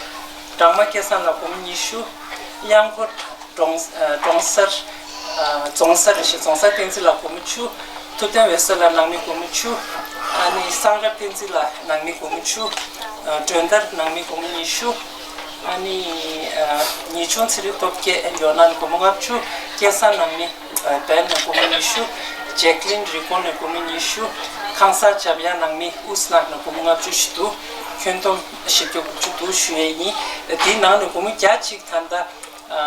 སྦྲང་མ་སྐལ་བཟང་ལགས་སྒོར་མོ་ཉི་ཤུ། གཡང་འཁོར་ཀྲོང་ཨ་ཀྲོང་གསར་ཨ་རྫོང་གསར་རེད་ཤག་རྫོང་གསར་བསྟན་འཛིན་ལགས་སྒོར་མོ་བཅུ། ཐུབ་བསྟན་འོད་ཟེར་ལགས་ནང་མི་སྒོར་མོ་བཅུ། ཨ་ནི་བསང་སྒར་བསྟན་འཛིན་ལགས་ནང་མི་སྒོར་མོ་བཅུ། ཨ་སྒྲོན་དར་ནང་མི་སྒོར་མོ་ཉི་ཤུ། ཨ་ནི་ཨ་ཉི་ཆུང་ཚེ་རིང་སྟོབས་རྒྱས་ཡོ་ནན་སྒོར་མོ་ལྔ་བཅུ། སྐལ་བཟང་ནང་མི་ཨ་བན་ནས་སྒོར་མོ་ཉི་ཤུ། ཇེ་ཀི་ལིན་རི་ཀོན་ནས་སྒོར་མོ་ཉི་ཤུ། ཁང་གསར་འཇམ་དབྱངས་ནང་མི་ཨུ་སི་ནག་ནས་སྒོར་མོ་ལྔ་བཅུ་ཞིག་འདུག་ཁྱོན་བསྡོམས་བཞི་བརྒྱ་དགུ་བཅུ་འདུག་ཞུ་ཡས་ཡིན། དེའི་ནང་ནས་སྒོར་མོ་བརྒྱ་གཅིག་ད་ལྟ་ཨ་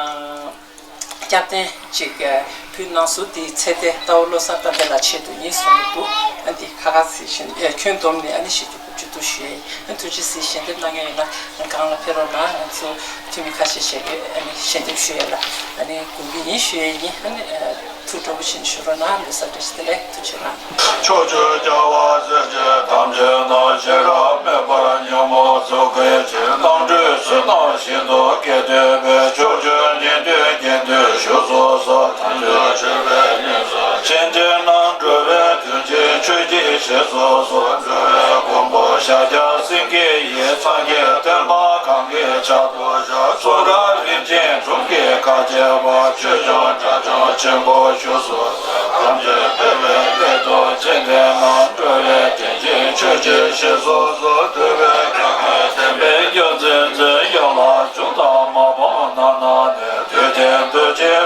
སྐྱབས་རྟེན་གཅིག་ཨ་ཕུལ་གནང་སོང་། དེའི་ཚེ་འདས་རྟའུ་བློ་བཟང་དམ་པ་ལགས་ཆེད་དུ་ཡིན་གསུངས་ཀྱི་འདུག་ཨ་འདི་ཁ་ཁ་ཟིག་བཞིན་ཨ་ཁྱོན་བསྡོམས་ནས་ཨ་ནི་བཞི་བཅུ་དགུ་བཅུ་འདུག་ཞུ་ཡས་ཡིན། ཨ་ཐུགས་རྗེ་གཟིགས། ཞལ་འདེབས་གནང་མཁན་ཡོད་ན་སྒང་ལ་ཕེབས་རོགས་གནང་། ང་ཚོ་འཐུས་མི་ཁ་ཤས་ཤིག་གིས་ཨ་ནི་ཞལ་འདེབས་ཞུ་ཡས་ལ་ཨ་ནི་སྒུག་གི་ཡིན་ཞུ་ཡས་ཡིན། ཨ་ནི་ཨ་ཐུགས་སྤྲོ་པོ་བྱས་ནས་བཞུགས་རོགས་གནང་། ལོ་གསར་བཀྲ་ཤིས་བདེ་ལེགས། ཐུགས་རྗེ་གནང་། ཕྱོགས་བཅུའི་རྒྱལ་བ་སྲས་བཅས་ཐམས་ཅད་རྣམས། ཤེས་རབ་མེད་པར་ཉོན་མོངས་ཚོགས་ཀྱི་རྗེ། རྣམ་གྲོལ་ཚུལ་རྣམ་ཤིན་ཏུ་སྐྱེད་སྡུད་པའི། ཕྱོགས་བཅུའི་ཉན་ཐོས་དགེ་འདུན་བཞུགས་སུ་གསོལ། ཐམས་ཅད་མཆོད་པའི་སྙིང་སུ་ཕྱིན་ཅི་ལོག་འགྲོ་བའི་དོན་ཆེན་ཆོས་ཀྱི་རྗེས་སུ་གསོལ། འགྲོ་བའི་མགོན་པོ་ཤཱཀྱ་སེང་གེ་ཡི། སངས་རྒྱས་བསྟན་པ་གང་གི་ཕྱག་ཏུ་བཞག་གཙུག་ཏོར་རིན་ཆེན་དྲུང་གི་བཀའ་བརྒྱུད་པ། ཆོས་སྐྱོང་དགྲ་བཅོམ་ཆེན་པོ་བཞུགས་སུ་གསོལ། ཐམས་ཅད་འཕེལ་བའི་སླད་དུ་སྤྱན་འདྲེན་གནང་། འགྲོ་བའི་དོན་ཆེན་ཆོས་ཀྱི་རྗེས་སུ་གསོལ། འདུལ་བའི་རྒྱལ་ཁམས་བསྟན་པའི་རྒྱལ་མཚན་འཛིན། ཡོན་ལག་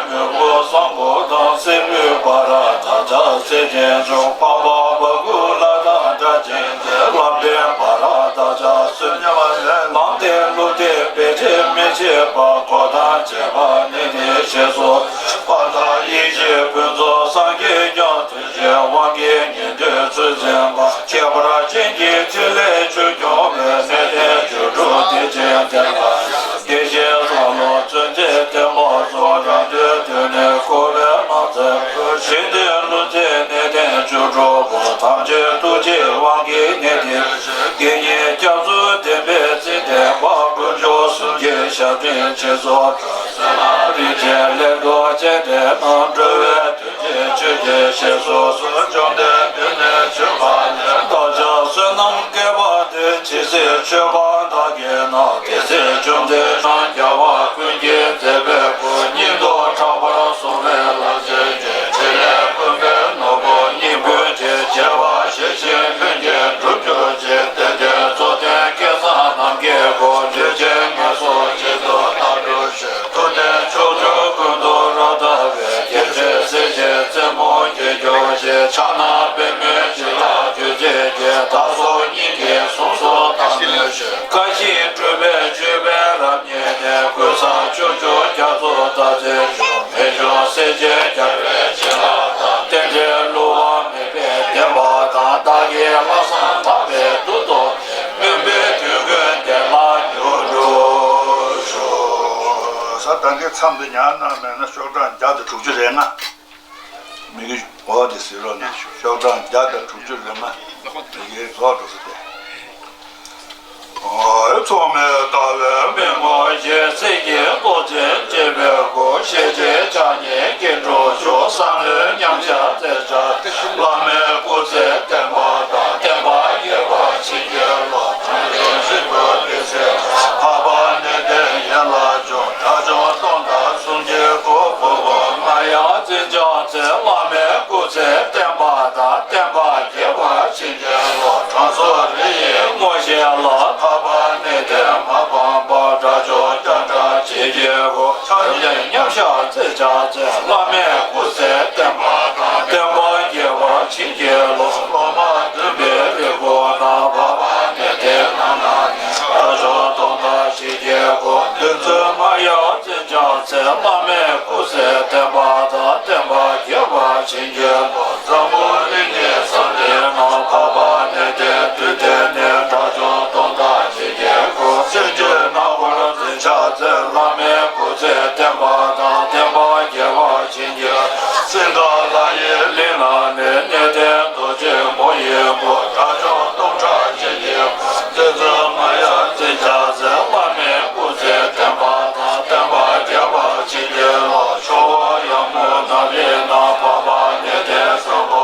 བོན་པོ་བསམ་པོ་དང་སྲས་པོའི་བར་དག་ཆ་སེ་ཆེན་མཆོག་འཕགས་པ་བ་ཀུ་ལ་དང་སྒྲ་གཅན་ཚའི་བླ་མའི་བར་དག་ཆ་སོན་ཉམས་ལས་ལམ་སྟེང་ལུགས་མཐུན་སྤེལ་འགྲིག་མི་བྱེད་པ་འཁོར་དང་བཅས་པ་ནི་ནི་ཞེས་སོགས་པ་དང་ཡེ་ཤེས་ཕུན་ཚོགས་སངས་རྒྱས་ཀྱང་དུས་ཀྱི་དབང་གིས་ཉན་ཐོས་ཚུལ་འཛིན་པ་ཁྱད་པར་ཅན་གྱི་ཐིག་ལེ་ཆོས་སྐྱོང་བའི་གནས་བརྟན་བཅུ་དྲུག་བདེ་ཆེན་ལྡན་པ། དགེ་བཤེས་ལྷ་ལོ་བཙུན་མཛད་བསྟན་པ་སོགས་རང་དུས་དུས་ནས་འཁོར་བའི་ནང་ཚན་ཞིང་འདིར་ལུས་རྩལ་གནས་བརྟན་བཅུ་དྲུག་པོ་ཐམས་ཅད་ཐུགས་རྗེའི་དབང་གིས་ནི་དེ་དགེ་བསྙེན་སྐྱབས་སུ་བདེན་པའི་ཚིག་བསྟན་པ་དཀོན་མཆོག་གསུམ་གྱི་ཞབས་འབྲིང་ཆེ་ཚོགས་སྤྲོ་བསོད་ནམས་རིན་ཆེན་ལེགས་གྲུབ་ཅན་དེ་རྣམས་སྒྲོལ་བའི་དོན། ཆོས་ཀྱི་ཞེས་སོགས་སུ་བཅོམ་ལྡན་འདས་ནས་བྱོན་པ་ལས་བདག་ཅག་བསོད་ནམས་བསྐལ་པ་འདིར་ཇི་སྲིད་ཆོས་པ་དག་གིས་ན། དེ་སྲིད་བཅོམ་ལྡན་འབྱུང་རྒྱལ་བ་ཀུན་གྱི་མཛད་པའི་སྐུ། སྙིང་སྟོབས་དྲག་པོར་གཟུང་བའི་ལག་རྗེས་ཀྱི། ཕྲིན་ལས་ཀུན་པའི་ནོར་བུ་སྙིང་པོའི་ཕྲིན། བྱེ་བ་ཞེས་བྱའི་ལྷུན་གྱིས་གྲུབ་གྱུར་ཅིག་དེ་དུས་རྫོགས་ལྡན་སྐལ་བཟང་རྣམས་ཀྱི་སྐུ། ལུས་ཅན་ངན་སོང་གཅིག་ཏུ་བརྟག་གྲོལ་ཞིང་། མཐུ་ལྡན་ཕྱོགས་བཅུ་ཀུན་ཏུ་རབ་བརྟན་པའི། རྒྱལ་སྲས་སྲས་ཀྱི་རྩེ་མོ་རྒྱས་གྱུར་ཅིག་ཕྱག་ན་པདྨོའི་བྱིན་རླབས་བརྗོད་བྱེད་ཀྱི། བདག་སོགས་སྙིང་གི་གཟུངས་སུ་བཏང་ནས་ཞུ། བཀའ་བཞིན་སྒྲུབ་པའི་སྤྱོད་པས་རབ་མཉེས་ནས། ཀུན་བཟང་སྤྱོད་མཆོག་རྒྱ་མཚོ་ལྟར་རྩེ་ཞུ། མི་འབྱུང་སྲས་བཅས་རྒྱལ་བའི་བྱིན་རླབས་དང་། རྟེན་འབྲེལ་བསླུ་བ་མེད་པའི་བདེན་པ་དང་། བདག་གི་ལྷག་བསམ་དག་པས་བསྡུ་དོ། སྨོན་པའི་དུས་ཀུན་བདེ་བླག་འགྱུར་འགྱུར་ཞུ། ས་དང་གི་མཚམས་དུ་ཉར་གནང་མེད་ན་ཤོག་གྲངས་བརྒྱ་དང་དྲུག་ཅུ་རེ་ལྔ། མི་གི་འོ་དེ་ཟེར་རོགས་གནང་ཞུ། ཤོག་གྲངས་བརྒྱ་དང་དྲུག་ཅུ་རེ་ལྔ། མི་གི་རྫོགས་འགྲོ་ས་དེ། འོ་མཚུངས་མེད་ལྟ་བའི་མི་མངོན་ཞེན། སྲིད་ཀྱི་རྟོག་ཅན་བཅས་པའི་སྒོ། ཤེས་བྱའི་ཕྱག་རྙིང་སྐྱེ་འགྲོ་ཆོག་བསམ་བློའི་མཉམ་གཞག་རྩེ་གཅིག་བླ་མའི་སྐུ་ཚེ་བརྟན་པ་དང་། བསྟན་པ་རྒྱས་པར་བྱིན་གྱིས་རློབས། དྲང་སྲོང་ཆེན་པོ་དེ་ཚེ་འཕགས་པ་གནས་བརྟན་ཡན་ལག་འཇོམས། དགྲ་བཅོམ་སྟོང་དང་གསུམ་གྱི་སྐུ། ཕུང་པོ་མ་ཡལ་འཛིན་བྱང་རྩེ། བླ་མའི་སྐུ་ཚེ་བརྟན་པ་དང་། བསྟན་པ་རྒྱས་པར་བྱིན་གྱིས་རློབས། དྲང་སྲོང་རི་ཡི་ངོ་ཤེས་ལ། འཕགས་པ་གནས་བརྟན་མ་སྤངས་པ། དགྲ་བཅོམ་སྐྱབས་འགྲོ་བྱེད་ཀྱི་སྐུ། ཕྱག་རྙིང་མཉམ་གཞག་རྩེ་གཅིག་རྩེ། བླ་མའི་སྐུ་ཚེ་བརྟན་པ་དང་། བསྟན་པ་རྒྱས་པར་བྱིན་གྱིས་རློབས། སློབ་མ་སྟོན་པའི་རིགས་ཀྱི་ནང་། འཕགས་པ་གནས་བརྟན་རྣམ་གཉིས། དགྲ་བཅོམ་སྟོང་དང་གཅིག་གི་སྐུ། བདུད་རྩི་མ་ཡལ་འཛིན་བྱང་རྩེ། བླ་མའི་སྐུ་ཚེ་བརྟན་པ་དང་། བསྟན་པ་རྒྱས་པར་བྱིན་གྱིས་རློབས། འཛམ་བུ་གླིང་གི་ས་གནས་རྣམས། འཕགས་པ་གནས་བརྟན་དུས་མཐའི་གནས། དགྲ་བཅོམ་སྟོང་དང་གཅིག་གི་སྐུ། སེམས་ཅན་སྣང་བར་འཛིན་བྱང་རྩེ། བླ་མའི་སྐུ་ཚེ་བརྟན་པ་དང་། བསྟན་པ་རྒྱས་པར་བྱིན་གྱིས། སིནྡྷ་ལ་ཡི་གླིང་ན་ནི། གནས་བརྟན་རྡོ་རྗེ་མོ་ཡི་སྐུ། དགྲ་བཅོམ་སྟོང་ཕྲག་གཅིག་གི་སྐུ། བདུད་རྩི་མ་ཡལ་འཛིན་བྱང་རྩེ། བླ་མའི་སྐུ་ཚེ་བརྟན་པ་དང་། བསྟན་པ་རྒྱས་པར་བྱིན་གྱིས་རློབས། ཕྱོགས་བོད་ཡར་མོ་ནག་གླིང་ན། འཕགས་པ་གནས་བརྟན་བཟང་པོ།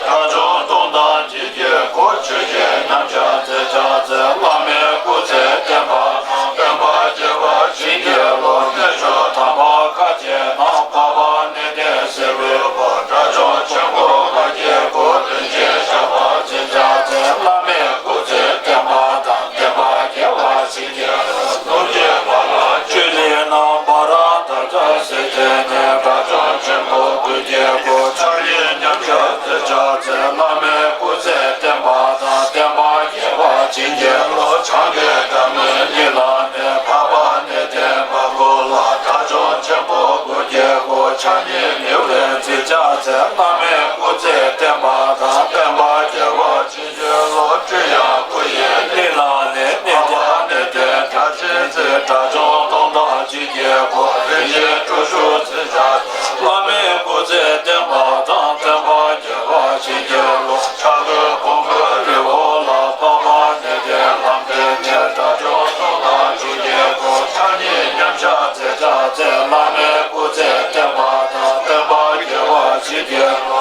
དགྲ་བཅོམ་སྟོང་དང་གཅིག་གི་སྐུ། ཆོས་ཀྱི་མཉམ་གཞག་རྩེ་གཅིག་རྩེ། བླ་མའི་སྐུ་ཚེ་བརྟན་པ་དང་། བསྟན་པ་རྒྱས་པར་བྱིན་གྱིས་རློབས། གནས་མཆོག་དམ་པ་མཁའ་སྤྱོད་རྣམས། འཕགས་པ་གནས་བརྟན་སྲས་ཀྱི་སྐུ། དགྲ་བཅོམ་ཆེན་པོ་མཁའ་འགྱེད་སྐུ། རིན་ཆེན་ཞགས་པ་འཛིན་བྱང་རྩེ། བླ་མའི་སྐུ་ཚེ་བརྟན་པ་དང་། བསྟན་པ་རྒྱས་པར་བྱིན་གྱིས་རློབས། ནུབ་ཀྱི་བ་ལང་ཆུ་གླིང་ན། བ་ར་དྷ་ཙ་སི་ཏན་ནས། དགྲ་བཅོམ་ཆེན་པོ་ཀུན་གྱི་སྐུ། ཕྱག་རྙིང་མཉམ་གཞག་རྩེ་གཅིག་རྩེ། བླ་མའི་སྐུ་ཚེ་བརྟན་པ་དང་། བསྟན་པ་རྒྱས་པར་བྱིན་གྱིས་རློབས། བྱང་གི་རྒྱ་མོའི་གླིང་ལ་ནི། འཕགས་པ་གནས་བརྟན་བ་ཀུ་ལ། དགྲ་བཅོམ་ཆེན་པོ་ཀུན་གྱི་སྐུ། ཕྱག་རྙིང་ནེའུ་ལེ་རྩེ་གཅིག་རྩེ། བླ་མའི་སྐུ་ཚེ་བརྟན་པ་དང་། བསྟན་པ་རྒྱས་པར་བྱིན་གྱིས་རློབས། ཀྲི་ཡ་ཀུ་ཡི་གླིང་ལ་ནི། གནས་བརྟན་གནས་བརྟན་དགྲ་ཆེན་རྩེ། དགྲ་བཅོམ་སྟོང་དང་གཅིག་གི་སྐུ། རིན་ཆེན་ཀྲུ་ཤུ་རྩེ་གཅིག་རྩེ། བླ་མའི་སྐུ་ཚེ་བརྟན་པ་དང་། བསྟན་པ་རྒྱས་པར་བྱིན་གྱིས་རློབས། ཕྱག་གི་བོང་བུ་རི་བོ་ལ། འཕགས་པ་གནས་བརྟན་ལམ་འབྲས་ནས། དགྲ་བཅོམ་སྟོང་དང་དྲུག་གི་སྐུ། ཕྱག་རྙིང་མཉམ་གཞག་རྩེ་གཅིག་རྩེ། བླ་མའི་སྐུ་ཚེ་བརྟན་པ་དང་། བསྟན་པ་རྒྱས་པར་བྱིན་གྱིས་རློབས།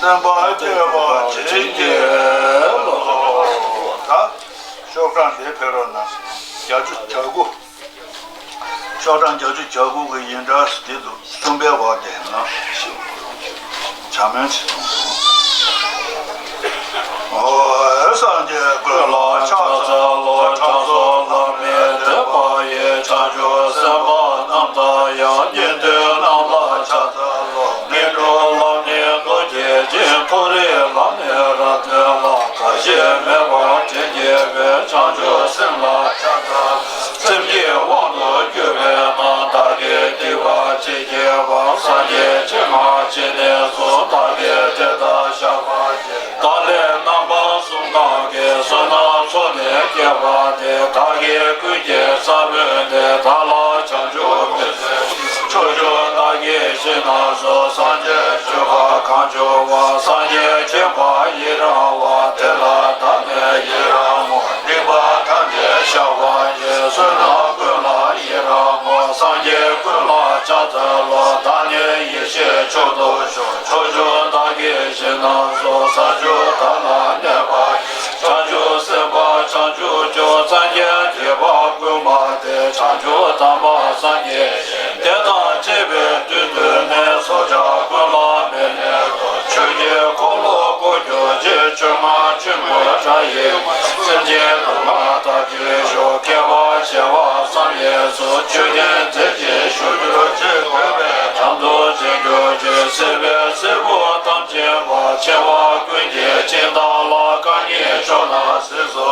སེམས་དཔའ་སྐྱེ་བ་བྱིན་གྱིས་རློབས། ད་ཤོག་གྲངས་འདི་ཕེབས་རོགས་གནང་། བརྒྱད་ཅུ་གྱ་དགུ། ཤོག་གྲངས་བརྒྱད་ཅུ་གྱ་དགུ་གི་ཡིན་གྲངས་འདི་འདུག་གསུམ་པའི་འོག་དེ་ན་བྱ་མོན་ཆེ་སོང་། ཨོ། སངས་རྒྱས་ཀུན་ལ་ཕྱག་འཚལ་ལོ། དྲང་སྲོང་བླ་མེད་བསྟེན་པ་ཡི། བྱང་ཆུབ་སེམས་དཔའ་རྣམས་དང་ཡང་། ཉན་ཐོས་རྣམས་ལ་ཕྱག་འཚལ་ལོ། ངན་འགྲོ་ལམ་ནས་བཟློག་བྱེད་ཅིང་། མཐོ་རིས་ལམ་ནས་རབ་བརྟན་ལ། ཁ་ཞེ་མེད་པར་དྲིན་གྱིས་ཕན། བྱང་ཆུབ་སེམས་ལ་ཕྱག་འཚལ་ལོ། སེམས་ཀྱི་དབང་དུ་གྱུར་པའི་རྣམས། བདག་གིས་སྡིག་པ་ཅི་བགྱིས་པ། སངས་རྒྱས་ཆེན་པོ་ཇི་སྙེད་སུ། བདག་གིས་དེ་དག་བཤགས་པར་བགྱི། བདག་ལས་རྣམ་པ་གསུམ་རྣམས་ཀྱི། བསོད་ནམས་ཚོགས་ནི་བསྐྱེད་པ་དེས། བདག་གི་ཀུན་གྱི་ས་བོན་དེ། བདག་ལ་བྱང་ཆུབ་མི་བཟད། ཕྱོགས་བཅུ་བདག་གིས་བཞེངས་ན་སོ། སངས་རྒྱས་སྤྱོད་པ་གང་བྱུང་བ། སངས་རྒྱས་མཁྱེན་པ་ཡི་རང་བ། དེ་ལ་བདག་ནི་ཡི་རང་ངོ་། སྡིག་པ་ཐམས་ཅད་བཤགས་པར་བགྱི། བསོད་ནམས་ཀུན་ལ་ཡི་རང་ངོ་། སངས་རྒྱས་ཀུན་ལ་ཕྱག་འཚལ་ལོ། བདག་ནི་ཡེ་ཤེས་མཆོག་ཏུ་ཞུགས། ཕྱོགས་བཅུ་བདག་གིས་བཞེངས་ན་སོ། ས་བཅུ་བདག་ལ་གནས་པ་ཡི། བྱང་ཆུབ་སེམས་དཔའ་བྱང་ཆུབ་སྤྱོད། སངས་རྒྱས་དགྱེས་པ་བཀོད་པ་དེས། བྱང་ཆུབ་དམ་པ་སངས་རྒྱས་ཞིང་། དེ་དང་བཅས་པའི་མདུན་དུ་ནི། སྲོག་ཆགས་ཀུན་ལ་མི་གནོད་དོ། ཆོས་ཀྱི་འཁོར་ལོ་བསྐོར་གྱུར་ཅིག་ཆོས་སྔགས་ཆེན་པོའི་སྒྲ་ཡིས། སེམས་ཅན་སྡུག་བསྔལ་དག་བྱེད་ཤོག་བསྐལ་པ་བྱེ་བ་ཙམ་ཡས་སུ། ཆོས་ཀྱི་མཛོད་ཅིག་བཞུགས་གྱུར་ཅིག་བོད་པའི་དམ་དུ་བྱོན་གྱུར་ཅིག་སྲིད་པའི་སྲིན་པོ་དམ་ཅན་པ། འཆིང་བ་ཀུན་གྱི་འཆིང་བདག་ལ། རྐང་གཉིས་ཕྱོགས་ན་གཟིགས་སུ།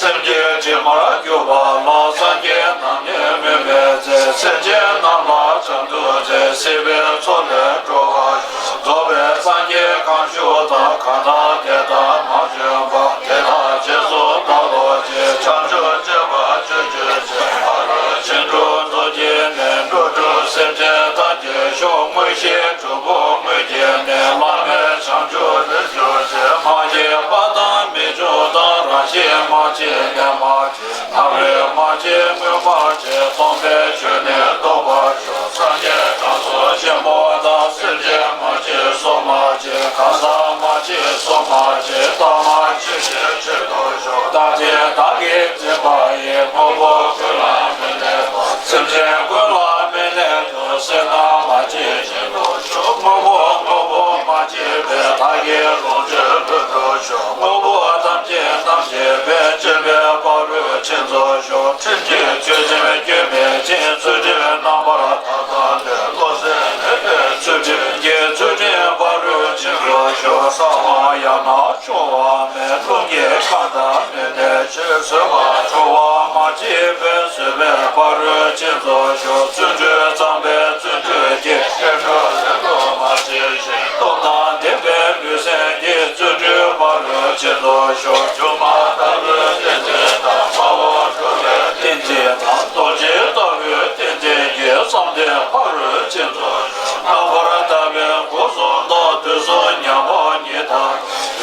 སེམས་ཅན་དྲི་མར་གྱུར་པ་ལ། སངས་རྒྱས་རྣམས་ནི་མོས་པའི་ཚེ། སེམས་ཅན་རྣམས་ལ་བྱམས་སྩོལ་ཚེ། སྲིད་པའི་མཚོ་ལས་སྒྲོལ་བར་ཤོག་རྫོགས་པའི་སངས་རྒྱས་གང་བཞུགས་དང་། གང་དག་དེ་དག་མ་བྱོན་པ། དེ་དག་རྗེས་སུ་བདག་སློབ་ཅིང་། བྱང་ཆུབ་སྤྱོད་པ་སྤྱོད་གྱུར་ཅིག་ཕ་རོལ་ཕྱིན་དྲུག་རྫོགས་བགྱིས་ནས། འགྲོ་དྲུག་སེམས་ཅན་དག་བགྱིད་ཤོག་མངོན་ཤེས་དྲུག་པོ་མངོན་བགྱིས་ནས། བླ་མེད་བྱང་ཆུབ་རིགས་གྱུར་ཅིག་མ་སྐྱེས་པ་དང་མི་འབྱུང་དང་། རང་བཞིན་མ་སྐྱེས་ནས་མ་སྐྱེས། སྣང་བས་མ་སྐྱེས་མངོན་མ་སྐྱེས། སྟོང་པའི་ཆོས་ནི་རྟོགས་པར་ཤོག་སངས་རྒྱས་དྲང་སྲོང་ཆེན་པོ་དག་སེམས་ཅན་མ་སྐྱེས་སོ་མ་སྐྱེས། གང་ཟག་མ་སྐྱེས་སོ་མ་སྐྱེས། ལྟ་མ་སྐྱེས་ཤིང་ཆོས་རྟོགས་ཤོག་བདག་ཅག་བདག་གིར་འཛིན་པ་ཡི། དངོས་པོ་ཀུན་ལ་མི་གནས་པ། སེམས་ཅན་ཀུན་ལ་མི་གནས་དོ། སེམས་ནི་མ་སྐྱེས་ཤིང་རྟོགས་ཤོག་དངོས་པོ་དངོས་པོ་མ་སྐྱེས་པས། བདག་གི་ལོངས་སྤྱོད་ལྷུན་གྲུབ་ཤོག་དངོས་པོ་ཐམས་ཅད་རྣམ་ཤེས་པས། སྐྱེས་པའི་ཕ་རོལ་ཕྱིན་རྫོགས་ཤོག་ཁྲིམས་ཀྱི་ཆོས་ཅན་སྐྱོན་མེད་ཅིང་། ཚུལ་ཁྲིམས་རྣམ་པར་དག་དང་ལྡན། བློ་ཟད་མེད་པའི་ཚུལ་ཁྲིམས་ཀྱི། ཚུལ་ཁྲིམས་ཕ་རོལ་ཕྱིན་རྫོགས་ཤོག་ས་བོན་ཡང་ན་ཆུང་བ་མེད། རླུང་གིས་གང་དག་མི་གནོད་ཅིང་། བཟོད་པ་ཆུང་བ་མ་སྐྱེས་པས། བཟོད་པའི་ཕ་རོལ་ཕྱིན་རྫོགས་ཤོག་བརྩོན་འགྲུས་བརྩམས་པས་བརྩོན་འགྲུས་ཀྱིས། སྐྱེ་འགྲོ་ལེན་ལུགས་མ་བྱས་ཤིང་། སྟོབས་དང་ལྡན་པའི་ལུས་སེམས་ཀྱིས། བརྩོན་འགྲུས་ཕ་རོལ་ཕྱིན་རྫོགས་ཤོག་སྒྱུ་མ་ལྟ་བུའི་བསྟན་འཛིན་དང་། དཔའ་བོ་འགྲོ་བའི་བསྟན་འཛིན་དང་། རྡོ་རྗེ་ལྟ་བུའི་བསྟན་འཛིན་གྱིས། བསམ་གཏན་ཕ་རོལ་ཕྱིན་རྫོགས་ཤོག་རྣམ་པར་དག་པའི་སྒོ་གསུམ་དང་། དུས་གསུམ་མཉམ་པ་ཉིད་དང་།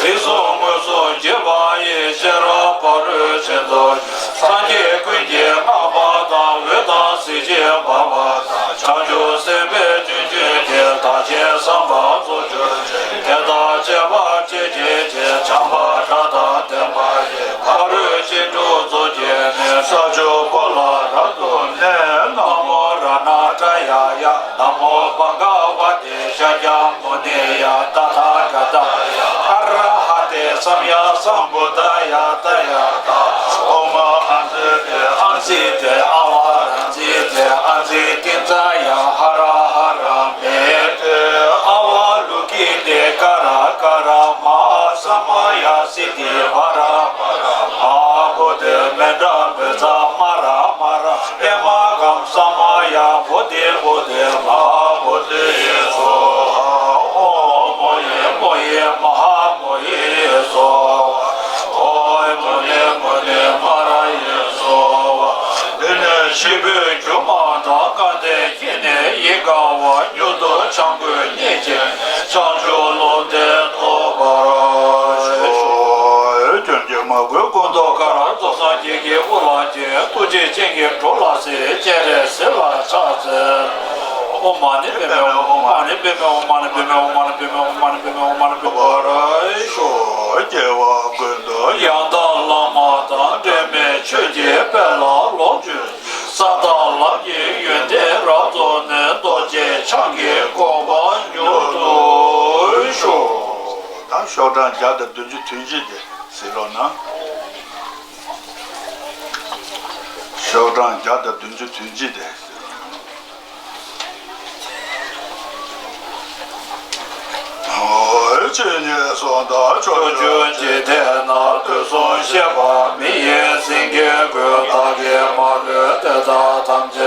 རིགས་གསུམ་མངོན་སུམ་བརྒྱུད་པ་ཡི། ཤེས་རབ་ཕ་རོལ་ཕྱིན་རྫོགས་ཤོག་སངས་རྒྱས་ཀུན་གྱིས་བསྔགས་པ་དང་། འོད་དང་གཟི་བརྗིད་འབར་བ་དང་། བྱང་ཆུབ་སེམས་དཔའི་སྤྱོད་བརྒྱུད་ཀྱིས། བདག་གཞན་བསམ་པ་རྫོགས་གྱུར་ཅིག་དེ་དག་བཅས་པ་སྤྱོད་བྱེད་ཅིང་། བྱམས་པ་དགྲ་དང་ལྡན་པ་ཡི། ཕ་རོལ་ཕྱིན་དྲུག་རྫོགས་བགྱིས་ནས། ས་བཅུ་པོ་ལ་རབ་ཏུ་གནས། ན་མོ་རཏྣ་ཏྲ་ཡ་ཡ། ན་མོ་བྷ་ག་བ་ཏེ་ཤཱཀྱ་མུ་ནེ་ཡ། ཏ་ཐཱ་ག་ཏཱ་ཡ། ཨ་ར་ཧ་ཏེ་སམ་ཡ་སམ་བུདྡྷཱ་ཡ། ཏ་ཡ་ཏཱ། ཨོཾ་ཨཱ་ཙི་ཏེ་ཨཱ་ཙི་ཏེ། ཨ་ཝ་རཱ་ཙི་ཏེ། ཨཱ་ཙི་ཏཱིཙྪ་ཡ། ཧ་ར་ཧ་ར་མེ་ཏེ། ཨ་ཝ་ལོ་ཀི་ཏེ། ཀ་ར་ཀ་ར་མ་ཧཱ་ས་མ་ཡ། སིདྡྷི་པ་ར་པ་ར་མ་ཧཱ་བོ་དྷི། མཎྜལ་བཛྲ་མ་ར་མ་ར་པདྨ་ཀཾ་ས་མ་ཡ། བོ་དྷི་བོ་དྷི་མ་ཧཱ་བོ་དྷི་ཡེ་སྭཱ་ཧཱ། ཨོཾ་མོ་ཡེ་མོ་ཡེ་མ་ཧཱ་མོ་ཡེ་ཡེ་སྭཱ་ཧཱ། ཨོཾ་མུ་ནེ་མུ་ནེ་མ་ར་ཡེ་སྭཱ་ཧཱ། འདི་ནི་སྐྱེས་བུ་སྒྱུ་མ་དང་། སྐལ་ལྡན་སྐྱེ་གནས་ཡིད་དགའ་བ། མྱུར་དུ་བྱམས་མགོན་རྙེད་ཅིང་། བྱང་ཆུབ་ལུང་བསྟན་རྟོགས་པར་ཤོག་སྐྱོན་གྱིས་མ་གོས་ཀུན་རྟོག་དཀར། རྫོགས་སངས་རྒྱས་ཀྱི་དབུ་ལ་བརྒྱན། ཐུགས་རྗེའི་སྤྱན་གྱིས་འགྲོ་ལ་གཟིགས། སྤྱན་རས་གཟིགས་ལ་ཕྱག་འཚལ་ལོ། ཨོཾ་མ་ཎི་པདྨེ་ཧཱུྃ། ཨོཾ་མ་ཎི་པདྨེ་ཧཱུྃ། ཨོཾ་མ་ཎི་པདྨེ་ཧཱུྃ། ཨོཾ་མ་ཎི་པདྨེ་ཧཱུྃ། ཨོཾ་མ་ཎི་པདྨེ་ཧཱུྃ། ཨོཾ་མ་ཎི་པདྨེ་ཧཱུྃ། ཨོཾ་མ་ཎི་པདྨེ་ཧཱུྃ། ཨོཾ་མ་ཎི་པདྨེ་ཧཱུྃ། ཡང་དག་བླ་མ་དང་འབྲལ་མེད་ཆོས་ཀྱི་དཔལ་ལ་ལོངས་སྤྱོད། ས་དང་ལམ་གྱི་ཡོན་ཏན་རབ་རྫོགས་ནས། རྡོ་རྗེ་འཆང་གི་གོ་འཕང་མྱུར་དུ་ཤོག། ད་ཤོག་གྲངས་བརྒྱ་དང་བདུན་ཅུ་དོན་གཅིག་དེ་གཟིགས་རོགས་གནང་། ཤོག་གྲངས་བརྒྱ་དང་བདུན་ཅུ་དོན་གཅིག་དེ་གཟིགས་རོགས་གནང་། འོད་ཆོས་ཉིད་གསུང་དང་ཕྱོགས་བཅུ་འཇིག་རྟེན་ན། དུས་གསུམ་གཤེགས་པ་མི་ཡི་སེང་གེའི་མགུལ། བདག་གིས་མ་ལུས་དེ་དག་ཐམས་ཅད་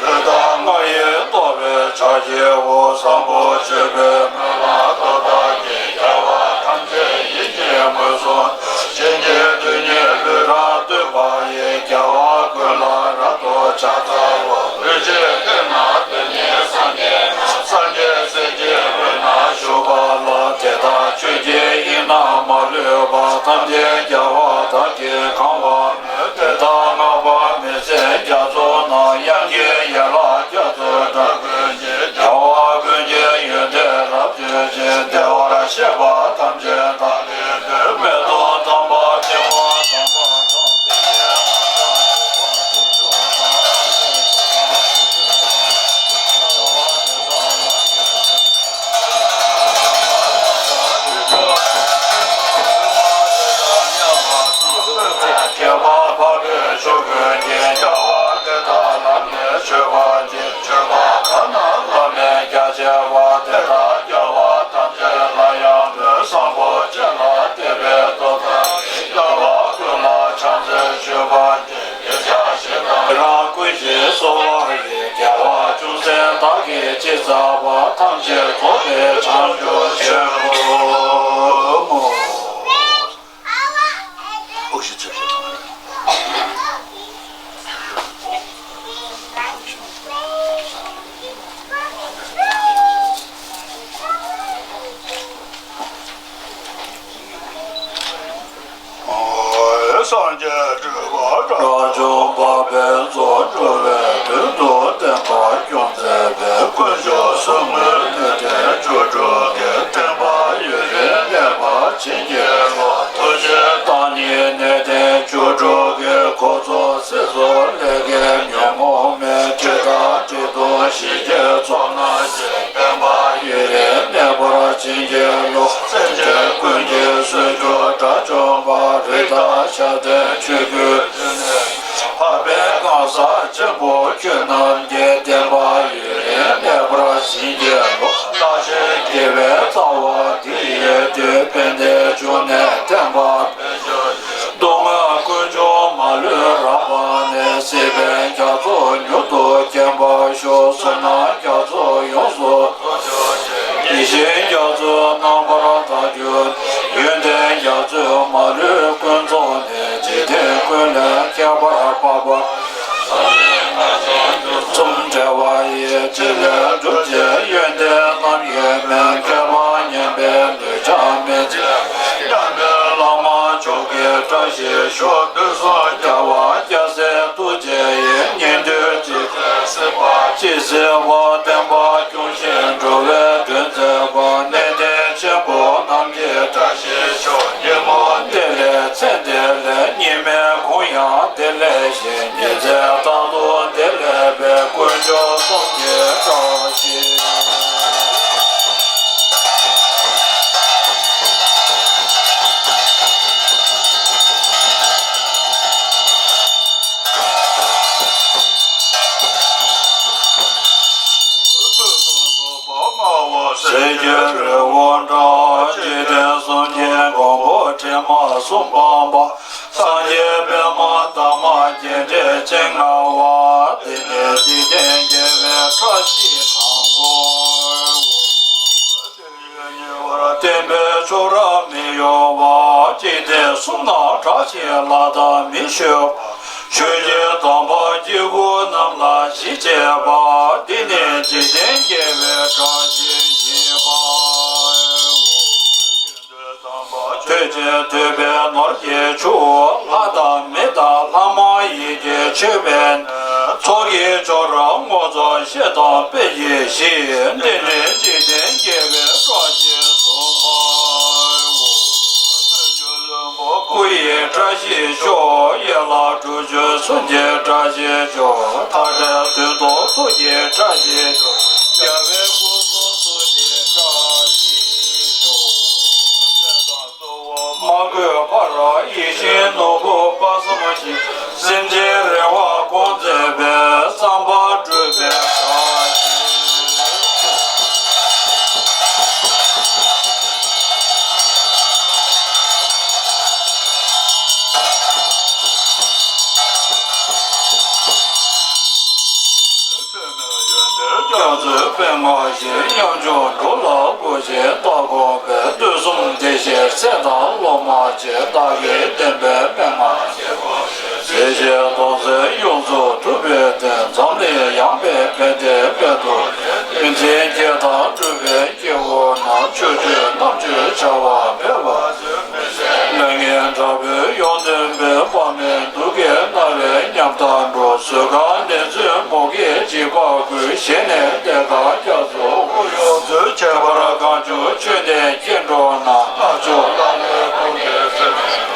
ལུས་དང་ངག་ཡིད་རྟོགས་པའི་ཕྱག་བཞེས་འོ། བཟང་པོ་སྤྱོད་པའི་སྨོན་ལམ་རྟོགས་བདག་གིས། རྒྱལ་བ་ཐམས་ཅད་ཡིད་ཀྱིས་མངོན་སུམ་དུ། བྱིན་གྱིས་རྡུལ་སྙེད་ལུས་རབ་བཏུད་པ་ཡི། རྒྱལ་བ་ཀུན་ལ་རབ་ཏུ་ཕྱག་འཚལ་ལོ། ལུས་ཀྱི་གཏིང་ན་རྡུལ་སྙེད་སངས་རྒྱས་རྣམས། སངས་རྒྱས་སྲས་ཀྱི་དབུས་ན་བཞུགས་པ་ལ། དེ་དག་ཆོས་ཀྱི་དབྱིངས་རྣམས་མ་ལུས་པ། ཐམས་ཅད་རྒྱལ་བ་དག་གིས་གང་བར་མོས། དེ་དག་བསྔགས་པ་མི་ཟད་རྒྱ་མཚོ་རྣམས། དབྱངས་ཀྱི་ཡན་ལག་རྒྱ་མཚོའི་སྒྲ། ཀུན་གྱི་རྒྱལ་བ་ཀུན་གྱི་ཡོན་ཏན་རབ་བརྗོད་ཅིང་། བདེ་བར་གཤེགས་པ་ཐམས་ཅད་བདག་ལས་འདས། མེ་ཏོག་དམ་པ་སྤྱན་སྔོན་དམ་པ་དང་། སེང་གེ་དམ་པ་དྲུག་པོ་དང་། ཁྱད་པར་འཕགས་པའི་ཆོས་ཀུན་གྱི། རྒྱལ་བ་དེ་དག་ལ་ནི་མཆོད་པར་བགྱི། མཆོད་པ་གང་རྣམས་བླ་མེད་རྒྱ་ཆེ་བ། དེ་དག་རྒྱལ་བ་ཐམས་ཅད་ལ་ཡང་མོས། བཟང་པོ་སྤྱོད་ལ་དད་པའི་སྟོབས་དག་གིས། རྒྱལ་བ་ཀུན་ལ་ཕྱག་འཚལ་མཆོད་པར་བགྱི། དེ་ཕྱག་བཞེས་དང་རང་ཀུན་གྱི་གསོལ་བ་ཡི། རྒྱལ་བ་ཅུང་ཟད་བདག་གིས་ཅི་མཛད་པ། ཐམས་ཅད་རྫོགས་པའི་བྱང་ཆུབ་ཆེན་པོ། སངས་རྒྱས་སྤྲུལ་པ་དགྲ་བཅོམ་པ། དཔལ་རྫོགས་འགྲོ་བའི་དོན་དུ་བསྟན་པ་སྐྱོང་མཛད་པའི། དཀོན་མཆོག་གསུམ་དངོས་གནས་བརྟན་བཅུ་དྲུག་གི། བསྟན་པ་ཡུན་རིང་གནས་པར་བྱིན་གྱིས་རློབས། ཐུགས་རྗེའི་བདག་ཉིད་གནས་བརྟན་བཅུ་དྲུག་གི། འཁོར་ཚོགས་སྲིད་མཚོ་ལས་བརྒལ་ཉོན་མོངས་མེད། འདྲེ་དང་འདྲེ་གདོན་ཞི་རྒྱས་ཚོགས་རྣམས་ཀྱིས། བསྟན་པ་ཡུན་རིང་གནས་པར་བྱིན་གྱིས་རློབས། སེམས་ཅན་ཀུན་གྱི་གསོན་རྒྱུ་དགྲ་བཅོམ་པ། རི་དྭགས་ཤ་དང་ཆོས་ཀུན་འདུལ་ནས། འཕགས་པའི་གང་ཟག་ཆེན་པོ་ཁྱོད་རྣམས་ཀྱི། བསྟན་པ་ཡུན་རིང་གནས་པར་བྱིན་གྱིས་རློབས། བདག་གཞན་དགེ་བའི་རྩ་བ་འདི་ཡིས་བཏུད། ཕན་བདེའི་འབྱུང་གནས་བསྟན་པ་འཕེལ་གྱུར་ཅིག། སྡུག་བསྔལ་ཀུན་འབྱུང་མ་ལུས་རབ་སྤངས་ནས། སྲིད་པའི་རྒྱ་མཚོ་མྱུར་དུ་སྐེམ་པར་ཤོག། བསོད་ནམས་རྒྱ་མཚོ་ཡོངས་སུ་རྫོགས་གྱུར་ཅིག། ཡེ་ཤེས་རྒྱ་མཚོའི་རྣམ་པར་དག་གྱུར་ཅིག། ཡོན་ཏན་རྒྱ་མཚོས་མ་ལུས་ཀུན་རྫོགས་ནས། འཇིག་རྟེན་ཀུན་ལས་ཁྱད་པར་འཕགས་པ། གསུམ་བྲལ་བ་ཡི་ཕྲིན་ལས་སྒྲུབ་ཕྱིར། ཡོན་ཏན་རྣམ་དབྱེ་མེད། མཁས་པ་ཉན་པའི་ནུས་པ་མེད། མཉམ་པའི་བླ་མ་མཆོག་གི་བཀྲ་ཤིས་ཤོག། དུས་གསུམ་རྒྱལ་བ་རྒྱལ་སྲས་ཐུགས་རྗེ་ཡིས། སྙིགས་དུས་ཇི་སྲིད་སྲིད་པ་ཇི་སྲིད་པ། བསྟན་པ་སྐྱོང་ཞིང་འགྲོ་བའི་དོན་མཛད་པ། གནས་བརྟན་ཆེན་པོ་རྣམས་ཀྱི་བཀྲ་ཤིས་ཤོག། ཉོན་མོངས་འདི་ལས་ཚེ་འདི་ལས། གཉིས་མེད་གུང་ཡང་དེ་ལས་བཞེངས། ཉི་ཚེ་རྟག་ཏུ་དེ་ལས་འཕེལ། དཀོན་མཆོག་གསུམ་གྱི་བཀྲ་ཤིས། གསེར་གྱི་རི་བོ་འདྲ། འཇིག་རྟེན་གསུམ་གྱི་མགོན་པོ་དྲི་མ་གསུམ་སྤངས་པ། སངས་རྒྱས་པདྨ་འདབ་མ་རྒྱས་འབྲིང་ཅན་མངའ་བ། འདི་ནི་འཇིག་རྟེན་དགེ་བའི་བཀྲ་ཤིས་དང་པོའོ། བསྟན་པའི་ཕྱོགས་རབ་མི་གཡོ་བ། འཇིག་རྟེན་གསུམ་ན་གྲགས་ཆེ་ལ་དྭགས་མི་བཞུགས་པ། ཆོས་ཀྱི་དམ་པ་སྐྱེ་དགུ་རྣམས་ལ་གཞི་བྱེད་པ། འདི་ནི་འཇིག་རྟེན་དགེ་བའི་བཀྲ་ཤིས་བཞི་པའོ། ཐོས་བྱེད་ཐོས་པའི་ནོར་གྱིས་ཕྱུག། ལྷ་དང་མི་དང་ལྷ་མ་ཡིན་གྱིས་མཆོད་པའི་གནས། ཚོགས་ཀྱི་མཆོག་རབ་ངོ་མཚར་ཤེལ་དང་དཔེ་བཞི་བཞི། འདི་ནི་འཇིག་རྟེན་དགེ་བའི་བཀྲ་ཤིས་སུ་འབར། སྐུ་ཡི་བཀྲ་ཤིས་ཤོག། ཡན་ལག་དྲུག་ཅུ་གསུམ་གྱི་བཀྲ་ཤིས་ཤོག། མཐའ་བྲལ་དོན་རྟོགས་ཐུགས་ཀྱི་བཀྲ་ཤིས་ཤོག། རྒྱལ་བའི་སྐུ་གསུང་ཐུགས་ཀྱི་བཀྲ་ཤིས་ཤོག། མ་གོས་ཕ་རོལ་ཡིད་བཞིན་ནོར་བུ་དཔག་བསམ་ཤིང་། སེམས་ཅན་རེ་བ་སྐོང་མཛད་པའི་བསམ་པ་འགྲུབ་པའི་བཀྲ་ཤིས། ཐོན་མིའི་ཡོན་ཏན་རྒྱ་མཚོའི་དཔལ་མངའ་ཞིང་། ཉམ་ཆུང་འགྲོ་ལ་སྐུ་ཞིང་ལྟ་དགོངས་པའི། དུས་གསུམ་བདེ་གཤེགས་སྲས་དང་སློབ་མ་ཆེ། བདག་གི་བསྟན་པའི་མན་ངག་ཆེ་བ། ཞེས་བཤད་མདོ་སྲིད་ཡོངས་རྫོགས་ཐུབ་པའི་བསྟན། འཛམ་གླིང་ཡངས་པའི་ཕན་བདེའི་དཔལ་དུ། ཡོན་ཏན་བརྒྱད་དང་གྲུབ་པའི་སྐྱེ་བོ་རྣམས། ཕྱོགས་བཅུའི་རྣམ་དཔྱོད་བྱ་བ་འཕེལ་བར་མཛོད། ལས་ངན་དྲག་པོའི་ཡོན་ཏན་སྤེལ། དཔག་མེད་གདུགས་ཀྱི་རྣ་བས་ཉམ་ཐག་འགྲོ། གཟུགས་ཁམས་ལེགས་བཙུན་མོ་གིས་འཇིགས་པ་ཀུན། ཞལ་ནས་གཏེར་ཁ་རྒྱ་མཚོ་དབུ་ཡོངས་མཛོད། ཁྱད་པར་གང་བྱུང་མཆོད་རྟེན་སྐྱེ་འགྲོ་ན། སྔགས་ཕྱོགས་བླ་མའི་སྐུ་འདྲའི་སེམས།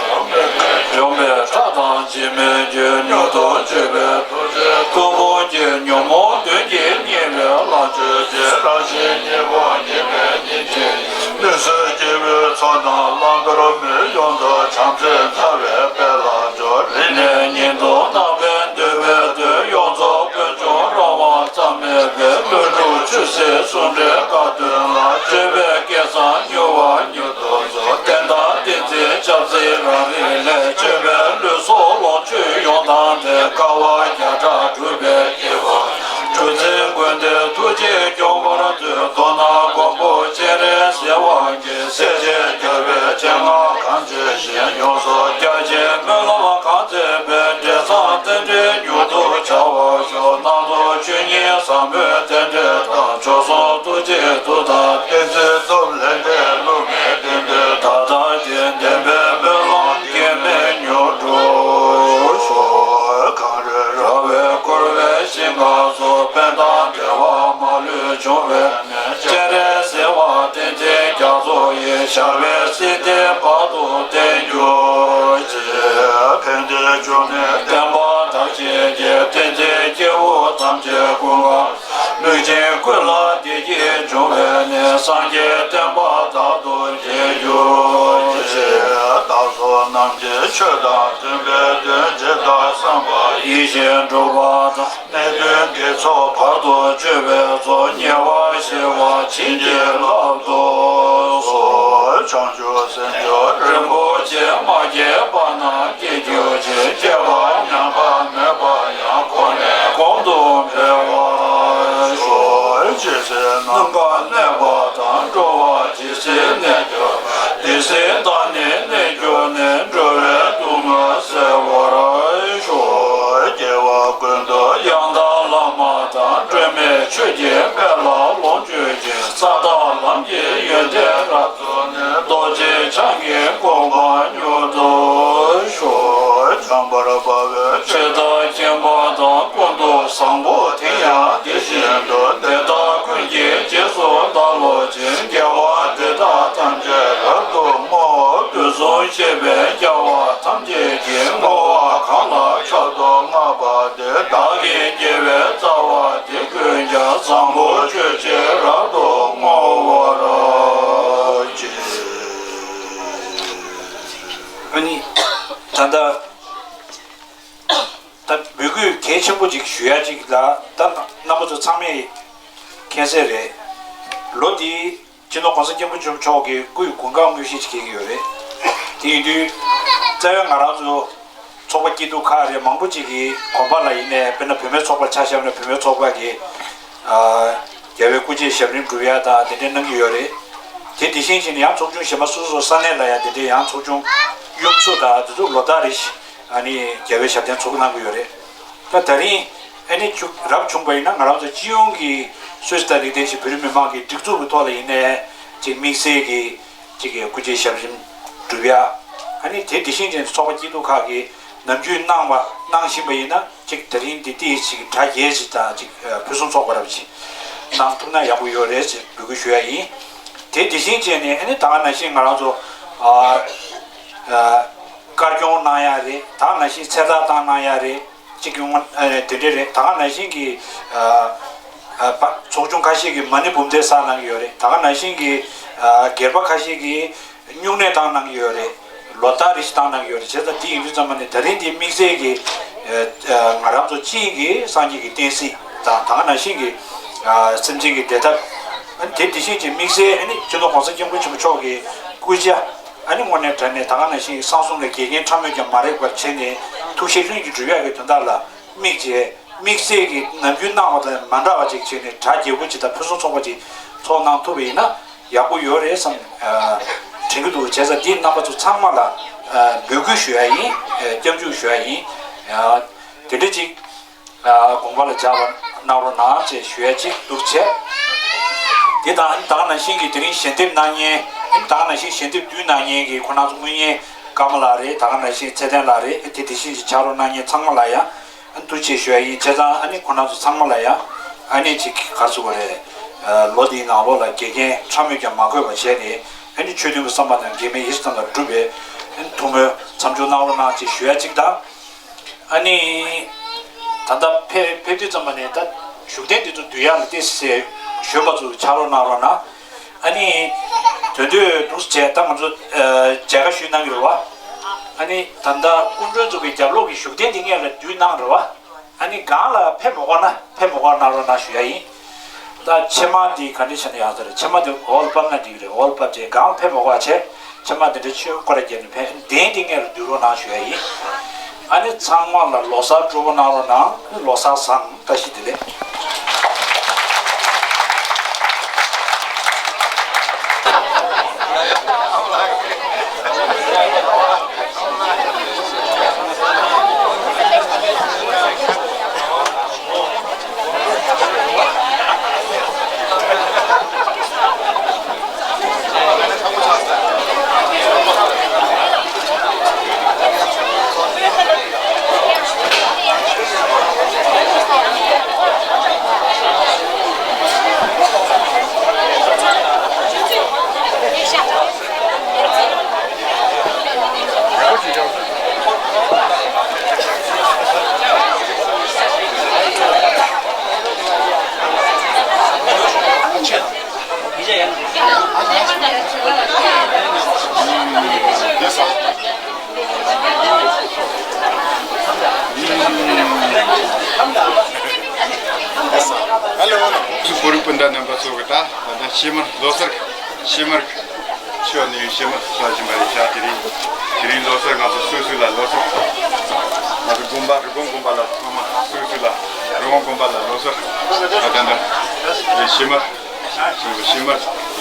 འཇོམས་པའི་ཁྲག་དང་འཇིགས་མེད་རྒྱུད། མྱུར་དུ་མཆོད་པའི་ཐུགས་རྗེས། ཐུན་མོང་གི་ཉོན་མོངས་གདོན་གྱིས་བསྙེན་པའི་ལམ་མཆོག་ཅེས། རང་བཞིན་ཉིད་ཀུན་མཁྱེན་པའི་ཉིན་བྱེད་ཡིན། ལུས་སྲོག་སྐྱེ་བོའི་ཚོགས་རྣམས་བླང་དོར་མེད། ཡོངས་རྫོགས་བྱང་སེམས་རྩ་བའི་དཔལ་ལ་འབྱོར། རིང་ནས་ཉིད་དུ་སྣང་བའི་འདོད་པའི་དོན། ཡོངས་རྫོགས་ཀུན་འབྱུང་རང་དབང་ཙམ་མེད་པའི། ཀླུ་སྒྲུབ་ཆོས་སྲིད་ཟུང་འབྲེལ་དགའ་སྟོན་ལ། སྤྱོད་པའི་སྐལ་བཟང་མྱུར་བ་མྱུར་དུ་རྫོགས། བསྟན་དང་བསྟན་འཛིན་ཆབ་སྲིད་རང་རིག་ལས། སྤྱོད་པའི་ལུས་སྲོག་ལོངས་སྤྱོད་ཡོངས་དང་ལྡན། དཀའ་བ་བརྒྱ་ཕྲག་སྒྲུབ་པའི་སྐྱེ་བོ། གྲུ་འཛིན་ཀུན་ལྡན་ཐུགས་རྗེས་སྐྱོང་བར་མཛོད། མདོར་ན་མགོན་པོ་སྤྱན་རས་གཟིགས་དབང་གིས། སྲས་བཅས་རྒྱལ་བའི་སྤྱན་སྔར་གང་མཛད་བཞིན། ཡོངས་སུ་རྒྱ་ཆེའི་སྨོན་ལམ་གང་མཛད་པའི། འབྲས་བཟང་རྟེན་འབྲེལ་མྱུར་དུ་བྱ་བར་ཤོག། རྣམ་རྟོག་ཆོས་ཉིད་ཟབ་མོའི་རྟེན་འབྲེལ་དང་། མཆོག་ཟུང་ཐུགས་རྗེའི་མཐུ་དང་། བསྟན་འཛིན་སྟོབས་ལྡན་འབྲས་བུ་མའི་རྟེན་འབྲེལ་དང་། བདག་གི་བདེན་པའི་སྨོན་ལམ་གེགས་མེད་མྱུར་འགྲུབ་ཤོག། གངས་རི་ར་བས་བསྐོར་བའི་ཞིང་ཁམས་སུ། ཕན་དང་བདེ་བ་མ་ལུས་འབྱུང་བའི་གནས། སྤྱན་རས་གཟིགས་དབང་བསྟན་འཛིན་རྒྱ་མཚོ་ཡི། ཞབས་པད་སྲིད་མཐའི་བར་དུ་བརྟན་གྱུར་ཅིག། ཕན་བདེའི་འབྱུང་གནས་བསྟན་པ་དར་ཞིང་རྒྱས། བསྟན་འཛིན་སྐྱེ་བོ་ཐམས་ཅད་ཀུན་དགའ། ལུས་ཅན་ཀུན་ལ་བདེ་སྐྱིད་འབྱུང་བའི་གནས། སངས་རྒྱས་བསྟན་པ་དག་ཏུ་རྒྱས་གྱུར་ཅིག། བདག་སོགས་རྣམས་ཀྱི་ཆོས་དང་མཐུན་པའི་དོན། ཇི་ལྟར་བསམ་པ་ཡིད་བཞིན་འགྲུབ་པ་དང་། གནད་དོན་དགེ་ཚོགས་བར་དུ་གཅོད་པའི་ཚོགས། ཉེ་བར་ཞི་བ་བྱིན་གྱིས་བརླབ་ཏུ་གསོལ། བྱང་ཆུབ་སེམས་མཆོག་རིན་པོ་ཆེ། མ་སྐྱེས་པ་རྣམས་སྐྱེ་གྱུར་ཅིག། སྐྱེས་པ་ཉམས་པ་མེད་པ་ཡང་། གོང་ནས་གོང་དུ་འཕེལ་བར་ཤོག། ཇི་སྲིད་ནམ་མཁའ་གནས་པ་དང་། འགྲོ་བ་ཇི་སྲིད་གནས་གྱུར། དེ་སྲིད་བདག་ནི་གནས་གྱུར་ནས། འགྲོ་བའི་སྡུག་བསྔལ་སེལ་བར་ཤོག། སྐྱེ་བ་ཀུན་ཏུ་ཡང་དག་བླ་མ་དང་། སྤྲོས་མེད་ཆོས་ཀྱི་དཔལ་ལ་ལོངས་སྤྱོད་ཅིང་། ས་དང་ལམ་གྱི་ཡོན་ཏན་རབ་རྫོགས་ནས། རྡོ་རྗེ་འཆང་གི་གོ་འཕང་མྱུར་དུ་ཤོག། འཇམ་དཔལ་དཔའ་བོས་ཆོས་བདག་མཁྱེན་པ་དང་། ཀུན་ཏུ་བཟང་པོ་དེ་ཡང་དེ་བཞིན་དུ། དེ་དག་ཀུན་གྱི་རྗེས་སུ་བདག་སློབ་ཅིང་། དགེ་བ་འདི་དག་ཐམས་ཅད་རབ་ཏུ་བསྔོ། དུས་གསུམ་གཤེགས་པའི་རྒྱལ་བ་ཐམས་ཅད་ཀྱིས། བསྔོ་བ་གང་ལ་ཁྱབ་ཏུ་བསྔགས་པ་དེས། བདག་གི་དགེ་བའི་རྩ་བ་འདི་ཀུན་ཀྱང་། བཟང་པོ་སྤྱོད་ཕྱིར་རབ་ཏུ་བསྔོ་བར་བགྱི། ཨ་ནི། ད་ལྟ། ད་འབོད་སྐུལ་གལ་ཆེན་པོ་ཅིག་ཞུ་ཡ་ཅིག་ལ། ད་རྣམ་པ་ཚོ་ཚང་མས་མཁྱེན་གསལ་རེད། ལོ་འདིའི་སྤྱི་ནོར་༸གོང་ས་༸སྐྱབས་མགོན་ཆེན་པོ་མཆོག་གི་སྐུའི་དགུང་གྲངས་དངོས་གཞི་ཅིག་འཁེལ་གྱི་ཡོད་རེད། དེ་ཡིན་དུས། རྩ་བའི་ང་རང་ཚོ་ཚོགས་པ་སྐྱིད་སྡུག་ཁག་རེད། མང་པོ་ཅིག་གིས་དགོན་པ་ལ་ཡིན་ནའི། དཔེར་ན་བུད་མེད་ཚོགས་པར་ཆ་བཞག་ན། བུད་མེད་ཚོགས་པ་གིས་ཨ་རྒྱལ་བའི་སྐུ་ཕྱྭའི་ཞབས་རིམ་སྒྲུབ་ཡ་དང་དེ་འདྲའི་གནང་གི་ཡོད་རེད། དེ་དེ་བཞིན་བྱས་ནས་ཡང་ཚོགས་ཆུང་གཞན་པ་སོ་སོ་ས་གནས་ལ་ཡང་དེ་འདྲའི་ཡང་ཚོགས་ཆུང་གཡུ་མཚོ་དང་དེ་ཚོ་ལོ་ལྟར་རེ་བཞིན་ཨ་ནི་རྒྱལ་བའི་ཞབས་བརྟན་ཚོགས་གནང་གི་ཡོད་རེད། ད་ད་རིང་ཨ་ནི་བྱུང་། རབ་བྱུང་བ་ཡིན་ན། ང་རང་ཚོ་སྤྱི་ཡོངས་ཀྱི་སུད་སི་དང་ལིག་ཏེན་ཤི་བོད་རིགས་མི་མང་གི་སྒྲིག་འཛུགས་ཀྱི་ཐོག་ལ་ཡིན་ནའི་ཅིག་དམིགས་བསལ་གྱི་ཅིག་གི་སྐུ་ཕྱྭའི་ཞབས་རིམ་སྒྲུབ་ཡ། ཨ་ནི་དེ་དེ་བཞིན་ཅན་ཚོགས་པ་སྐྱིད་སྡུག་ཁག་གིས་ནམ་རྒྱུན་གནང་བ་གནང་བཞིན་པ་ཡིན་ན། གཅིག་དེ་རིང་འདི་ཏི་ཞིག་གྲ་རྒྱས་ཅིག་དང་ཅིག་ཕུན་སུམ་ཚོགས་པ་རབ་ཅིག་གནང་ཐུབ་ན་ཡག་པོ་ཡོད་རེད་ཅེས་འབོད་སྐུལ་ཞུ་ཡ་ཡིན། དེ་དེ་བཞིན་བྱས་ནས་ཨ་ནི་ད་ག་ནང་བཞིན་ང་རང་ཚོ་ཨ་ཨ་དཀར་སྐྱོང་གནང་ཡ་རེད། ད་ག་ནང་བཞིན་ཚེ་ཐར་བཏང་གནང་ཡ་རེད། གཅིག་ཡོང་ཨ་དེ་འདྲས་རེད། ད་ག་ནང་བཞིན་གྱི་ཨ་ཨ་པ་ཚོགས་ཆུང་ཁ་ཤས་ཀྱིས་མ་ཎི་འབུམ་སྡེ་བསགས་གནང་གི་ཡོད་རེད། ད་ག་ནང་བཞིན་གྱི་ཨ་སྒེར་པ་ཁ་ཤས་ཀྱིས་སྨྱུང་གནས་བཏང་གནང་གི་ཡོད་རེད། ལོ་ལྟར་རེ་ཞིག་བཏང་གནང་གི་ཡོད་རེད། བྱས་ཙང་འདི་ཡིན་དུས་ཙམ་པ་ནས་ད་རིང་འདི་དམིགས་བསལ་གྱི་ཨ་ང་རང་ཚོ་སྤྱི་ཡི་གི་སངས་རྒྱས་ཀྱི་བསྟན་སྲིད་དང་ད་ག་ནང་བཞིན་གྱི་ཨ་སེམས་ཅན་གྱི་བདེ་ཐབས། ཨ་ནི་དེ་དེ་བཞིན་གྱི་དམིགས་བསལ་ཨ་ནི་སྤྱི་ནོར་༸གོང་ས་༸སྐྱབས་མགོན་ཆེན་པོ་མཆོག་གི་སྐུ་ཕྱྭ་ཨ་ནི་དངོས་གནས་དྲང་གནས་ད་ག་ནང་བཞིན་གསང་གསུམ་ལ་འགལ་རྐྱེན་ཕྲ་མོས་ཀྱང་མ་རེག་པར་བྱས་ནས་ཐུགས་བཞེད་ལྷུན་གྱིས་འགྲུབ་ཡག་གི་དོན་དག་ལ་དམིགས་བྱས། དམིགས་བསལ་གྱི་ནམ་རྒྱུན་གནང་བ་དང་མ་འདྲ་བ་ཅིག་བྱས་ནས་གྲ་རྒྱས་པོ་ཅིག་དང་ཕུན་སུམ་ཚོགས་པ་ཅིག་ཚོགས་གནང་ཐུབ་པ་ཡིན་ན་ཡག་པོ་ཡོད་རེད་བསམ་ཨ་དྲན་གྱི་འདུག་བྱས་ཙང་འདི་རྣམ་པ་ཚོ་ཚང་མ་ལ་ཨ་འབོད་སྐུལ་ཞུ་ཡ་ཡིན། ཨ་སྐྱབས་འཇུག་ཞུ་ཡ་ཡིན། ཨ་དེ་འདྲ་ཅིག་ཨ་དགོངས་པ་ལ་འཇགས་པ་གནང་རོགས་གནང་ཅེས་ཞུ་ཡ་ཅིག་འདུག་བྱས། དེ་དང་ད་ག་ནང་བཞིན་གྱི་དེ་རིང་ཞལ་འདེབས་གནང་མཁན་ད་ག་ནང་བཞིན་ཞལ་འདེབས་བསྡུས་གནང་མཁན་གྱི་ཁོ་རང་ཚོ་དངུལ་གཉེར་ཀརྨ་ལགས་རེད། ད་ག་ནང་བཞིན་ཚེ་བརྟན་ལགས་རེད། དེ་དེ་བཞིན་ཞིག་ཕྱག་རོགས་གནང་མཁན་ཚང་མ་ལ་ཡང་། ཨ་ནི་ཐུགས་རྗེ་ཆེ་ཞུ་ཡ་ཡིན། བྱས་ཙང་ཨ་ནི་ཁོང་རྣམ་ཚོ་ཚང་མ་ལ་ཡང་ཨ་ནི་ཅིག་ག་རེ་ཟེར་དགོས་རེད། ཨ་ལོ་འདིའི་ནང་ལོགས་ལ་འགལ་རྐྱེན་ཕྲ་མོས་ཀྱང་མ་གོས་པ་བྱས་ནས་ཨ་ནི་ཆོས་མཐུན་པའི་བསམ་པ་དང་འགལ་མེད་ཡིད་བཞིན་ཙམ་ལ་འགྲུབ་པའི་ཨ་ནི་ཐུགས་སྨོན་མཚམས་འཇོག་གནང་རོགས་གནང་ཅེས་ཞུ་ཡ་གཅིག་དང་། ཨ་ནི་ད་ལྟ་ཕེབས་ཕེབས་དུས་ཙམ་པ་ནས་ད་བཞུགས་གདན་འདི་ཚོ་བསྡུ་ཡ་ལ་ཏོག་ཙམ་གཞོན་པ་ཚོ་ཕྱག་རོགས་གནང་རོགས་གནང་། ཨ་ནི་དོན་དུ་འདུག་བྱས་ད་ང་ཚོ་ཨ་མཇལ་ཁ་ཞུས་གནང་གི་རེད་བ། ཨ་ནི་ད་ལྟ་སྐུ་མགྲོན་ཚོ་གི་རྒྱབ་ལོགས་ཀྱི་བཞུགས་གདན་འདི་སྔོན་ལ་བསྡུས་གནང་རེད་བ། ཨ་ནི་སྒང་ལ་ཕེབས་མ་དགོས་ན་ཕེབས་མ་དགོས་གནང་རོགས་གནང་ཞུ་ཡ་ཡིན། ད་ཕྱེ་མ་འདི་ག་འདྲ་བྱས་ན་ཡག་ས་རེད། ཕྱེ་མ་འདི་འོག་ལ་ཕབ་ན་འགྲིག་གི་རེད། འོག་ལ་ཕབ་བྱས་སྒང་ལ་ཕེབས་མ་དགོས་བྱས། ཕྱེ་མ་འདི་འདྲ་ཆུ་སྐོར་ར་བརྒྱབ་ནས་ཕེབས། གདན་འདི་སྔོན་ལ་བསྡུ་རོགས་གནང་ཞུ་ཡ་ཡིན། ཨ་ནི་ཚང་མ་ལ་ལོ་གསར་སྤྲོ་པོ་གནང་རོགས་གནང་། ལོ་གསར་བཟང་། བཀྲ་ཤིས་བདེ་ལེགས། ཧེ་ལོ། བོད་རིགས་སྤུན་ཟླ་རྣམ་པ་ཚོ་གི་ད་ད་ཕྱེ་མར་ལོ་གསར་གི་ཕྱེ་མར་གི་ཕྱོགས་ནས་ཕྱེ་མར་ཟ་བཞིན་པ་རེད་ཤག་དེ་རིང་དེ་རིང་ལོ་གསར་ང་ཚོ་སོ་སོ་ལ་ལོ་གསར། ང་ཚོ་དགོན་པ་རི་ཀོན་དགོན་པ་ལ་ཚང་མ་སོ་སོ་ལ་རི་ཀོན་དགོན་པ་ལ་ལོ་གསར། ད་ད་ད་ཕྱེ་མར། ཕྱེ་མར་ཕྱེ་མར་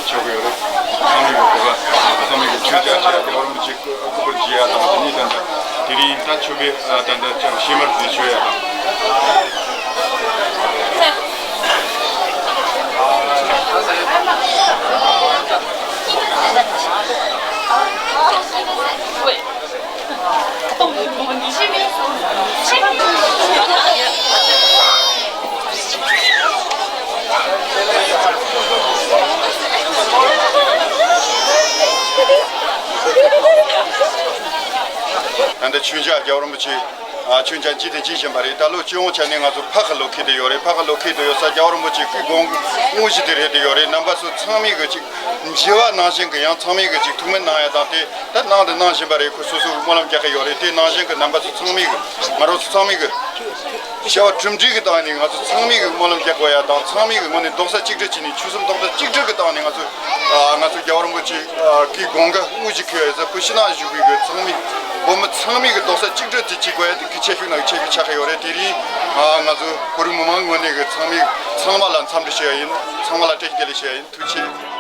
ཆོག་གི་ཡོད་རེད། ཚང་མས་ཡོད་དགོས་པ། ཚང་མས་ཀྱི་ཆོས་ཆོས་ཆོས་རྒྱལ་བ་རིན་པོ་ཆེ་སྐུ་སྐུ་པར་བརྗེ་ཡ་དང་དེ་ནས་ད་ད་དེ་རིང་ད་ཆོས་པའི་ད་ད་ཕྱེ་མར་དེ་ཆོས་ཡ་དང་། ད་ལྟ་མཆོད་མཇལ་རྒྱལ་བ་རིན་པོ་ཆེ་ཨ་མཆོད་མཇལ་བྱས་དང་བྱེད་བཞིན་པ་རེད། ད་ལོ་སྤྱི་ཡོངས་ཆ་ནས་ང་ཚོ་ཕ་ཁ་ལོ་ཁེལ་བསྡད་ཡོད་རེད། ཕ་ཁ་ལོ་ཁེལ་བསྡད་ཡོད་ས་རྒྱལ་བ་རིན་པོ་ཆེ་སྐུའི་དགོངས་དངོས་གཞི་དེ་རེད་བསྡད་ཡོད་རེད། རྣམ་པ་ཚོ་ཚང་མས་གི་ཅིག་མཇལ་བ་ནང་བཞིན་གི་ཡང་ཚང་མས་གི་ཅིག་ཐུགས་སྨོན་གནང་ཡ་དང་དེ། ད་གནང་དང་གནང་བཞིན་པ་རེད། ཁོ་སོ་སོ་གི་སྨོན་ལམ་རྒྱག་གི་ཡོད་རེད། དེ་ནང་བཞིན་གི་རྣམ་པ་ཚོ་ཚང་མས་གི་ང་རང་ཚོ་ཚང་མས་གི་བྱ་བ་གྲུབ་འབྲས་གི་སྟེང་ནས་ང་ཚོ་ཚང་མས་གི་སྨོན་ལམ་རྒྱག་དགོས་ཡ་དང་། ཚང་མས་གི་ངོས་ནས་རྡོག་རྩ་གཅིག་སྒྲིལ་བྱས་ནས་ཆོལ་གསུམ་རྡོག་རྩ་གཅིག་སྒྲིལ་གི་སྟེང་ནས་ང་ཚོ་ཨ་ང་ཚོ་རྒྱལ་བ་རིན་པོ་ཆེ་ཨ་སྐུའི་དགོངས་ཀ་དངོས་གཞི་འཁེལ་ཡ་ཡོད་ས་བོད་ཕྱི་ནང་བཞུགས་པའི་གི་ཚང་མས་བོད་མི་ཚང་མས་གི་རྡོག་རྩ་གཅིག་སྒྲིལ་དེ་བྱེད་དགོས་ཡ་དེ་གི་ཁྱད་ཆོས་ནང་གི་ཁྱད་ཆོས་ཆགས་ཀྱི་ཡོད་རེད། དེ་རིང་ཨ་ང་ཚོ་བོད་རིགས་མི་མང་ངོས་ནས་གི་ཚང་མས་ཚང་མ་ལ་འཚམས་འདྲི་ཞུ་ཡ་ཡིན། ཚང་མ་ལ་བཀྲ་ཤིས་བདེ་ལེགས་ཞུ་ཡ་ཡིན། ཐུགས་རྗེ་ཆེ།